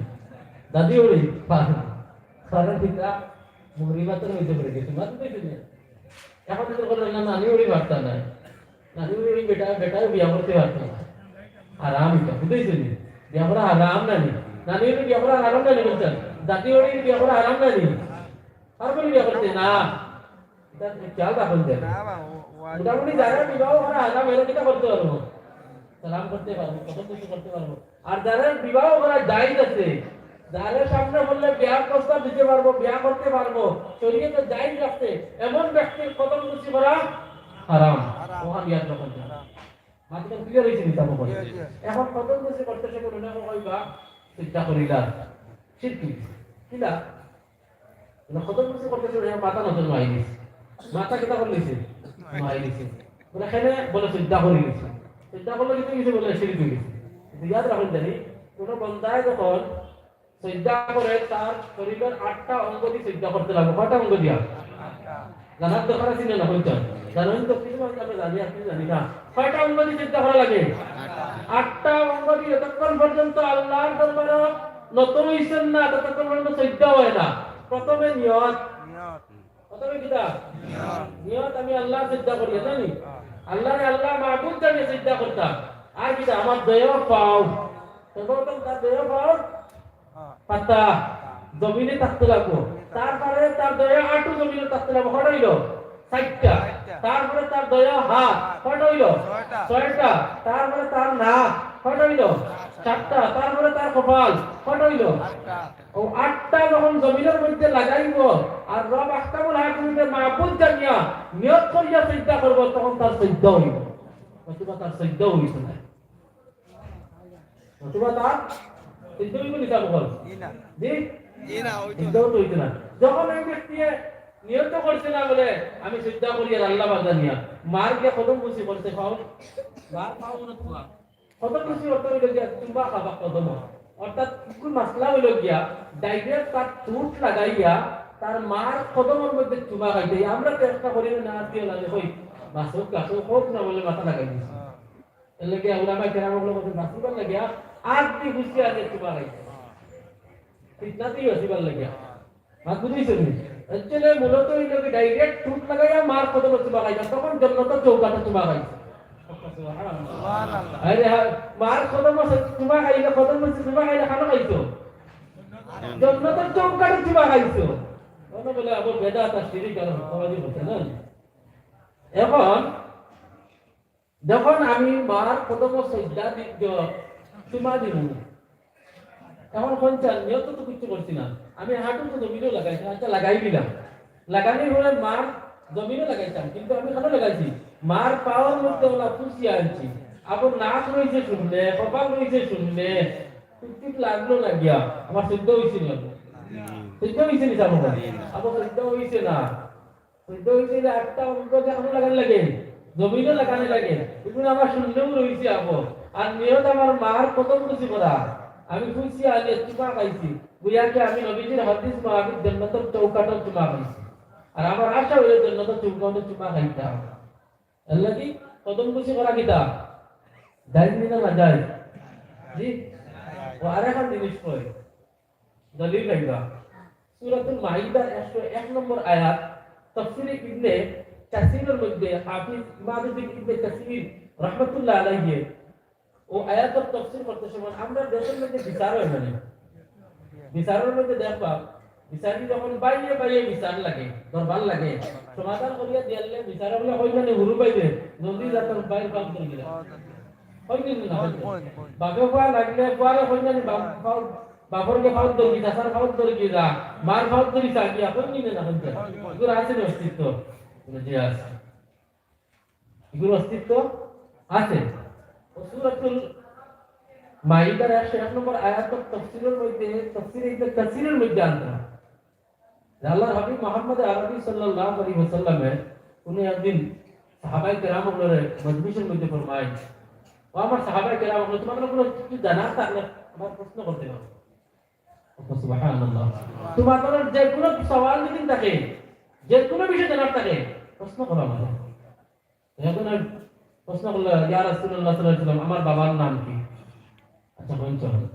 দাদি হরি পারবো। কারণ কিতা? মুড়ি ভাতর মধ্যে পড়ে গেছে। মাততে পারছেন না? এখন যদি বলেন না, নানি হরি পারতা না। নানি হরি বেটা, বেটাও বিয়া করতে পারতো না। হারাম ইটা, বুঝছেন নি? বিয়া করা হারাম নানি। নানি হরি বিয়া করা হারাম নানি বলছেন। দাদি হরি বিয়া করা হারাম নানি। পারবো নি বিয়া করতে? না। ইটা খেয়াল রাখুন যেন। না বা, ও, ও, মোটামুটি যারা বিবাহ করা হারাম, এরা কিতা করতে পারবো? সালাম করতে পারবো, কত কিছু করতে পারবো। আর যারা বিবাহ করা জায়েজ আছে, যারা সামনে বললে বিয়ার প্রস্তাব দিতে পারবো, বিয়া করতে পারবো, শরীয়তে জায়েজ রাখছে, এমন ব্যক্তির কদম বুসি করা হারাম। হারাম। ওখানে ইয়াদ রাখুন যেন। হারাম। মাতটা clear হইছে নি, তারপর বলে। জি, জি। এখন কদম বুসি করতে সে কোনো না কইবা, চিন্তা করিলা। শিরক। কিলা? মানে কদম বুসি করতে সে মাথা নষ্ট মারি দিছে। মাথা কিতা করে দিছে? মারি দিছে। বলে, কেনে? বলে, চিন্তা করে দিছে। চিন্তা করলে কিন্তু কিছু বলে, শিরক হয়ে গেছে। কিন্তু ইয়াদ রাখুন জানি, কোনো বন্দায় যখন সইজদা করে, তার শরীরের আটটা অঙ্গ দি সইজদা করতে লাগবো। কয়টা অঙ্গ দিয়া? জানার দরকার আছে না, না হইতো? জানেন তো, কিছু মানুষ আমরা জানি, আপনি জানি না। কয়টা অঙ্গ দি সইজদা করা লাগে? আটটা অঙ্গ দি যতক্ষণ পর্যন্ত আল্লাহর দরবারে নত হইছেন না, ততক্ষণ পর্যন্ত সইজদা হয় না। প্রথমে নিয়ত। নিয়ত। প্রথমে কিতা? নিয়ত। নিয়ত, আমি আল্লাহর সইজদা করি, জানি? আল্লাহরে আল্লাহ মাবুদ জানিয়ে সইজদা করতাম। আর কিতা? আমার দয়া পাও। তখন তার দয়া পাও পাতা জমিনে থাকতে লাগবো। তারপরে তার দয়া আটু জমিনে থাকতে লাগবো। কয়টা হইল? চারটা। তারপরে তার দয়া হাত। কয়টা হইল? ছয়টা। ছয়টা। তারপরে তার নাক। কয়টা হইল? সাতটা। তারপরে তার কপাল। কয়টা হইল? আটটা। ও আটটা যখন জমিনের মধ্যে লাগাইব, আর রব আহকামুল হাকিমকে মাবুদ জানিয়া নিয়ত করিয়া সইজদা করব, তখন তার সইজদা হইব। অথবা তার সইজদাও হইছে না। অথবা তার সইজদা হইব নি, তা বল। জি না। জি? জি না, হইতো না। সইজদাও তো হইতো না। যখন এই ব্যক্তি নিয়ত করছে না বলে, "আমি সইজদা করি আর আল্লাহ বাদ দিয়া", মার গিয়া কদম বুসি করছে, পাও, মার পাও না তো। কদম বুসি অর্থ হইল গিয়া চুমা খাওয়া কদম। অর্থাৎ কুকুর মাসলা হইল গিয়া, direct তার ঠোঁট লাগাইয়া তার মার কদমের মধ্যে চুমা খাইতে। আমরা তো একটা করি না, আত্মীয় লাগে, কই, মাসুক, কাসুক, হোক না বলে মাথা লাগাই দিছি। এর লাগি উলামায়ে কেরাম অকলে বলছেন, বাঁচিবার লাগিয়া আগ দি গুছিয়া আগে চুমা খাইছে। ফিতনা দি বাঁচিবার লাগিয়া। মাত বুঝাইছে নি? Actually মূলত হইল কি, direct ঠোঁট লাগাইয়া মার কদমে চুমা খাইছে, তখন জন্নতর চৌকাঠে চুমা খাইছে। সুবহানাল্লাহ। আরে হ্যাঁ, মার কদমে চুমা খাইলে, কদমে চুমা খাইলে কানো খাইছো? জন্নতর চৌকাঠে চুমা খাইছো। অন্য বলে আবার বেদাত আর শিরিক আর সমাজে বলছে না। এখন যখন আমি মার কদমো সইজদা দি-, দ-, চুমা দিমু। এখন কোন চান, নিয়ত তো কিচ্ছু করছি না। আমি হাঁটু তো জমিনও লাগাইছি, আচ্ছা লাগাই দিলাম। লাগানোর পরে মার জমিনও লাগাইতাম, কিন্তু আমি কেন লাগাইছি? মার পাওর মধ্যে ওলা পুষিয়া আনছি। আবার নাক রইছে শূন্যে, কপাল রইছে শূন্যে, কুচিত লাগলো না গিয়া, আমার সইজদা হইছে না। সইজদা হইছে নি, সামনে? আবার সইজদা হইছে না। সইজদা হইতে অইলে আটটা অঙ্গ যে কানো লাগানি লাগে, জমিনও লাগানি লাগে। এগুলো আমার শূন্যেও রইছে আবো। আর নিয়ত আমার মার কদমবুসি করা। আমি খুশি, আমি চুমা খাইছি। বুঝিয়া কি আমি নবীজির হাদিস মোতাবেক জান্নাতর চৌকাঠো চুমা খাইছি। আর আমার আশা অইলো জান্নাতর চৌকাঠো চুমা খাইতাম। এরলাগি কদমবুসি করা কিতা? জায়েজ নি না নাজায়েজ? জি? ও আরেকখান জিনিস কই। দলিল পাইবা। সূরাতুল মাইদার একশো এক নম্বর আয়াত, তাফসীরে ইবনে কাসীরের মধ্যে হাফিজ ইমাদুদ্দিন ইবনে কাসীর রহমাতুল্লাহ আলাইহি ও আয়াতর তাফসীর করতে সময় আমরা দেশর মধ্যে বিচার অয় মানে, বিচারর মধ্যে দেখবা, বিচারি যখন বাইয়ে বাইয়ে বিচার লাগে, দরবার লাগে, সমাধান করিয়া দিয়ালে বিচারক অকলে কইন না নি, হুরু বাইরে, জলদি যা তোর বাইর পাও ধরি গিয়া। কইন নি না? বাপে পুয়া লাগলে পুয়ারে কইন না নি, বাপ পাও, বাপর গে পাও ধরি, চাচার পাও ধরি গিয়া, মার পাও ধরি চা গিয়া, কইন নি না? কইন না? এগুর আছে নি অস্তিত্ব? জি আছে। এগুর অস্তিত্ব আছে। ও সূরাতুল মাইদার একশো এক নম্বর আয়াত তাফসীরের মধ্যে, তাফসীরে ইবনে কাসীরের মধ্যে আনতা যে আল্লাহর হাবিব মুহাম্মদ আরবি সাল্লাল্লাহু আলাইহি ওয়াসাল্লামে কুনু একদিন সাহাবায়ে কেরাম অকলরে মজলিসের মধ্যে ফরমায়, "ও আমার সাহাবায়ে কেরাম অকল, তোমাদের কোনো কিছু জানার থাকলে আমার প্রশ্ন করতে পারো।" সুবহানাল্লাহ। তোমাদের যে কোনো সওয়াল যদি থাকে, যে কোনো বিষয় জানার থাকে, প্রশ্ন করো আমারে। এখন আমি প্রশ্ন করলাম, "ইয়া রাসূলুল্লাহ সাল্লাল্লাহু আলাইহি ওয়াসাল্লাম, আমার বাবার নাম কি?" আচ্ছা, বলুন, চলো।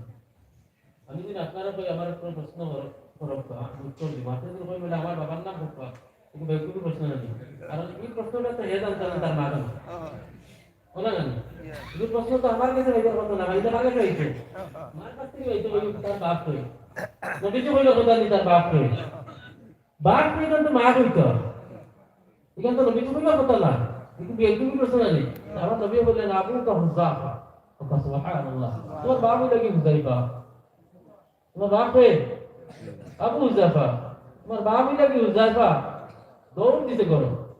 আমি যদি আপনারা কই আমার কোনো প্রশ্ন করো, করো তো, আমি উত্তর দিব। আপনি যদি কই বলে, "আমার বাবার নাম হোক বা", কিন্তু বেকুবি প্রশ্ন নানি। কারণ এই প্রশ্নটা তো হে জানতে হবে তার মা জানে। ওনা জানে। কিন্তু প্রশ্ন তো আমার কাছে হইবার কথা না, এটা আমার কাছে হইছে। আমার কাছ থেকে হইছে, ওই তার বাপ কই। নবীজি কইলে কথা নি তার বাপ কই। বাপ কই, কিন্তু মা কই তো। এখানে তো নবী তুমি কথা না, কিন্তু বিয়ে তুমি করছো না নি। আমার নবী বললেন, "আবুকা হুযায়ফা।" সুবহানাল্লাহ। তোমার বাপ হইল কি হুযায়ফা? তোমার বাপ কে? আবু হুযায়ফা। তোমার বাপ হইল কি হুযায়ফা? দৌড় দিছে ঘরো।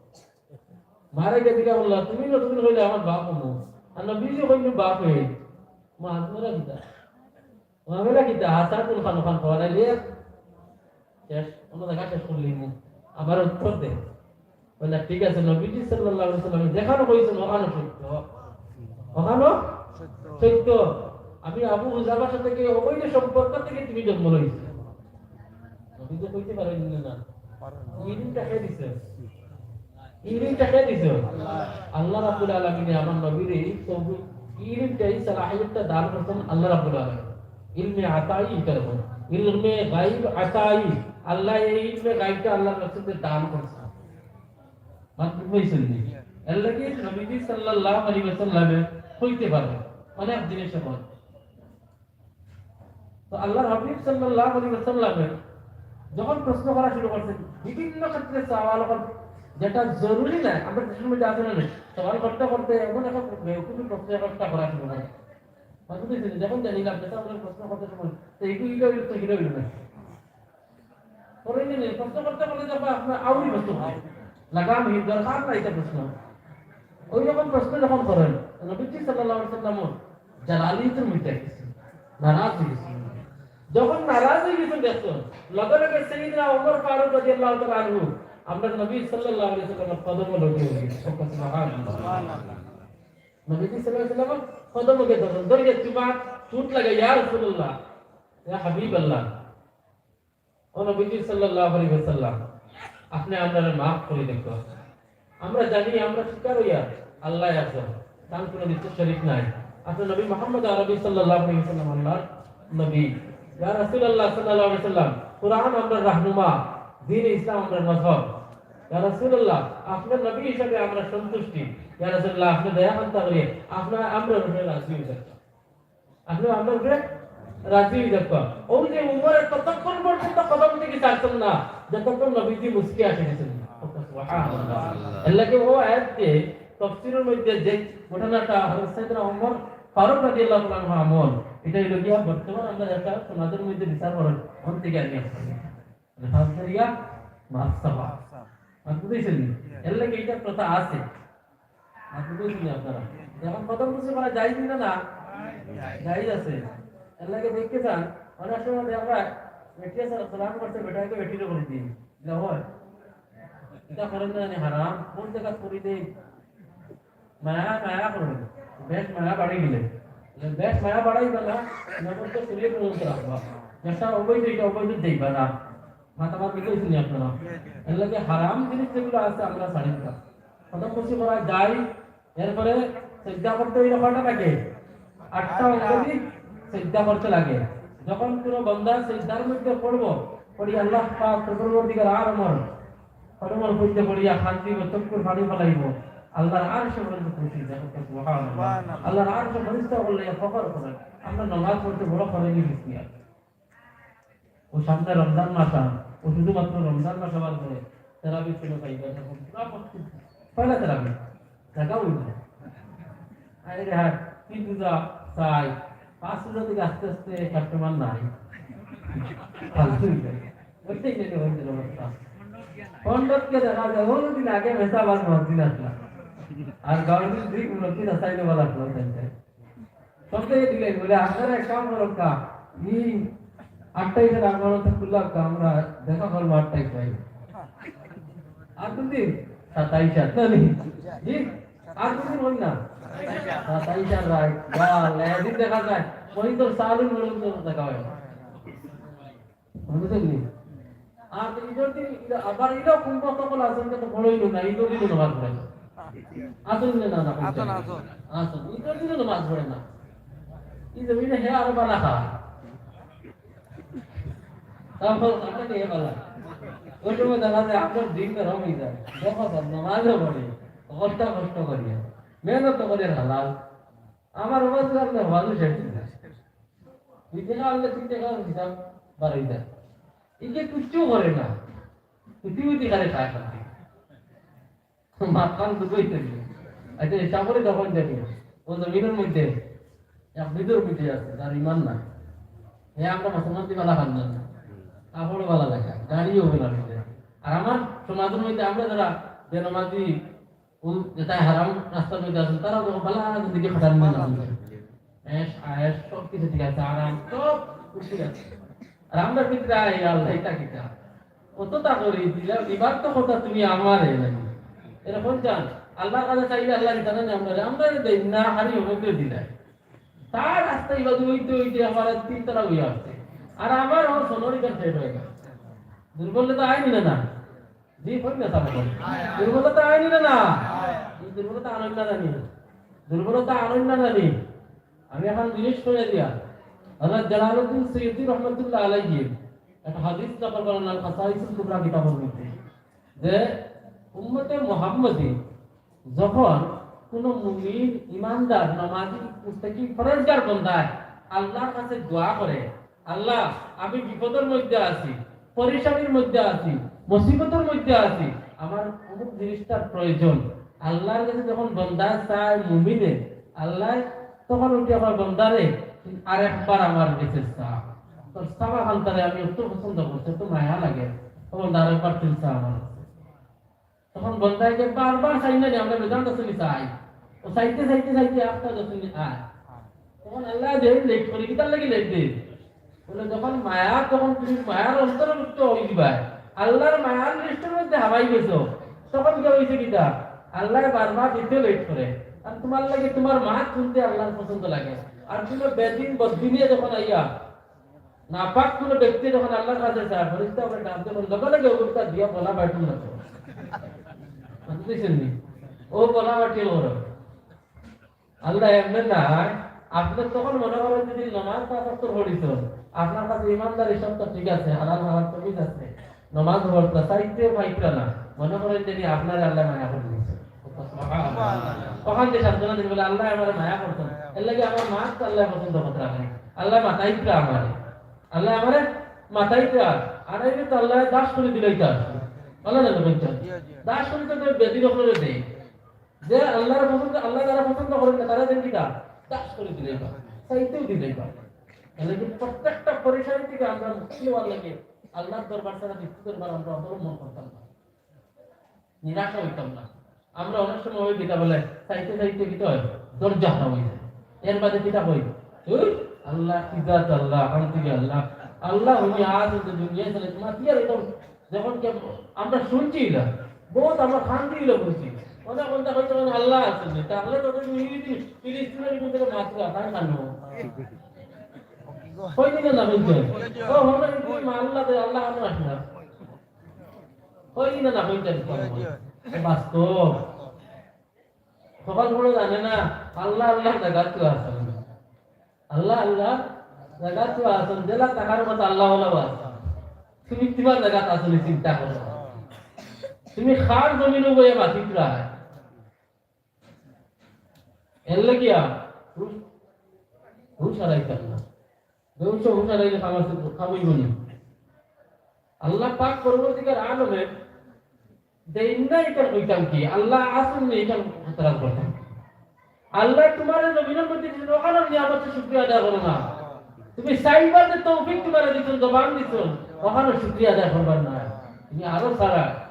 মারে গিয়া দিলা বললা, "তুমি নতুন হইলে আমার বাপ হবো।" আর নবীজি কইলে বাপ হয়ে। মা, তোমরা কিতা? মামলা কিতা? হাসাতুল খান খান খাওয়া নাইলে শেষ, অন্য জায়গা শেষ করলি মু। আবার উত্তর দে। বলে, "ঠিক আছে, নবীজি সাল্লাল্লাহু আলাইহি ওয়াসাল্লাম যেখানে কইছেন, ওখানে সত্য।" ওখানে সত্য। আমি আবু হুযায়ফার সাথে কি অবৈধ সম্পর্ক থেকে তুমি জন্ম লইছো? নবীজি কইতে পারেন না। ইলমটা কে দিছে? ইলমটা কে দিছে? আল্লাহ রাব্বুল আলামিনে আমার নবীরে এই তৌফিক, ইলমটা, এই সালাহিয়তটা দান করছেন আল্লাহ রাব্বুল আলামিন। ইলমে আতাই এটা বলে। ইলমে গাইব আতাই। আল্লাহ এই ইলমে গাইবটা আল্লাহর রাসূলকে দান করছেন। মাততে বুঝছেন নি? এর লাগি নবীজি সাল্লাল্লাহু আলাইহি ওয়াসাল্লামে কইতে পারে অনেক জিনিস এখন। তো আল্লাহর হাবিব সাল্লাল্লাহু আলাইহি ওয়াসাল্লামে যখন প্রশ্ন করা শুরু করছেন, বিভিন্ন ক্ষেত্রে সওয়াল কর-, যেটা জরুরি না, আমরা দেশের মধ্যে আছে না, সওয়াল করতে করতে এমন একটা বেকুবি প্রশ্ন একটা করা শুরু করে। মাততে বুঝছেন নি? যখন জানি না, যেটা আমরা প্রশ্ন করতে সময়, তো এইগুলো, এইগুলো, তো এইগুলো, এইগুলো না। করেন নি, প্রশ্ন করতে করতে দেখবা আপনার আউরি প্রশ্ন হয়। লাগাম হি দরকার নাই এটা প্রশ্ন। ওই রকম প্রশ্ন যখন করেন, নবীজি সাল্লাল্লাহু আলাইহি ওয়াসাল্লাম জালালিয়তের মধ্যে গেছেন, নারাজ হয়ে গেছেন। যখন নারাজ হয়ে গেছেন দেখছেন, লগে লগে সাইয়েদনা ওমর ফারুক রাদিয়াল্লাহু তাআলা আনহু আমরা নবী সাল্লাল্লাহু আলাইহি ওয়াসাল্লামের কদমে লগে হয়ে গেছেন। সুবহানাল্লাহ। নবীজি সাল্লাল্লাহু আলাইহি ওয়াসাল্লামের কদমে গিয়ে ধরেন, ধরে গিয়ে চুমা, চুট লাগে, "ইয়া রাসূলুল্লাহ, ইয়া হাবিবাল্লাহ।" ও নবীজি সাল্লাল্লাহু আলাইহি ওয়াসাল্লাম, আপনি আমরারে মাফ করে দেন। আমরা জানি, আমরা স্বীকার হইয়া আল্লাহ একজন, তার কোনো দ্বিতীয় শরীক নাই। আপনি নবী মুহাম্মদ আরবি সাল্লাল্লাহু আলাইহি ওয়াসাল্লাম আল্লাহর নবী। ইয়া রাসূলুল্লাহ সাল্লাল্লাহু আলাইহি ওয়াসাল্লাম, কোরআন আমরার রাহনুমা, দ্বীন ইসলাম আমরার মজহব। ইয়া রাসূলুল্লাহ, আপনার নবী হিসাবে আমরা সন্তুষ্টি। ইয়া রাসূলুল্লাহ, আপনি দয়া করতে করিয়া আপনার আমরা রুহে রাজি হয়ে যান। আপনি আপনার উপরে রাজি হয়ে যাবেন। ওই যে উমরে ততক্ষণ পর্যন্ত কদম থেকে ছাড়ছেন না, যতক্ষণ নবীজি মুসকি আসে গেছেন। সুবহানাল্লাহ। এর লাগি ও আয়াত যে তফসিরের মধ্যে যে ঘটনাটা হযরত সাইয়েদনা ওমর ফারুক রাদিয়াল্লাহু তাআলা আনহু আমল, এটা হইল গিয়া বর্তমান আমরা যেটা সমাজের মধ্যে বিচার করেন, ওখান থেকে আমি আসছি। মানে, ফাজদারিয়া মাসাবা। আর বুঝেছেন নি? এর লাগি এটা প্রথা আছে। আর বুঝেছেন নি আপনারা? এখন কদমবুসি করা জায়েজ নি না? জায়েজ আছে। এর লাগি দেখতে চান, অনেক সময় দেখা যায়, বেটিয়ে সালাম করছে, বেটাকে বেটিরে করে দিয়ে। এটা হয়? এটা করেন না, জানি হারাম। কোন জায়গা করি দেই? মায়া, মায়া করেন। বেশ মায়া বাড়ি গেলে। বেশ মায়া বাড়াইবা না, নগদ তো চুরিয়ে পর্যন্ত রাখবা। যেটা অবৈধ, এটা অবৈধ যাইবা না। মাথা মাথা বুঝতে শুনি আপনারা। এর লাগে হারাম জিনিস যেগুলো আছে, আমরা ছাড়ি দিতাম। কত খুশি করা যায়, এরপরে সিজদা করতে হইলে কয়টা লাগে? আটটা অঙ্গ দি সিজদা করতে লাগে। যখন কোনো বান্দা সিজদার মধ্যে পড়বো, পড়ি আল্লাহ পাক পরবর্তীকার আর আমার পরমর মধ্যে পড়িয়া কান্দিব, চক্ষুর পানি ফালাইব, আল্লাহর আরশে পর্যন্ত পৌঁছে যাবে। সুবহানাল্লাহ। সুবহানাল্লাহ। আল্লাহর আরশে ফেরেশতা বললে ফখর করে। আমরা নামাজ পড়তে বড় করে নিয়েছি আর। ও সামনে রমজান মাস আন, ও শুধুমাত্র রমজান মাস আবার করে তেরাবির সময় পাইবে, এখন পুরা মসজিদ পয়লা তেরাবি। জায়গা হইল না। আরে হায়, তিন রোজা চাই, পাঁচ রোজা থেকে আস্তে আস্তে কাস্টমার নাই। ফালতু হয়ে যায়। ওইটাই নেই, ওই যে অবস্থা। পণ্ডতকে দেখা যায়, ওই দিন আগে মেসা আবার মসজিদ আসলাম। আর গাউদিন দুই মুরব্বী রাস্তায় নেওয়া লাগলো, তাই তাই। সব থেকে দিলেন, বলে, "আপনারা এক কাম করুন কা, ই আটটাইশে রাখবেন তো খুললাম কা, আমরা দেখা করবো আটটাইশ ভাই।" আর কোন দিন? সাতাইশ আর, না নি? জি? আর কোন দিন হই না? সাতাইশ আর রাইট। বা, লেদিন দেখা যায়, ওই তো সালুন বলুন তো দেখা হয়। বুঝলেন নি? আর ঈদর দিন, ঈদ, আবার ঈদও কোন কতক্ষণ আছেন তো বড়ই না, ঈদর দিনও নামাজ পড়ে না। আসুন না, না, না, আসুন, আসুন। আসুন, ঈদর দিনও নামাজ পড়ে না। এই জমিনে হে আরো বালা খা। তারপর আপনাকে হে বালা। ওই সময় দেখা যায় আপনার দিন বের হয়ে যায়। দেখো, সব নামাজও পড়ে, কষ্ট কষ্ট করিয়া, মেহনত করে হালাল। আমার অবস্থা আপনি ভালো শেষ হয়ে যায়। দুই টাকা আনলে তিন টাকা হিসাব বাড়াই যায়। এই যে কিচ্ছু করে না, কুটি কুটি খালি খায় খালি। মাথান দুটোই তৈরি। আচ্ছা, এই চাকরি তখন যাবে। ও জমিনের মধ্যে এক বিদুর মধ্যে আছে, যার ইমান না। হে আমরা মুসলমান দিয়ে বালা খান না। কাপড় বালা লাগে, গাড়িও বালা লাগে। আর আমার সমাজের মধ্যে আমরা যারা বেনমাজি, ও যেটা হারাম রাস্তার মধ্যে আছে, তারা তো বালা জিন্দেগি খাটান না আছে। এশ, আয়েশ, সব কিছু ঠিক আছে, আরাম, সব খুশি আছে। আর আমরা ভিতরে আই, "আল্লাহ, এটা কিতা? কত তা করি দিলাম, এবার তো কথা তুমি আমারে নাই।" এরকম জান, আল্লাহর কাছে চাইলে আল্লাহ দিতা না, আমরা, আমরা দেই না, হারি হবে কেউ দিলাই। তার রাস্তা এবার হইতে হইতে আমার তিন তারা হইয়া আছে। আর আমার আমার সোনার এখান শেষ হয়ে গেছে। দুর্বলতা আইনি না, না? জি, কই না, তারপর দুর্বলতা আইনি না, না? এই দুর্বলতা আনন্দ না জানি, দুর্বলতা আনন্দ না জানি। আমি এখন জিনিস করে দিয়া, হযরত জালালউদ্দিন সৈয়দী রহমতুল্লাহ আলাইহি একটা হাদিস নকল করেন আল খাসাইসুল কুবরা কিতাবের মধ্যে, যে উম্মতে মুহাম্মদী যখন কোনো মুমিন, ইমানদার, নামাজি, মুত্তাকি, পরহেজগার বন্দায় আল্লাহর কাছে দোয়া করে, "আল্লাহ, আমি বিপদের মধ্যে আছি, পরেশানির মধ্যে আছি, মুসিবতের মধ্যে আছি, আমার অমুক জিনিসটার প্রয়োজন।" আল্লাহর কাছে যখন বন্দায় চায় মুমিনে, আল্লাহ তখন উঠে আমার বন্দারে, "আরেকবার আমার কাছে চা, তোর চাওয়া খানটারে আমি অত পছন্দ করছি, অত মায়া লাগে, ও বন্দা আরেকবার তুই চা আমার কাছে।" তখন বন্দায় যে বারবার চাই না, আমরা বেদান্ত শুনি চাই। ও চাইতে, চাইতে, চাইতে আস্তা যখন আয়। তখন আল্লাহ যে লেট করে, কিতার লাগি লেট দে? বলে, যখন মায়া, তখন তুমি মায়ার অন্তর্ভুক্ত হয়ে দিবা। আল্লাহর মায়ার লিস্টের মধ্যে হামাই গেছো। তখন কি হয়েছে কিতা? আল্লাহ বারবার দিতে লেট করে। আর তোমার লাগি তোমার মা শুনতে আল্লাহর পছন্দ লাগে। আর তুমি বেদিন বদিনিয়ে যখন আইয়া, নাপাক কোনো ব্যক্তি যখন আল্লাহর কাছে চায়, ফেরেশতা ওকে ডাক দেবেন, লগে লগে ওগুলো তার দিয়া বলা বাইটুল না। বুঝতেছেন নি? ও বলা বাইটুল ওর। আল্লাহ এমনি না, আপনি তখন মনে করেন যদি নামাজ পাঁচ ওয়াক্ত পড়িছেন, আপনার কাছে ইমানদারি সব তো ঠিক আছে, হালাল হালাল তো ঠিক আছে, নামাজ পড়তা চাইতে পাইতা না, মনে করেন যদি আপনার আল্লাহ মায়া করে দিয়েছে। ওখান থেকে সান্ত্বনা দিন, বলে, "আল্লাহ আমার মায়া করতেন, এর লাগে আমার মা তো আল্লাহ পছন্দ করতে রাখেন, আল্লাহ মাতাইত্রা আমার।" আল্লাহ আমারে মাতাইতা, আর এই তো আল্লাহ দাস করে দিলাইতা। আল্লাহ না বলছেন, দাস করে তো বেদিন ওখানে দেয়। যে আল্লাহর পছন্দ, আল্লাহ যারা পছন্দ করেন না, তারা দেন কিতা? দাস করে দিলাইবা, চাইতেও দিলাইবা। তাহলে কি প্রত্যেকটা পরেশানি থেকে আমরা মুক্তি হওয়ার লাগে আল্লাহর দরবার ছাড়া দ্বিতীয় দরবার আমরা অবলম্বন করতাম না। নিরাশা হইতাম না। আমরা অনেক সময় ওই কিতা বলে, চাইতে চাইতে কিতা হয়, ধৈর্য হারা হয়ে যায়। এর বাদে কিতা কই, "ওই আল্লাহ, কি জাত আল্লাহ, আনতে গিয়ে আল্লাহ, আল্লাহ উনি আজ তো দুনিয়ায় চলে, তোমার কি আর এরকম?" যখন কি আমরা শুনছি না, বহুত আমরা শান্তি হইলে বুঝছি। কোনটা কোনটা কইতে কোন আল্লাহ আছে নি? তাহলে তো তুমি ইহুদি ফিলিস্তিনের কোন থেকে মাতলা তাই জানো? কই দিন না কইতে? ও হলো ইহুদি মা আল্লাহ দে, আল্লাহ আমি রাখি না। কই দিন না কইতে? বাস্তব। সকাল বড় জানে না, আল্লাহ আল্লাহ জাগাত তো আছে। আল্লাহ আল্লাহ জাগাত তো আছে, জেলা থাকার মতো আল্লাহ আল্লাহ আছে। তুমি তোমার জাগাত আছো নি চিন্তা করো। তুমি কার জমিনো বইয়া বাঁচিত রায়। এর লাগিয়া হুশ, হুশ হারাইতাম না। বেহুশ হুশ হারাইলে কাম আছে, কাম অইবো নি। আল্লাহ পাক পরবর্তীকার আলমে দেইন না, এটা কইতাম কি? আল্লাহ আছেন না, এটা হাতরাজ করতাম। আল্লাহ তোমার জমিনের মধ্যে দিয়েছেন, ওখানে নিয়ামতের শুকরিয়া আদায় করো না। তুমি চাইবা যে তৌফিক তোমার দিচ্ছেন, জবান দিচ্ছেন, ওখানে শুকরিয়া আদায় করবার না। তুমি আরো সারা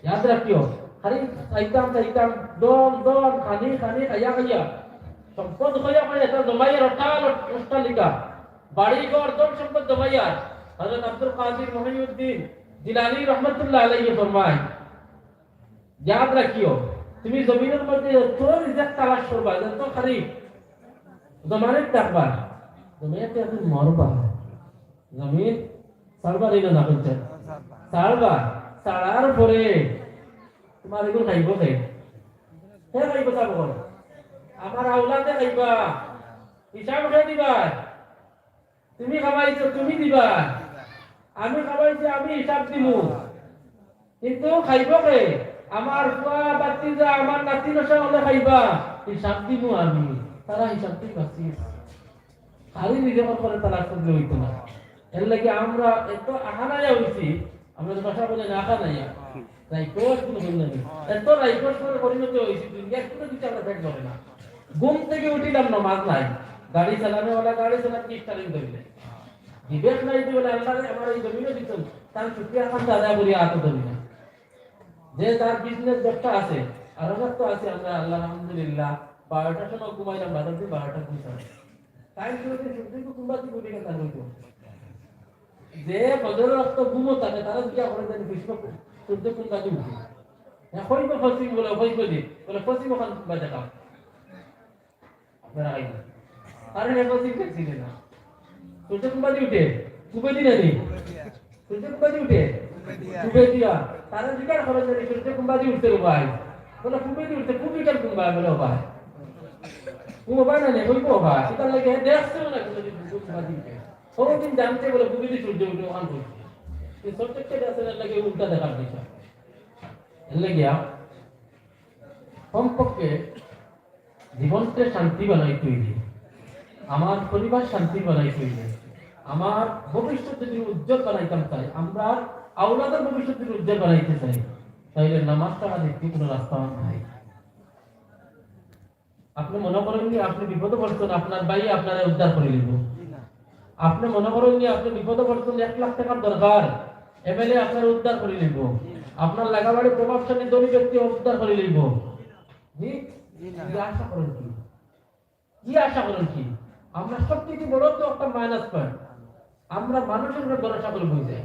ইয়াদ রাখিও, খালি চাইতাম চাইতাম, দম দম, খানি খানি, খাইয়া খাইয়া, সম্পদ হইয়া হইয়া, এটা জমাইয়া অট্টাল-, অট্টালিকা, বাড়ি ঘর, ধন সম্পদ জমাইয়া। হযরত আব্দুল কাদির মহিউদ্দিন জিলানী রহমতুল্লাহ আলাইহি ফরমায়, ইয়াদ রাখিও, তুমি জমিনের মধ্যে যত রিজিক তালাশ করবা, যত খালি জমানিত থাকবা, জমিয়াতে এখন মরবা। জমিন ছাড়বা নি না, না করছে? ছাড়বা। ছাড়ার পরে তোমার এগুলো খাইবো কে? কে খাইবো তা বল? আমার আওলাদে খাইবা। হিসাব কে দিবা? তুমি খাবাইছো, তুমি দিবা। আমি খাবাইছি, আমি হিসাব দিমু। কিন্তু খাইবো কে? আমার ফুয়া, ভাতিজা, আমার নাতি নশা হলে খাইবা। হিসাব দিমু আমি। তারা হিসাব দিবা, শেষ। খালি নিজে করে তালাশ করলে হইতো না। এর লাগি আমরা এত আহানাইয়া হইছি, আমরা তো ভাষা বলে না আহানাইয়া। রাইকোশ কোনো হইল না। এত রাইকোশ করে পরিণত হইছি, দুনিয়ার কোনো কিছু আমরা ভেদ করে না। ঘুম থেকে উঠিলাম, নামাজ নাই। গাড়ি চালানে ওলা গাড়ি চালান কি স্টার্টিং ধরলে? বিবেক নাই যে বলে আল্লাহ আমার এই জমিনে দিচ্ছেন, তার শুকরিয়া খান আদায় করি আত ধরি না। যে তার বিজনেস ব্যবসা আছে, আর আমার তো আছে, আমরা আল্লাহ আলহামদুলিল্লাহ, বারোটার সময় ঘুমাইলাম, বাজার দিয়ে বারোটা ঘুম ছাড়া। টাইম শুরু করে শুরু থেকে ঘুম বাদ দিয়ে উঠে গেছে, আর হইতো। যে ফজর রক্ত ঘুমো থাকে, তারা জিজ্ঞা করে দেন, "কৃষ্ণ সূর্য কোন কাজে উঠে?" হ্যাঁ, কইবো পশ্চিম বলে, কইবো যে, বলে, "পশ্চিম ওখান বাজে কাম।" আপনারা আইন। আরে রে, পশ্চিম দেখছি না। সূর্য কোন বাজে উঠে? পূবেদি না নি? সূর্য কোন বাজে উঠে? পূবেদিয়া। তারা জিজ্ঞাসা করে যে, "সূর্য কোন বাজে উঠছে রে ভাই?" বলে, "পূবেদি উঠছে, পূব ইটার কোন ভাই?" বলে, "ও ভাই।" ও ভাই না নি, ওই ও ভাই। এটা লাগে, দেখছে না কোনো দিন সূর্য কোন বাজে উঠে। কোনোদিন জানতে বলে, পূবেদি সূর্য উঠে, ওখান বলছে। এই সূর্যকে দেখছে না, লাগে উল্টা দেখার দিশা। এর লাগিয়া কমপক্ষে জীবনকে শান্তি বানাইতে হইলে, আমার পরিবার শান্তি বানাইতে হইলে, আমার ভবিষ্যৎ যদি উজ্জ্বল বানাইতাম চাই, আমরা আওলাদের ভবিষ্যৎ যদি উজ্জ্বল বানাইতে চাই, তাহলে নামাজ ছাড়া দ্বিতীয় কোনো রাস্তা আমার নাই। আপনি মনে করেন যে আপনি বিপদে পড়ছেন, আপনার ভাই আপনারে উদ্ধার করে নিব। আপনি মনে করেন যে আপনি বিপদে পড়ছেন, এক লাখ টাকার দরকার, এমএলএ আপনারে উদ্ধার করে নিব। আপনার লাগাবাড়ি প্রভাবশালী ধনী ব্যক্তি উদ্ধার করে নিব। জি? জি না। কি আশা করেন কি? কি আশা করেন কি? আমরা সবথেকে বড় তো একটা মাইনাস পয়েন্ট। আমরা মানুষের উপরে ভরসা করে বই যাই।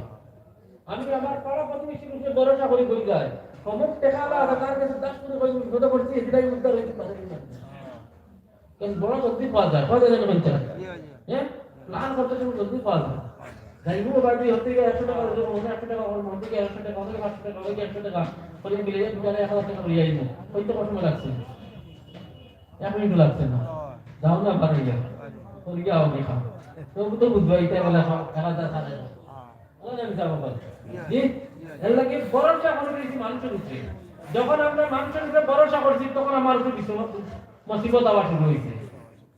আমি আমার পাড়া প্রতিবেশীর উপরে ভরসা করে বই যাই। অমুক টেকালা আছে, তার কাছে দশ কোটি কই বিপদে পড়ছি, এটাই উদ্ধার হইতে পারে না। কারণ বড় জলদি পাওয়া যায়, পাওয়া যায় না কেন? হ্যাঁ? প্ল্যান করতে সময় জলদি পাওয়া যায়। যাইবো বাড়ি হতে গিয়ে একশো টাকা, ওদের মনে একশো টাকা, ওর মধ্যে গিয়ে একশো টাকা, ওদের পাঁচশো টাকা, ওদের একশো টাকা, করে মিলে দুজনে এক হাজার টাকা লইয়া আইবো। হইতে কত সময় লাগছে? এক মিনিটও লাগছে না। যাও না, পারে গিয়া। ওর গিয়া আও দেখা। তো তো বুঝবা, এটা বলে এখন এক হাজার সাড়ে। ওরা জানি যাবো বলে। জি? এর লাগি ভরসা করে বেশি মানুষের উপরে। যখন আমরা মানুষের উপরে ভরসা করছি, তখন আমার উপরে বিপদ, মুসিবত আবার শুরু হয়েছে।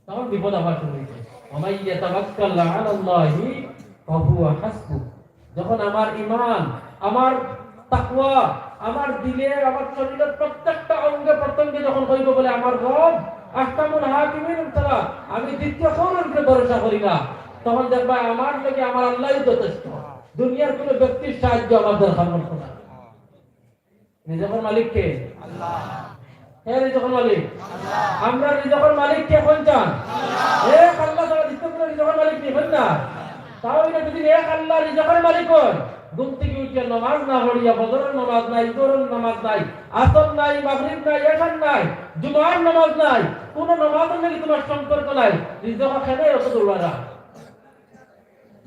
তখন বিপদ আবার শুরু হয়েছে। "ওয়া মান ইয়াতাওয়াক্কাল আলাল্লাহি ফাহুয়া হাসবুহ।" যখন আমার ঈমান, আমার তাকওয়া, আমার দিলের, আমার শরীরের প্রত্যেকটা অঙ্গে প্রত্যঙ্গে যখন কইব বলে, "আমার রব আহকামুল হাকিমিন ছাড়া আমি দ্বিতীয় কারোর উপরে ভরসা করি না", তখন দেখবা আমার লাগি আমার আল্লাহই যথেষ্ট, দুনিয়ার কোনো ব্যক্তির সাহায্য আমার দরকার পড়তো না। রিজিকর মালিক কে? আল্লাহ। কে রিজিকর মালিক? আল্লাহ। আমরা রিজিকর মালিক কে কোন চান? আল্লাহ। এক আল্লাহ ছাড়া দ্বিতীয় কোনো রিজিকর মালিক নেই, হয় না? তাও এটা যদি এক আল্লাহ রিজিকর মালিক হয়, ঘুম থাকি উঠিয়া নামাজ না পড়িয়া, ফজরর নামাজ নাই, জোহরর নামাজ নাই, আসর নাই, মাগরিব নাই, এশার নাই, জুমার নামাজ নাই, কুনু নামাজর লগে তুমার সম্পর্ক নাই, রিজেকর খেনে অত দৌড়ারা।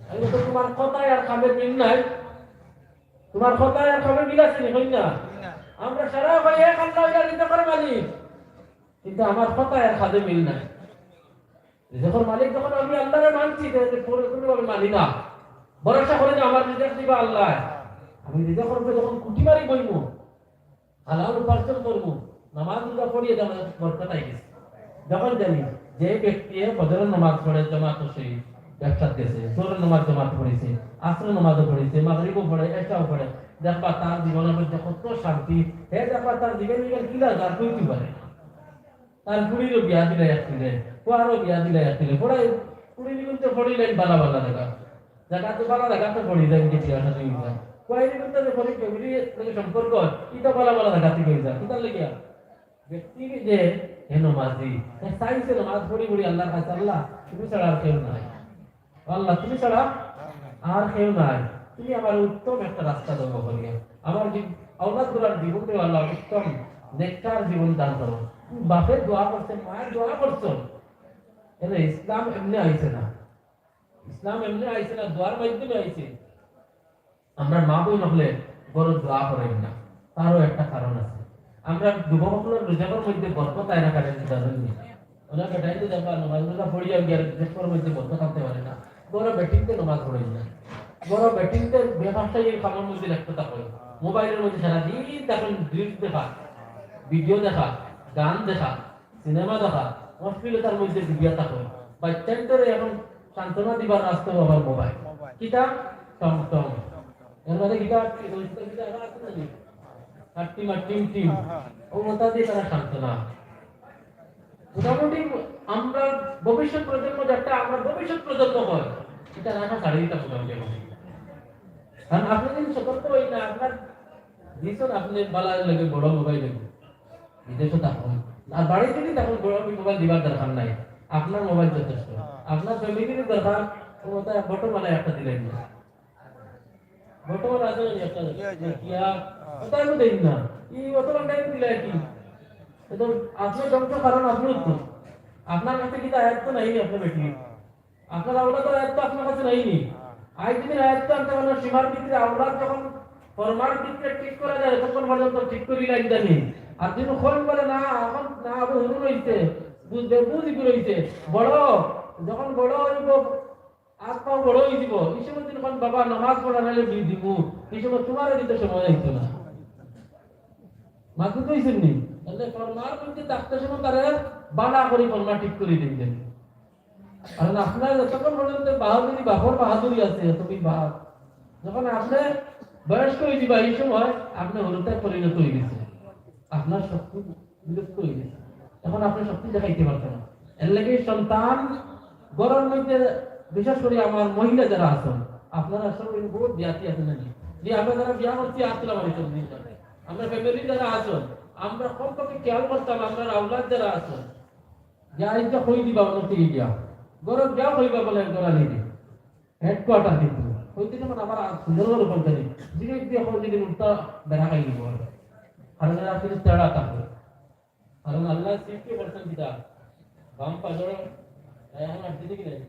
আমি তো তুমার কথায় আর কামে মিল নাই, তুমার কথায় আর কামে মিল আছে নি, কই না? আমরা সারা ভাই এক আল্লাহ, ইলা রিজেকর মালিক, কিন্তু আমার কথায় আর কাজে মিল নাই। রিজেকর মালিক যখন আমি আল্লাহরে মানছি, তে, তে পরিপূর্ণভাবে মানি না, ভরসা করি না আমার রিজেক দিবা আল্লাহ। আমি রিজেকর উপরে যখন কুটি মারি বইমু, হালাল উপার্জন করমু, নামাজ রোজা পড়িয়া যেমন বরকত আই গেছে। যখন জানি যে ব্যক্তি ফজরের নামাজ পড়ে জামাত সহিত, ব্যবসাত গেছে, জোহরের নামাজ জামাত পড়িছে, আসরের নামাজও পড়িছে, মাগরিবও পড়ে, এশাও পড়ে, দেখবা তার জীবনের মধ্যে কত শান্তি। হে দেখবা তার জীবন জীবন কিলা যার কইতে পারে না। তার ফুড়িরও বিয়া দিলা এক দিনে, ফুয়ারও বিয়া দিলা এক দিনে। ফুড়ি নিগুনতে ফুড়ি লাইন বালা বালা জাগা। জাগা তো বালা জাগা তো ফুড়ি যায়, বিয়া শাদী অই যায়। ফুয়াই নিগুনতে যে ফুড়ি ফ্যামিলি লগে সম্পর্ক, ইটা বালা বালা জাগা থাকি অই যায়। কিতার লাগিয়া? ব্যক্তি যে হে নমাজি, হে চাইছে নমাজ পড়ি পড়ি আল্লাহর কাছে, "আল্লাহ, তুমি ছাড়া আর কেউ নাই।" আল্লাহ, তুমি ছাড়া আর কেউ নাই, তুমি আমার উত্তম একটা রাস্তা দেবো বলিয়া, আমার জীব-, আওলাদ গুলার জীবন দেওয়ালা উত্তম নেককার জীবন দান করো। বাপের দোয়া করছে, মায়ের দোয়া করছো। এলে ইসলাম এমনি আইছে না, ইসলাম এমনি আইছে না, দোয়ার মাধ্যমে আইছে। আমরা মা বইন হকলে বড় দোয়া করেন না, তারও একটা কারণ আছে। আমরা যুবক হকলর রিজেকর মধ্যে বরকত আয় না, কারণ জানেন নি? ওনার বেটাই তো দেখবা, নমাজ রোজা পড়িয়া গিয়া রিজেকর মধ্যে বরকত আনতে পারে না। বড় বেটিনতে নমাজ পড়েন না, বড় বেটিনতে বেফাসা এই কামর মধ্যে লিপ্ত থাকে, মোবাইলের মধ্যে সারাদিন তখন রিলস দেখা, ভিডিও দেখা, গান দেখা, সিনেমা দেখা, অশ্লীলতার মধ্যে ডুবিয়া থাকে। বাচ্চাইন্তরে এখন সান্ত্বনা দিবার রাস্তা আবার মোবাইল। কিতা? টমটম। এর মানে কিতা? কিতা, কিতা, কিতা, আর আছে না নি? আর টিম আর টিম টিম। ও ওটা দিয়ে তারা সান্ত্বনা। মোটামুটি আমরা ভবিষ্যৎ প্রজন্ম যেটা, আমরা ভবিষ্যৎ প্রজন্ম হয়, এটা রাখা ছাড়ি দিতাম মোটামুটি এখন। কারণ আপনি যদি সতর্ক হই না, আপনার দিছন আপনি বালা লাগে বড় মোবাইল লাগে। বিদেশে থাকুন। আর বাড়িত যদি থাকুন, বড় মোবাইল দিবার দরকার নাই। আপনার মোবাইল যথেষ্ট। আপনার ফ্যামিলির দরকার, ও ওটা বর্তমানে একটা দিলেন না। বর্তমানে আছে না একটা? জি, জি। কিয়া? ওটা আমি দেই না। এই অত টাইম দিলে কি? এটা আপনার ধ্বংস কারণ আপনি তো। আপনার কাছে কিতা আয়াত তো নাই আপনার বেটি। আপনার আওলাদ আয়াত তো আপনার কাছে নাই নি। আজ যদি আয়াত তো আনতে পারেন, সীমার ভিতরে আওলাদ যখন ফরমার ভিতরে ঠিক করা যায়, তখন পর্যন্ত ঠিক করি লাইন জানি। আর যদি কোন বলে না, এখন না, আবু হুরু রইছে, বুঝবে, বুঝি রইছে, বড়, যখন বড় হইব, আজ পাও বড় হয়ে দিব, এই সময় যদি কোন বাবা নামাজ পড়া নাইলে বিয়ে দিব, এই সময় তোমার দিতে সময় হইতো না। মাথা তো হইছেন নি? তাহলে ফরমার মধ্যে থাকতে সময় তারা বালা করে ফরমা ঠিক করে দিন দেন। কারণ আপনার যতক্ষণ পর্যন্ত বাহাদুরি, বাপর বাহাদুরি আছে, এতদিন বাদ। যখন আপনি বয়স্ক হয়ে যাবা, এই সময় আপনি হরতায় পরিণত হয়ে গেছে। আপনার শক্তি বিলুপ্ত হয়ে গেছে। এখন আপনি শক্তি দেখাইতে পারতেন না। এর লাগি সন্তান ঘরের মধ্যে, বিশেষ করে আমার মহিলা যারা আছেন, আপনারা সব এই বহুত বিয়াতি আছেন নাকি? যে আমরা যারা বিয়া করছি, আসলে আমার এই সব জিনিস আছে। আমরা ফ্যামিলি যারা আছেন, আমরা কমপক্ষে খেয়াল করতাম, আমরা আওলাদ যারা আছেন, যে আইজকে কই দিবা অন্য থেকে গিয়া। ঘরত গিয়া কইবা বলে ঘর আনি দি। হেডকোয়ার্টার কিন্তু। কইতে যেমন আমার আ-, সুন্দরবন ওখান থেকে। জিনিস দিয়ে কই যদি উল্টা বেড়া খাই দিব। আর যারা কিন্তু তেড়া থাকবে। কারণ আল্লাহ সৃষ্টি করছেন কিতা? বাম পাজর, এখন আর দিদি কি নাই?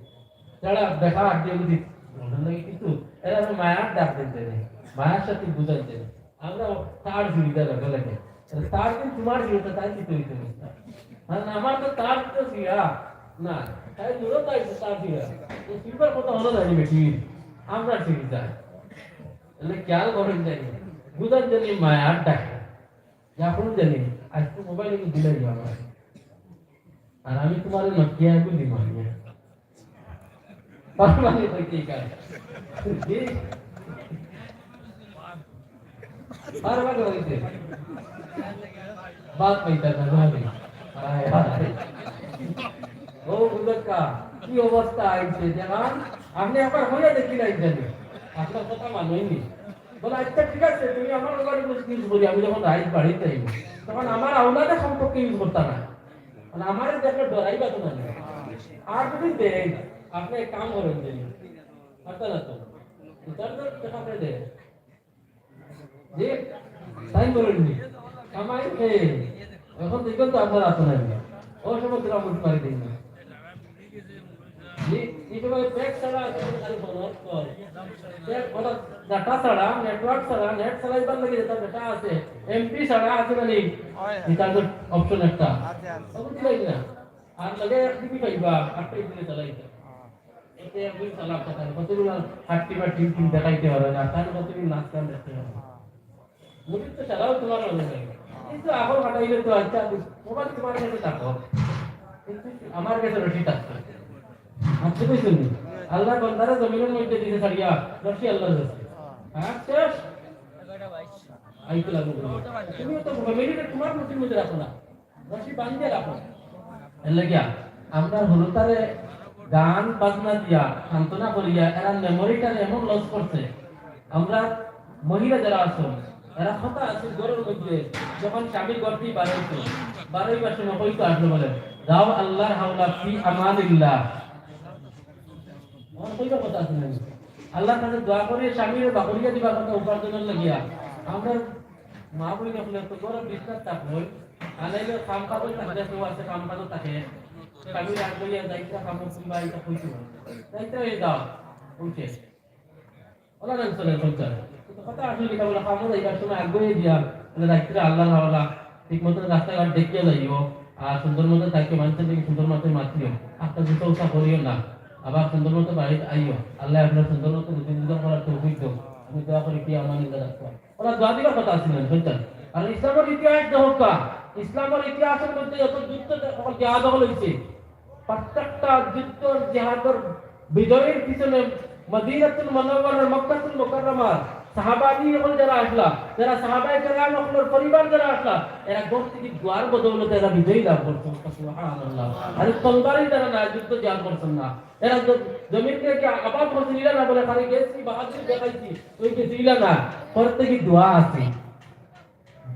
তেড়া দেখা আর দিয়ে বুঝি। ওখান থেকে কিন্তু এরা আমি মায়ার ডাক দিতে নেই। মায়ার সাথে বুঝাইতে নেই। আমরা তার সুবিধা রাখা লাগে। তার কিন্তু তোমার সুবিধা, তাই কি তৈরি করিস না? কারণ আমার তো তার তো সিয়া না, তাই দূরে তাই তো তার সিয়া। তো সিলভার কথা হলো জানি বেটি, আমরা সিল যায়। তাহলে খেয়াল করেন জানি, বুঝান জানি মায়ার ডাকে। যখন জানি, আজকে মোবাইল একটু দিলাই আমার। আর আমি তোমার নোকিয়া একটু দিব আমি। পারমানি তো কি কাজ? জি? পারবা তো হইতে। বাদ পাইতা না, না আমি। হায়, হায়। ও বুঝক্কা, কি অবস্থা আইছে? যেমন আপনি একবার হইয়া দেখি নাই জানি। আপনার কথা মানইনি। বলে, "আচ্ছা, ঠিক আছে, তুমি আমার মোবাইল ইউজ করি, আমি যখন রাইত বাড়িতে আইব, তখন আমার আওলাদে সম্পর্কে ইউজ করতা না।" মানে, আমারে দেখলে ডরাইবা তো না। আর যদি দেয়, আপনি এক কাম করেন যে, পারতা না তো। তার তো দেখা পেয়ে দেয়। জি, তাই বলেননি। কামাই খেয়ে। এখন দেখবেন তো আপনার আসে নাই। ও সময় তোরা মুখ মারি দিন না। জি, এই সময় ব্যাগ ছাড়া আছে, খালি ফলো কর। ব্যাগ, ওটা ডাটা ছাড়া, নেটওয়ার্ক ছাড়া, নেট চালাইবার লাগি যেটা ডেটা আছে, এমপি ছাড়া আছে না নি? এটা তো অপশন একটা। আছে, আছে। তখন দিলাই না। আর লাগে এক জিবি পাইবা, আটটা দিনে চালাইতে। এতে একদিন চালাক কথা, কতদিন আর হাট্টি বা টিম টিম দেখাইতে পারে না, তার কতদিন নাচ গান দেখতে পারে না। মুরিদ তো সারাও তোমার মনে হয়। কিন্তু এখন হাঁটাইলে তো আচ্ছা, মোবাইল তোমার কাছে থাকো। কিন্তু আমার কাছে রশি থাকতো। আচ্ছা, বুঝছেন নি? আল্লাহ বান্দারা জমিনের মধ্যে দিতে ছাড়িয়া, রশি আল্লাহর কাছে। হ্যাঁ, শেষ। আইতে লাগবো। তুমিও তো ফ্যামিলিটা তোমার রুটির মধ্যে রাখো না। রশি বান্ধিয়া রাখো। এর লাগিয়া আমরা হলুতারে গান বাজনা দিয়া, সান্ত্বনা করিয়া, এরা মেমোরিটারে এমন লস করছে। আমরা মহিলা যারা আছো, এরা কথা আছে ঘরের মধ্যে, যখন স্বামী ঘর দিয়ে বারোইতো, বারোইবার সময় কইতো আসলে বলে, "যাও আল্লাহর হাওলা ফি আমানিল্লাহ।" আমার কইবার কথা আছে না? আল্লাহর কাছে দোয়া করে স্বামীরে বাকরিয়া দিবার কথা উপার্জনের লাগিয়া। আমরা মা বইন অকলে তো ঘরে বিছনাত থাকবো, আনাইলে কাম কাজও থাকে, কেউ আছে কাম কাজও থাকে। স্বামী রাগ করিয়া যাইতে কামো কিংবা এটা কইতে হয়। যাইতে হয়ে যাও, উঠে। ওলা না চলে, চলছে। কিন্তু কথা আসলে কিতা বলে, কামো যাইবার সময় আগে দিয়া, মানে, রাত্রে আল্লাহর হাওলা, ঠিক মতো রাস্তাঘাট দেখিয়া যাইও, আর সুন্দর মতো থাকিও, মানুষের দিকে সুন্দর মতো মাতিও, আস্তে আস্তে চৌসা করিও না, আবার সুন্দর মতো বাড়িতে আইও। আল্লাহ আপনার সুন্দর মতো রুটি রোজগার করার তৌফিক দেও। আমি দোয়া করি কি আমার নিজের রাস্তা। ওরা দোয়া দিবার কথা আছে না, বুঝছেন? আর ইসলামের ইতিহাস দেখো কা, ইসলামের ইতিহাসের মধ্যে যত যুদ্ধ, যত জিহাদ হইছে, প্রত্যেকটা যুদ্ধর জিহাদর বিজয়ের পিছনে মদিনাতুল মুনাওয়ারার, মক্কাতুল মুকাররমার সাহাবানি অকল যারা আসলা, যারা সাহাবায়ে কেরাম অকলর পরিবার যারা আসলা, এরা ঘর থেকে দোয়ার বদৌলতে এরা বিজয় লাভ করছে। সুবহানাল্লাহ। আরে তলবারি যারা না, যুদ্ধ জিহাদ করছেন না, এরা জ-, জমিনকে কি আবাদ করছেন, এরা না বলে খালি গেছি, বাহাদুরি দেখাইছি, ওই গেছি, এরা না, ঘর থেকে দোয়া আছে।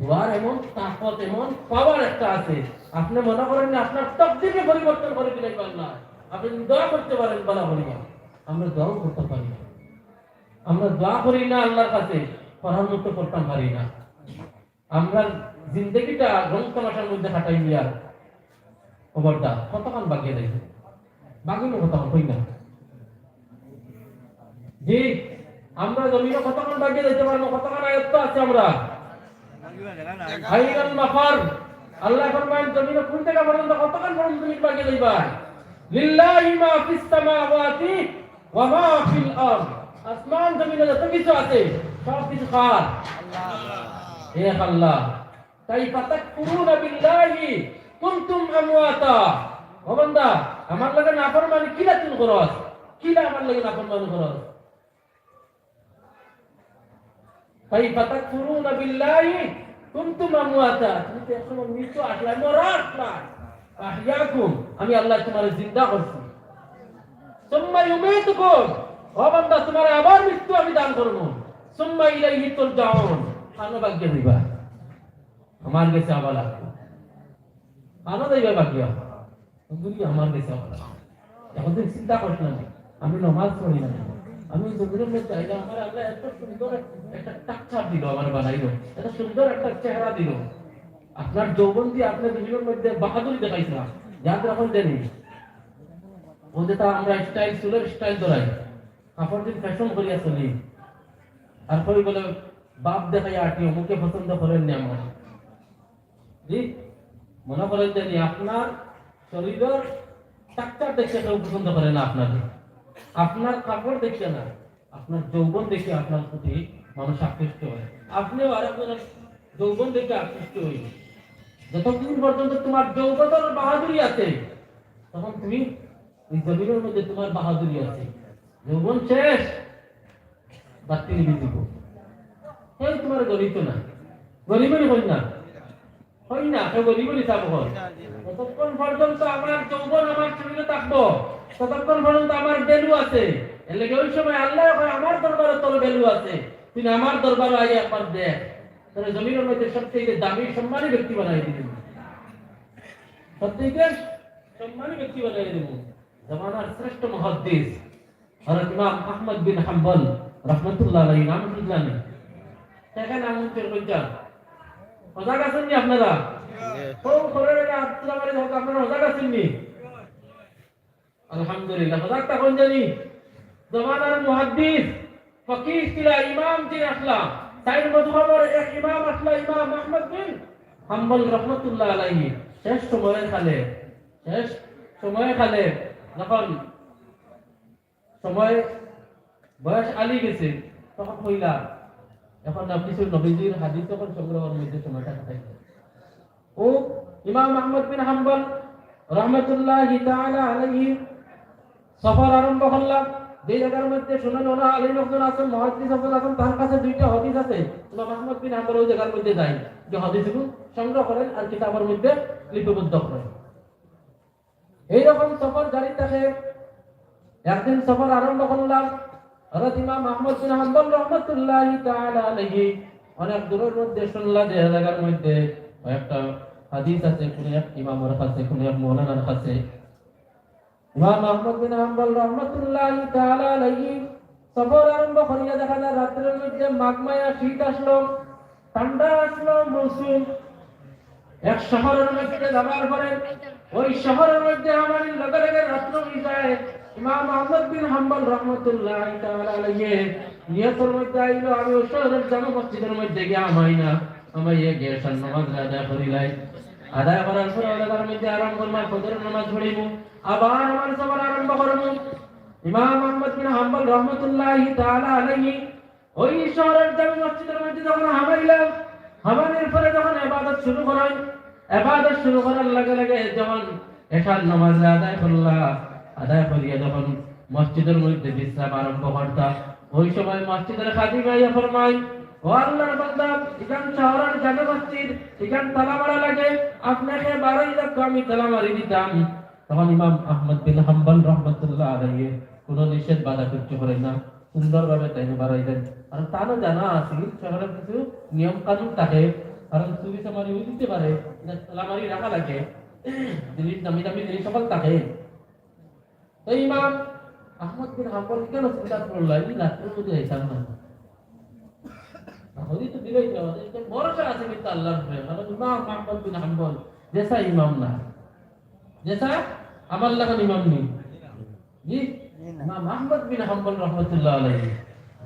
দোয়ার এমন তাকত, এমন পাওয়ার একটা আছে। আপনি মনে করেন না আপনার তকদিরকে পরিবর্তন করে দিলে পারেন না। আপনি যদি দোয়া করতে পারেন, বলা করি না। আমরা দোয়াও করতে পারি না। আমরা দোয়া করি না আল্লাহর কাছে, ফরহান মুক্ত করতাম পারি না। আমরা জিন্দেগিটা রং তামাশার মধ্যে কাটাই নিয়ে আর খবরদার, কতক্ষণ বাগিয়ে দেয়? বাগিয়ে কতক্ষণ, কই না? জি, আমরা জমিনে কতক্ষণ বাগিয়ে দিতে পারবো? কতক্ষণ আয়ত্ত আছে আমরা? হাইরান মাফার। আল্লাহ ফরমায়েন, জমিনে কোন জায়গা পর্যন্ত, কতক্ষণ পর্যন্ত তুমি বাগিয়ে দিবা? লিল্লাহি মা ফিস সামাওয়াতি ওয়া মা ফিল আরদ। আসমান জমিনে যত কিছু আছে, সব কিছু কার? এক আল্লাহ। কাইফা তাকফুরুনা বিল্লাহি কুনতুম আমওয়াতা। ও বান্দা, আমার লগে নাফরমানি কিলা তুই করস? কিলা আমার লগে নাফরমানি করস? কাইফা তাকফুরুনা বিল্লাহি কুনতুম আমওয়াতা। তুমি তো একসময় মৃত আসলা, মরা আসলা। আহইয়াকুম, আমি আল্লাহ তোমারে জিন্দা করছি। সুম্মা ইউমীতুকুম, ও বান্দা, তোমারে আবার মৃত্যু আমি দান করবো। সুম্মা ইলাইহি তুরজাউন, কানো বাগিয়া দিবা? আমার গেছে আবার লাগবো। কানো যাইবা বাগিয়া? হুজুরি আমার গেছে আবার লাগবো। এখন তুমি চিন্তা করছ না, আমি নমাজ পড়ি না, আমি জমিনের মধ্যে আইলাম, আমার আল্লাহ এত সুন্দর একটা structure দিল, আমার বানাইল, এত সুন্দর একটা চেহারা দিল। আপনার যৌবন দিয়ে আপনার জমিনের মধ্যে বাহাদুরি দেখাইছিলাম, ইয়াদ রাখুন জানি। ও যেটা আমরা স্টাইল, চুলের স্টাইল ধরাই, কাপড় দিন ফ্যাশন করিয়া চলি, আর কই বলে বাপ দেখাই আটি, অমুকে পছন্দ করেন না আমার। জি, মনে করেন যে নি আপনার শরীরের structure দেখে কেউ পছন্দ করে না আপনাকে, আপনার কাপড় দেখে না, আপনার যৌবন দেখে আপনার প্রতি মানুষ আকৃষ্ট হয়। আপনিও আরেকজনের যৌবন দেখে আকৃষ্ট হইবেন। যতদিন পর্যন্ত তোমার যৌবনের বাহাদুরি আছে, তখন তুমি এই জমিনের মধ্যে তোমার বাহাদুরি আছে। যৌবন শেষ, বাত্তি নিবি দিব। কেউ তোমার গরিব না, গরিবেরই হই না, হই না, কেউ গরিবেরই চাপ হয়। যতক্ষণ পর্যন্ত আমার যৌবন আমার শরীরে থাকবো, ততক্ষণ পর্যন্ত আমার ভ্যালু আছে। এর লাগি ওই সময় আল্লাহ কয়, "আমার দরবারে তোর ভ্যালু আছে, তুই আমার দরবারে আইয়া একবার দেখ।" তাহলে জমিনের মধ্যে সবচেয়ে দামি সম্মানী ব্যক্তি বানাই দিবেন, সবচেয়ে সম্মানী ব্যক্তি বানাই দেব। জমানার শ্রেষ্ঠ মুহাদ্দিস হযরত ইমাম আহমদ বিন হাম্বল রহমতুল্লাহ আলাইহি নাম কি জানেন? সেখানে আমি চুর করতাম। সজাগ আছেন নি আপনারা? তো করে রেখে আত্মীয় বাড়ি হোক, আপনারা সজাগ আছেন নি? আলহামদুলিল্লাহ। সজাগ তখন জানি জমানার মুহাদ্দিস, ফকিহ ছিলা, ইমাম ছিলা আসলা। তাইর মজহবর এক ইমাম আসলা, ইমাম আহমদ বিন হাম্বল রহমতুল্লাহ আলাইহি। শেষ সময় খালে, শেষ সময় খালে যখন সময় বয়স আলি গেছে, তখন কইলা, এখন না কিছু নবীজির হাদিস তখন সংগ্রহের মধ্যে সময়টা কাটাই। ও ইমাম আহমদ বিন হাম্বল রহমতুল্লাহি তাআলা আলাইহি সফর আরম্ভ করলা। যে জায়গার মধ্যে শুনেন ওনা আলিম একজন আছেন, মুহাদ্দিস একজন আছেন, তার কাছে দুইটা হাদিস আছে। ইমাম আহমদ বিন হাম্বল ওই জায়গার মধ্যে যাই, যে হাদিসগুলো সংগ্রহ করেন আর কিতাবের মধ্যে লিপিবদ্ধ করেন। এইরকম সফর জারি থাকে। একদিন সফর আরম্ভ করলাম। হযরত ইমাম আহমদ বিন হাম্বল রহমতুল্লাহি তাআলা আলাইহি অনেক দূরের মধ্যে শুনলা যে জায়গার মধ্যে একটা হাদিস আছে, কোন এক ইমামের কাছে, কোন এক মৌলানার কাছে। ইমাম আহমদ বিন হাম্বল রহমতুল্লাহি তাআলা আলাইহি সফর আরম্ভ করিয়া দেখা যায় রাত্রের মধ্যে মাঘ মায়া শীত আসলো, ঠান্ডা আসলো মৌসুম। এক শহরের মধ্যে যাবার পরে ওই শহরের মধ্যে আমার লগে লগে রাত্র হয়ে যায়। ইমাম আহমদ বিন হাম্বল রহমতুল্লাহ তাআলা আলাইহি নিয়তর মধ্যে আইলো, আমি ওই শহরের জামে মসজিদের মধ্যে গিয়া হামাই না, হামাইয়া গিয়া এশার নামাজ আদায় করিলাই। আদায় করার পরে ওই জায়গার মধ্যে আরাম করবো, ফজরের নামাজ পড়িব, আবার আমার সফর আরম্ভ করবো। ইমাম আহমদ বিন হাম্বল রহমতুল্লাহ তাআলা আলাইহি ওই শহরের জামে মসজিদের মধ্যে যখন হামাইলাম, হামানির পরে যখন ইবাদত শুরু করাই, ইবাদত শুরু করার লগে লগে যখন এশার নামাজ আদায় করলা, আদায় করিয়া যখন মসজিদের মধ্যে বিশ্রাম আরম্ভ করতা, ওই সময় মসজিদের খাদিম আইয়া ফরমাই, "ও আল্লাহর বান্দা, ইখান শহরের জামে মসজিদ, ইখান তালা মারা লাগে, আপনে কে বারই যাউক্কা, আমি তালা মারি দিতাম।" তখন ইমাম আহমদ বিন হাম্বল রহমতুল্লাহ আলাইহি কোনো নিষেধ বাধা কিচ্ছু করেন না, সুন্দরভাবে তাইন বারই যাইন। কারণ তানও জানা আছে শহরের কিছু নিয়ম কানুন থাকে, কারণ চুরি চামারি হয়ে দিতে পারে, এটা তালা মারি রাখা লাগে, জিনিস দামি দামি জিনিস সকল থাকে। তো ইমাম আহমদ বিন হাম্বল কেন চিন্তা করলা, এই রাত্রের মধ্যে যাইতাম না? তাহলে তো দিলেই তো আমাদের একটা ভরসা আছে কিন্তু আল্লাহর উপরে। কারণ ইমাম আহমদ বিন হাম্বল যেসা ইমাম না, যেসা আমার লাখান ইমাম নেই। জি? ইমাম আহমদ বিন হাম্বল রহমতুল্লাহ আলাইহি,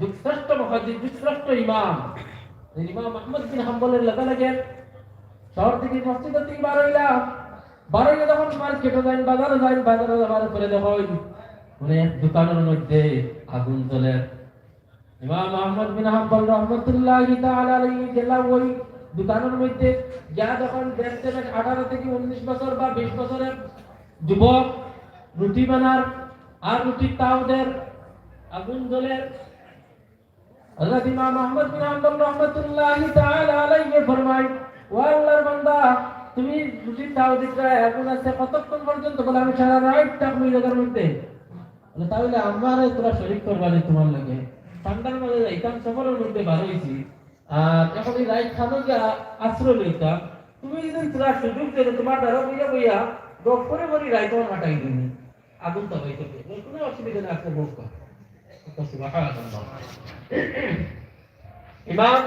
যুগশ্রেষ্ঠ মুহাদ্দিস, যুগশ্রেষ্ঠ ইমাম। এই ইমাম আহমদ বিন হাম্বলের লাগা লাগে শহর থেকে মসজিদ থেকে বার হইলাম, বার হইলে তখন মার্কেটে যাই, বাজারে যাই, বাজারে যাবার পরে দেখো ওই, মানে, এক দোকানের মধ্যে আগুন জ্বলে। ইমাম আহমদ বিন হাম্বল রহমতুল্লাহি তাআলা আলাইহি গেলা ওই দোকানের মধ্যে, যা যখন দেখতে পায় আঠারো থেকে উনিশ বছর বা বিশ বছরের যুবক রুটি বানার আর রুটির তাওদের আগুন জ্বলের। হযরত ইমাম আহমদ বিন হাম্বল রহমতুল্লাহি তাআলা আলাইহি ফরমায়, "ও আল্লাহর বান্দা, তুমি রুটির তাও দিতে আগুন আছে, কতক্ষণ পর্যন্ত?" বলে, "আমি সারা রাত থাকবো এই জায়গার মধ্যে।" বলে, "তাহলে আমারে তোরা শরীক করবা নি তোমার লগে? ঠান্ডার মধ্যে যাইতাম, সফরের মধ্যে বার হইছি, আর এখন এই রাইত খানো গিয়া আশ্রয় লইতাম, তুমি যদি তোরা সুযোগ দিলে তোমার দ্বারা বইয়া বইয়া গপ করে করি রাইত আমার কাটাই দিবি, আগুন তো হইতে কোনো অসুবিধা নেই, আপনি বলতো।" সুবহানাল্লাহ। ইমাম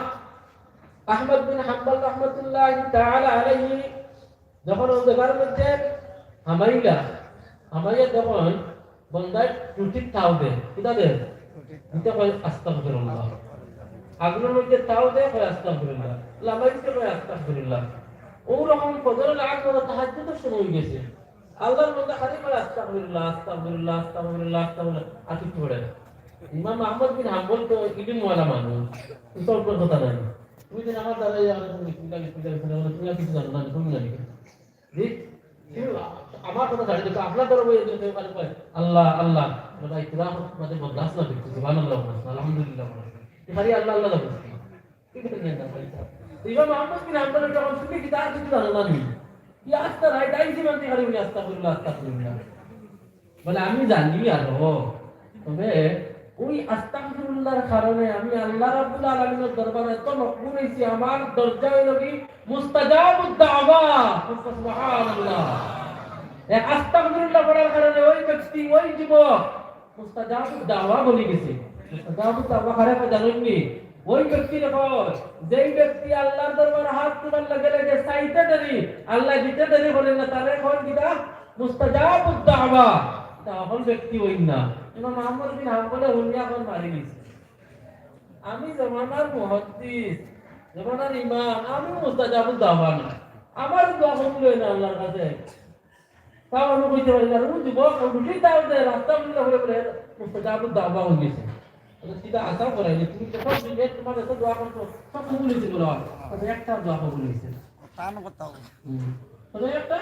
আহমদ বিন হাম্বল রহমতুল্লাহ তাআলা আলাইহি যখন ও জায়গার মধ্যে হামাইলা, হামাইয়া তখন বন্দায় রুটির তাও দে, কিতা দে? দিতে কয় আস্তাগফিরুল্লাহ। আগুনের মধ্যে তাও দে কয় আস্তাগফিরুল্লাহ। লামাইতে কয় আস্তাগফিরুল্লাহ। ওরকম ফজরের আগ বা তাহাজ্জুদের সময় হয়ে গেছে। আল্লাহর বন্দা খালি কয় আস্তাগফিরুল্লাহ, আস্তাগফিরুল্লাহ, আস্তাগফিরুল্লাহ, আস্তাগফিরুল্লাহ। আর কিছু পড়ে না। ইমাম আহমদ বিন হাম্বল তো ইলিমওয়ালা মানুষ, ইসব কথা নাই। তুমি দিন আমার দ্বারা এই আমাদের বিসমিল্লাহ, বিসমিল্লাহ, বিসমিল্লাহ বলে, তুমি আর কিছু জানো না, তুমি জানি না। জি? তুমি আমার কথা ছাড়ি দিচ্ছ, আপনার দ্বারা বই একজন কেউ পারে পারে, "আল্লাহ, আল্লাহ।" বলে, "ভাই, তোরা আমার মাঝে বদলাস না দেখছি, সুবহানাল্লাহ বলছ, আলহামদুলিল্লাহ বলছ। তুই খালি আল্লাহ, আল্লাহ বলছিস।" ঠিক আছে, না, না, ভাই, স্যার। তো ইমাম আহমদ বিন হাম্বল যখন শুনি কি তার কিছু জানো না নি? কি আস্তা রাইত আইছি মানে খালি বলি, "আস্তাগফিরুল্লাহ, আস্তাগফিরুল্লাহ।" বলে, "আমি জানি আরো।" তবে ওই আস্তাগফিরুল্লাহর কারণে আমি আল্লাহ রাব্বুল আলামিনের দরবারে এত মকবুল হইছি, আমার দরজা হইল কি মুস্তাজাবুদ দাওয়া। সুবহানাল্লাহ। এক আস্তাগফিরুল্লাহ পড়ার কারণে ওই ব্যক্তি, ওই যুবক মুস্তাজাবুদ দাওয়া বনি গেছে। মুস্তাজাবুদ দাওয়া কারে কয় জানেননি? ওই ব্যক্তিরে কয়, যেই ব্যক্তি আল্লাহর দরবারো হাত তুলার লগে লগে চাইতে দেরি, আল্লায় দিতে দেরি করইন না, তারে কইন কিতা? মুস্তাজাবুদ দাওয়া। ইতা হকল ব্যক্তি অইন না। ইমাম আহমদ বিন হাম্বলে হুনিয়া কইন মারি গেছে। আমি জমানার মুহাদ্দিস, জমানার ইমাম, আমি মুস্তাজাবুদ দাওয়া না। আমার দোয়া কবুল অয় না আল্লাহর কাছে। তাও আমি কইতে পারি না, ও যুবক, ও রুটি তাও দেয়, রাস্তা বন্ধ করে বলে, মুস্তাজাবুদ দাওয়া অই গেছে। বলে, "কিতা আশা করাই যে তুমি যখন দিবে, তোমার এত দোয়া করছো, সব কবুল অইছে বলো।" বলে, "একটা দোয়া কবুল অইছে না।" কান কথা। হুম। বলে, "একটা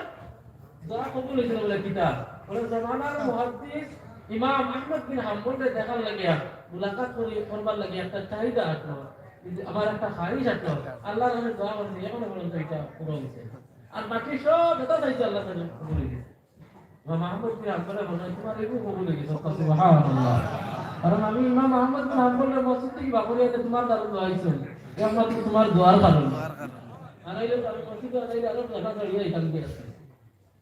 দোয়া কবুল অইছে না।" বলে, "কিতা?" বলে, "জমানার মুহাদ্দিস ইমাম আহমদ বিন হাম্বলরে দেখার লাগিয়া, মুলাকাত করি, করবার লাগিয়া একটা চাহিদা আসলো, আমার একটা খাহিশ আসলো, আল্লাহর কাছে দোয়া করছি, এখনো পর্যন্ত এটা পূরণ অইছে না। আর বাকি সব যত চাইছি আল্লাহর কাছে কবুল অই গেছে।" ইমাম আহমদ বিন হাম্বলে বলে, "তোমার এগু কবুল অই গেছে।" সুবহানাল্লাহ। কারণ আমি ইমাম আহমদ বিন হাম্বলরে মসজিদ থাকি বার করি আনতে তোমার দ্বারা দোয়া অইছে। একমাত্র তোমার দোয়ার কারণে। আর অইলে তো আমি মসজিদো আর অইলে আরো দেখা দাঁড়িয়ে এখান দিয়ে আসে।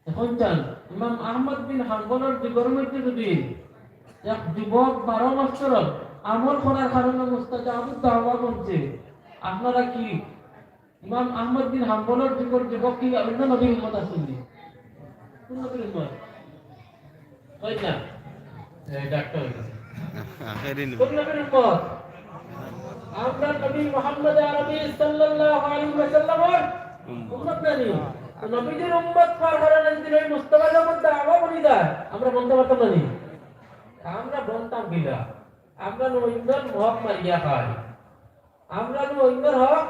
এখন চান, ইমাম আহমদ বিন হাম্বলর যুগর মধ্যে যদি এক যুবক বারো বছর আমল করার কারণে মুস্তাজাবুদ দাওয়া বনছে, আপনারা কি ইমাম আহমদ বিন হাম্বলর যুগর যুবক কি অন্য নবীর উম্মত আছইন নি? কোন নবীর উম্মত? অয় না? এ, ডাক্তার অই গেছে। আখেরি নবী। কোন নবীর উম্মত? আমরা নবী মুহাম্মদ আরবি সাল্লাল্লাহু আলাইহি ওয়াসাল্লামর উম্মত। উম্মত না নি? তো নবীজির উম্মত হওয়ার কারণে যদি ওই মুস্তাজাবুদ দাওয়া বনি যায়, আমরা বনতে পারতাম না নি? আমরা বনতাম কিলা? আমরা নু অইন্যর হক মারিয়া খাই। আমরা নু অইন্যর হক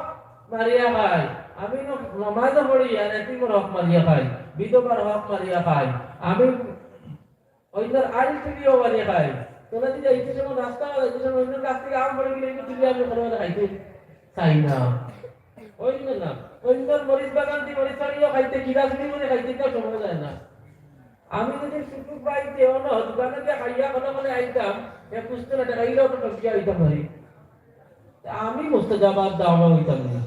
মারিয়া খাই। আমি নু নমাজও পড়ি আর এতিমর হক মারিয়া খাই, বিধবার হক মারিয়া খাই। আমি অইন্যর আইল তুলিও মারিয়া খাই। তোরা যদি এই সময় রাস্তা, এই সময় অইন্যর কাছ থাকি আম পড়ি গেলে, এই তুলি আমি কোনো খাইতে চাই না। অইন্য না, অইন্যর মরিচ বাগান দি মরিচ ফাড়িও খাইতে, কিলা চুরি করি খাইতে কেউ সময় যায় না। আমি যদি সুযোগ পাইতে, অন্য দোকানো গিয়া খাইয়া কোনো মনে আইতাম, এক কুস্তে না টাকা ইলেও তো টকিয়া আইতাম পারি। তা আমি মুস্তাজাবাদ দাওয়া অইতাম না।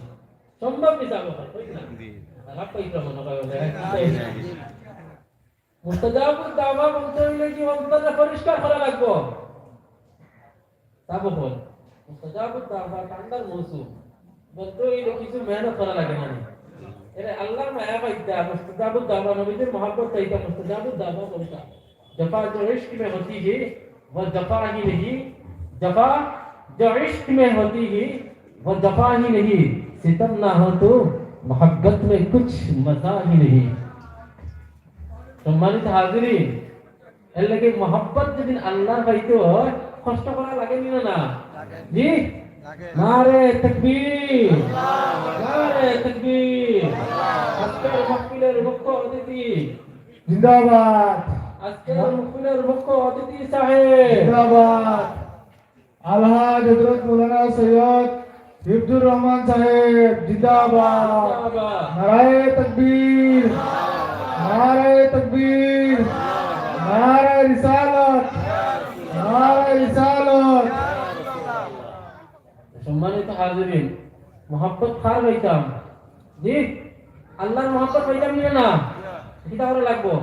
সম্ভব নি, যাবো, অয় না? জি। খারাপ পাইতাম মনে হয়, বলে, জি, জি, জি। মুস্তাজাবুদ দাওয়া বনতে অইলে কি অন্তরটা পরিষ্কার করা লাগবো? তা বকল, মুস্তাজাবুদ দাওয়া ঠান্ডার মৌসুম, বনতে অইলে কিছু মেহনত করা লাগে না নি? এরে আল্লাহর মায়া পাইতা, মুস্তাজাবুদ দাওয়া, নবীজির মহব্বত পাইতা, মুস্তাজাবুদ দাওয়া বনতা। جفا جو عشق میں ہوتی ہے، وہ جفا ہی نہیں۔ جفا جو عشق میں ہوتی ہے، وہ جفا ہی نہیں۔ ستم نہ ہو تو محبت میں کچھ مزہ ہی نہیں۔ সম্মানিত হাজিরিন, এর লাগি মহব্বত যদি আল্লাহর পাইতে হয়, কষ্ট করা লাগে নি না? জি? নারে তাকবীর! নারে তাকবীর! আজকের মাহফিলের মুখ্য অতিথি। জিন্দাবাদ। আজকের মাহফিলের মুখ্য অতিথি সাহেব। জিন্দাবাদ। আলহাজ হযরত মাওলানা সৈয়দ হিফজুর রহমান সাহেব জিন্দাবাদ। জিন্দাবাদ। নারায়ে তাকবীর, নারায়ে তাকবীর, নারায়ে রিসালাত, নারায়ে রিসালাত। সম্মানিত হাজিরিন, মহব্বত কার পাইতাম? জি, আল্লাহর মহব্বত পাইতাম নি না? কিতা করা লাগবো?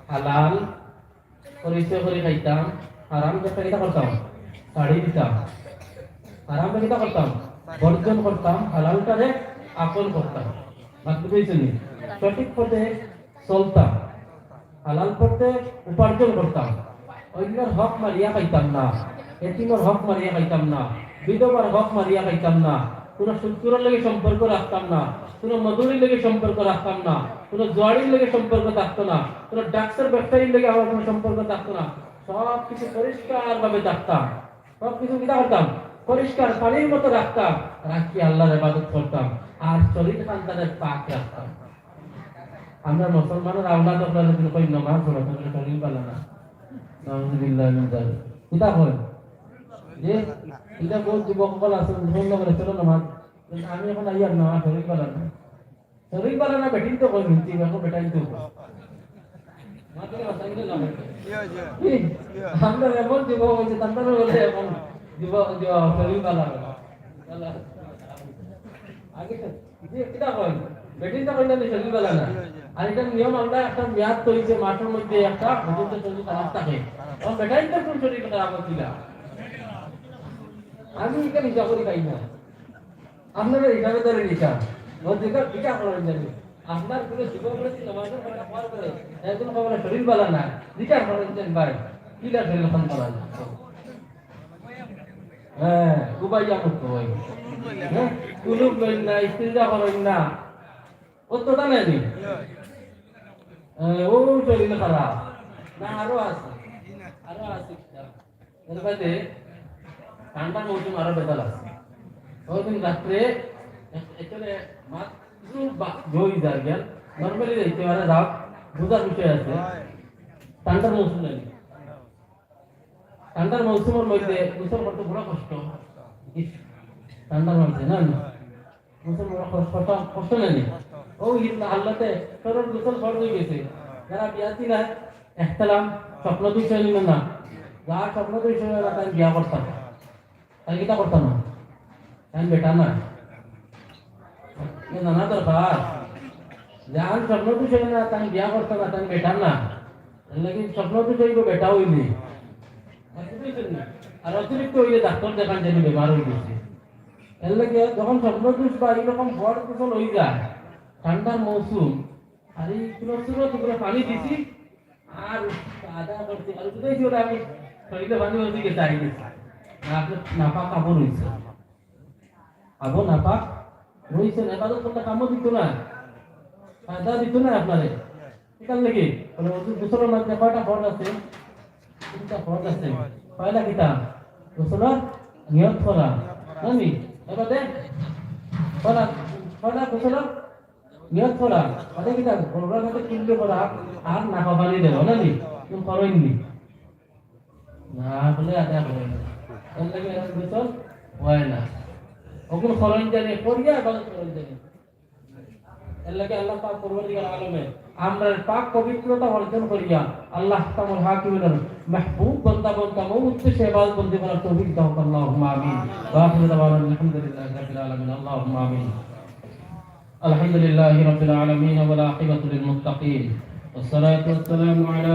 হালাল পরিচয় করি খাইতাম, হারাম ব্যবসা কিতা করতাম? ছাড়ি দিতাম। হারাম ব্যবসা কিতা করতাম? বর্জন করতাম, হালালটারে আপন করতাম। মাত বুঝাইছি নি? সঠিক পথে চলতাম, হালাল পথে উপার্জন করতাম, অইন্যর হক মারিয়া খাইতাম না, এতিমর হক মারিয়া খাইতাম না, বিধবার হক মারিয়া খাইতাম না, কোনো সুদখোরর লগে সম্পর্ক রাখতাম না, কোনো মজুরির লগে সম্পর্ক রাখতাম না, কোনো জুয়ারির লগে সম্পর্ক থাকতো না, কোনো ড্রাগসের ব্যবসায়ীর লগে আমার কোনো সম্পর্ক থাকতো না। সব কিছু পরিষ্কারভাবে থাকতাম, সব কিছু কিতা করতাম? পরিষ্কার পানির মতো রাখতাম, রাখি আল্লাহর ইবাদত করতাম, আর শরীর খানদানের পাক রাখতাম। আমরা মুসলমানের আওলাদ আপনারা যদি কই নমাজ পড়ো, তাহলে শরীর ভালা না। নাউজুবিল্লাহ মিন যালিক। কিতা কই? যে, এটা বহুত যুবক সকল আছে, মুসলমান বলে, "চলো নমাজ।" কিন্তু আমি এখন আইয়ার না, শরীর ভালা না। শরীর ভালা না, বেটিন তো কই মিলছি, এখন বেটাইন তো কই। মাত্র আসাইলে না বেটাইন। কি হয়েছে? কি? আমরা এমন যুবক হয়েছে, তার মানে বলে এখন যুবক, যুবক, শরীর ভালা না। আগে যে কিতা কয়, বেটিন তো কইলে আমি শরীর ভালা না। আর এটা নিয়ম, আমরা একটা মেয়াদ তৈছে মাসের মধ্যে একটা পর্যন্ত শরীর খারাপ থাকে। ও বেটাইন তো কোন শরীর খারাপ হচ্ছিল? আমি ইখান হিসাব করি খাই না। আপনারা হিসাবে ধরে নিতা। ও যেটা বিচার করেন জানি। আপনার কোনো যুবক রয়েছে, নামাজের কথা পার করে। একজন বাবার শরীর বালা না। বিচার করেন জানি ভাই। কিলা শরীর খান করা যায়? হ্যাঁ, উবাইয়া মুক্ত ভাই। হ্যাঁ? কুলুপ লইন না, ইস্তিনজা করেন না। ও তো তা নাই নি? এ, ও শরীর খারাপ। না, আরো আছে। আরো আছে। এর বাদে ঠান্ডার মৌসুম আরো বেতাল আছে। ওই দিন রাত্রে এক-, এখানে মাত-, কিছু বা-, জই যার গেল, normally যাইতে পারে, রাত বুঝার বিষয় আছে। ঠান্ডার মৌসুম নাই। ঠান্ডার মৌসুমের মধ্যে গোসল করতে বড় কষ্ট। ইস, ঠান্ডার মধ্যে না, না। গোসল বড় কষ্ট, কষ্ট, কষ্ট লাগে। ও হিন্দু আল্লাতে সরল গোসল ফরজ হয়ে গেছে। যারা বিয়া দিলা, একতালাম, স্বপ্ন দুষ হইল না। যার স্বপ্ন দুষ হইল না, তাই বিয়া করতাম। তাই কিতা করতাম না? তাই বেটা না। এ নানা দরকার। যার স্বপ্ন দুষ হইল না, তাই বিয়া করতাম না, তাই বেটা না। এর লাগি স্বপ্ন দুষ হইব, বেটা হইলে। আর অতিরিক্ত হইলে ডাক্তার দেখান, যেন বেমার হয়ে গেছে। এর লাগি যখন স্বপ্ন দুষ বা এইরকম বড় গোসল হয়ে যায়, ঠান্ডার মৌসুম, আর এই কোনো সুরত করে পানি দিছি, আর আদা করছি, আর বুঝাইছি ওরা আমি শরীরে পানি হয়ে গেছে, আই গেছে। না, আপনি নাপাক কাপড় হয়েছে। আবু নাপাক রইছেন, এবাদত করলে কামও দিত না, ফায়দা দিত না আপনারে। কিতার লাগি? বলে, ওযু গোসলের মধ্যে কয়টা ফরজ আছে? তিনটা ফরজ আছে। পয়লা কিতা? গোসলের নিয়ত করা। জানি? এবারে পয়লা, পয়লা গোসলের নিয়ত করা। বাদে কিতা? গোসলের মধ্যে কুল্লি করা, আর নাফা পানি দেওয়া, জানি? তুমি করইননি। না বলে আদায় করে না। এর লাগি এর গোসল হয় না। ওগুলো খরচ জানি করিয়া এবাদত খরচ জানি। এর লাগি আল্লাহ পাক পরওয়ারদিগার আলমে আমরা পাক পবিত্রতা অর্জন করিয়া আল্লাহ তাআলার হাকিমের মাহবুব বান্দা বান্দা ও উদ্দেশ্যে ইবাদত বন্দি করার তৌফিক দাও, আল্লাহুম্মা আমিন। ওয়া আখিরু দাওয়ানা আলহামদুলিল্লাহি রাব্বিল আলামিন, আল্লাহুম্মা আমিন। الحمد لله رب العالمين والعاقبة للمتقين والصلاة والسلام على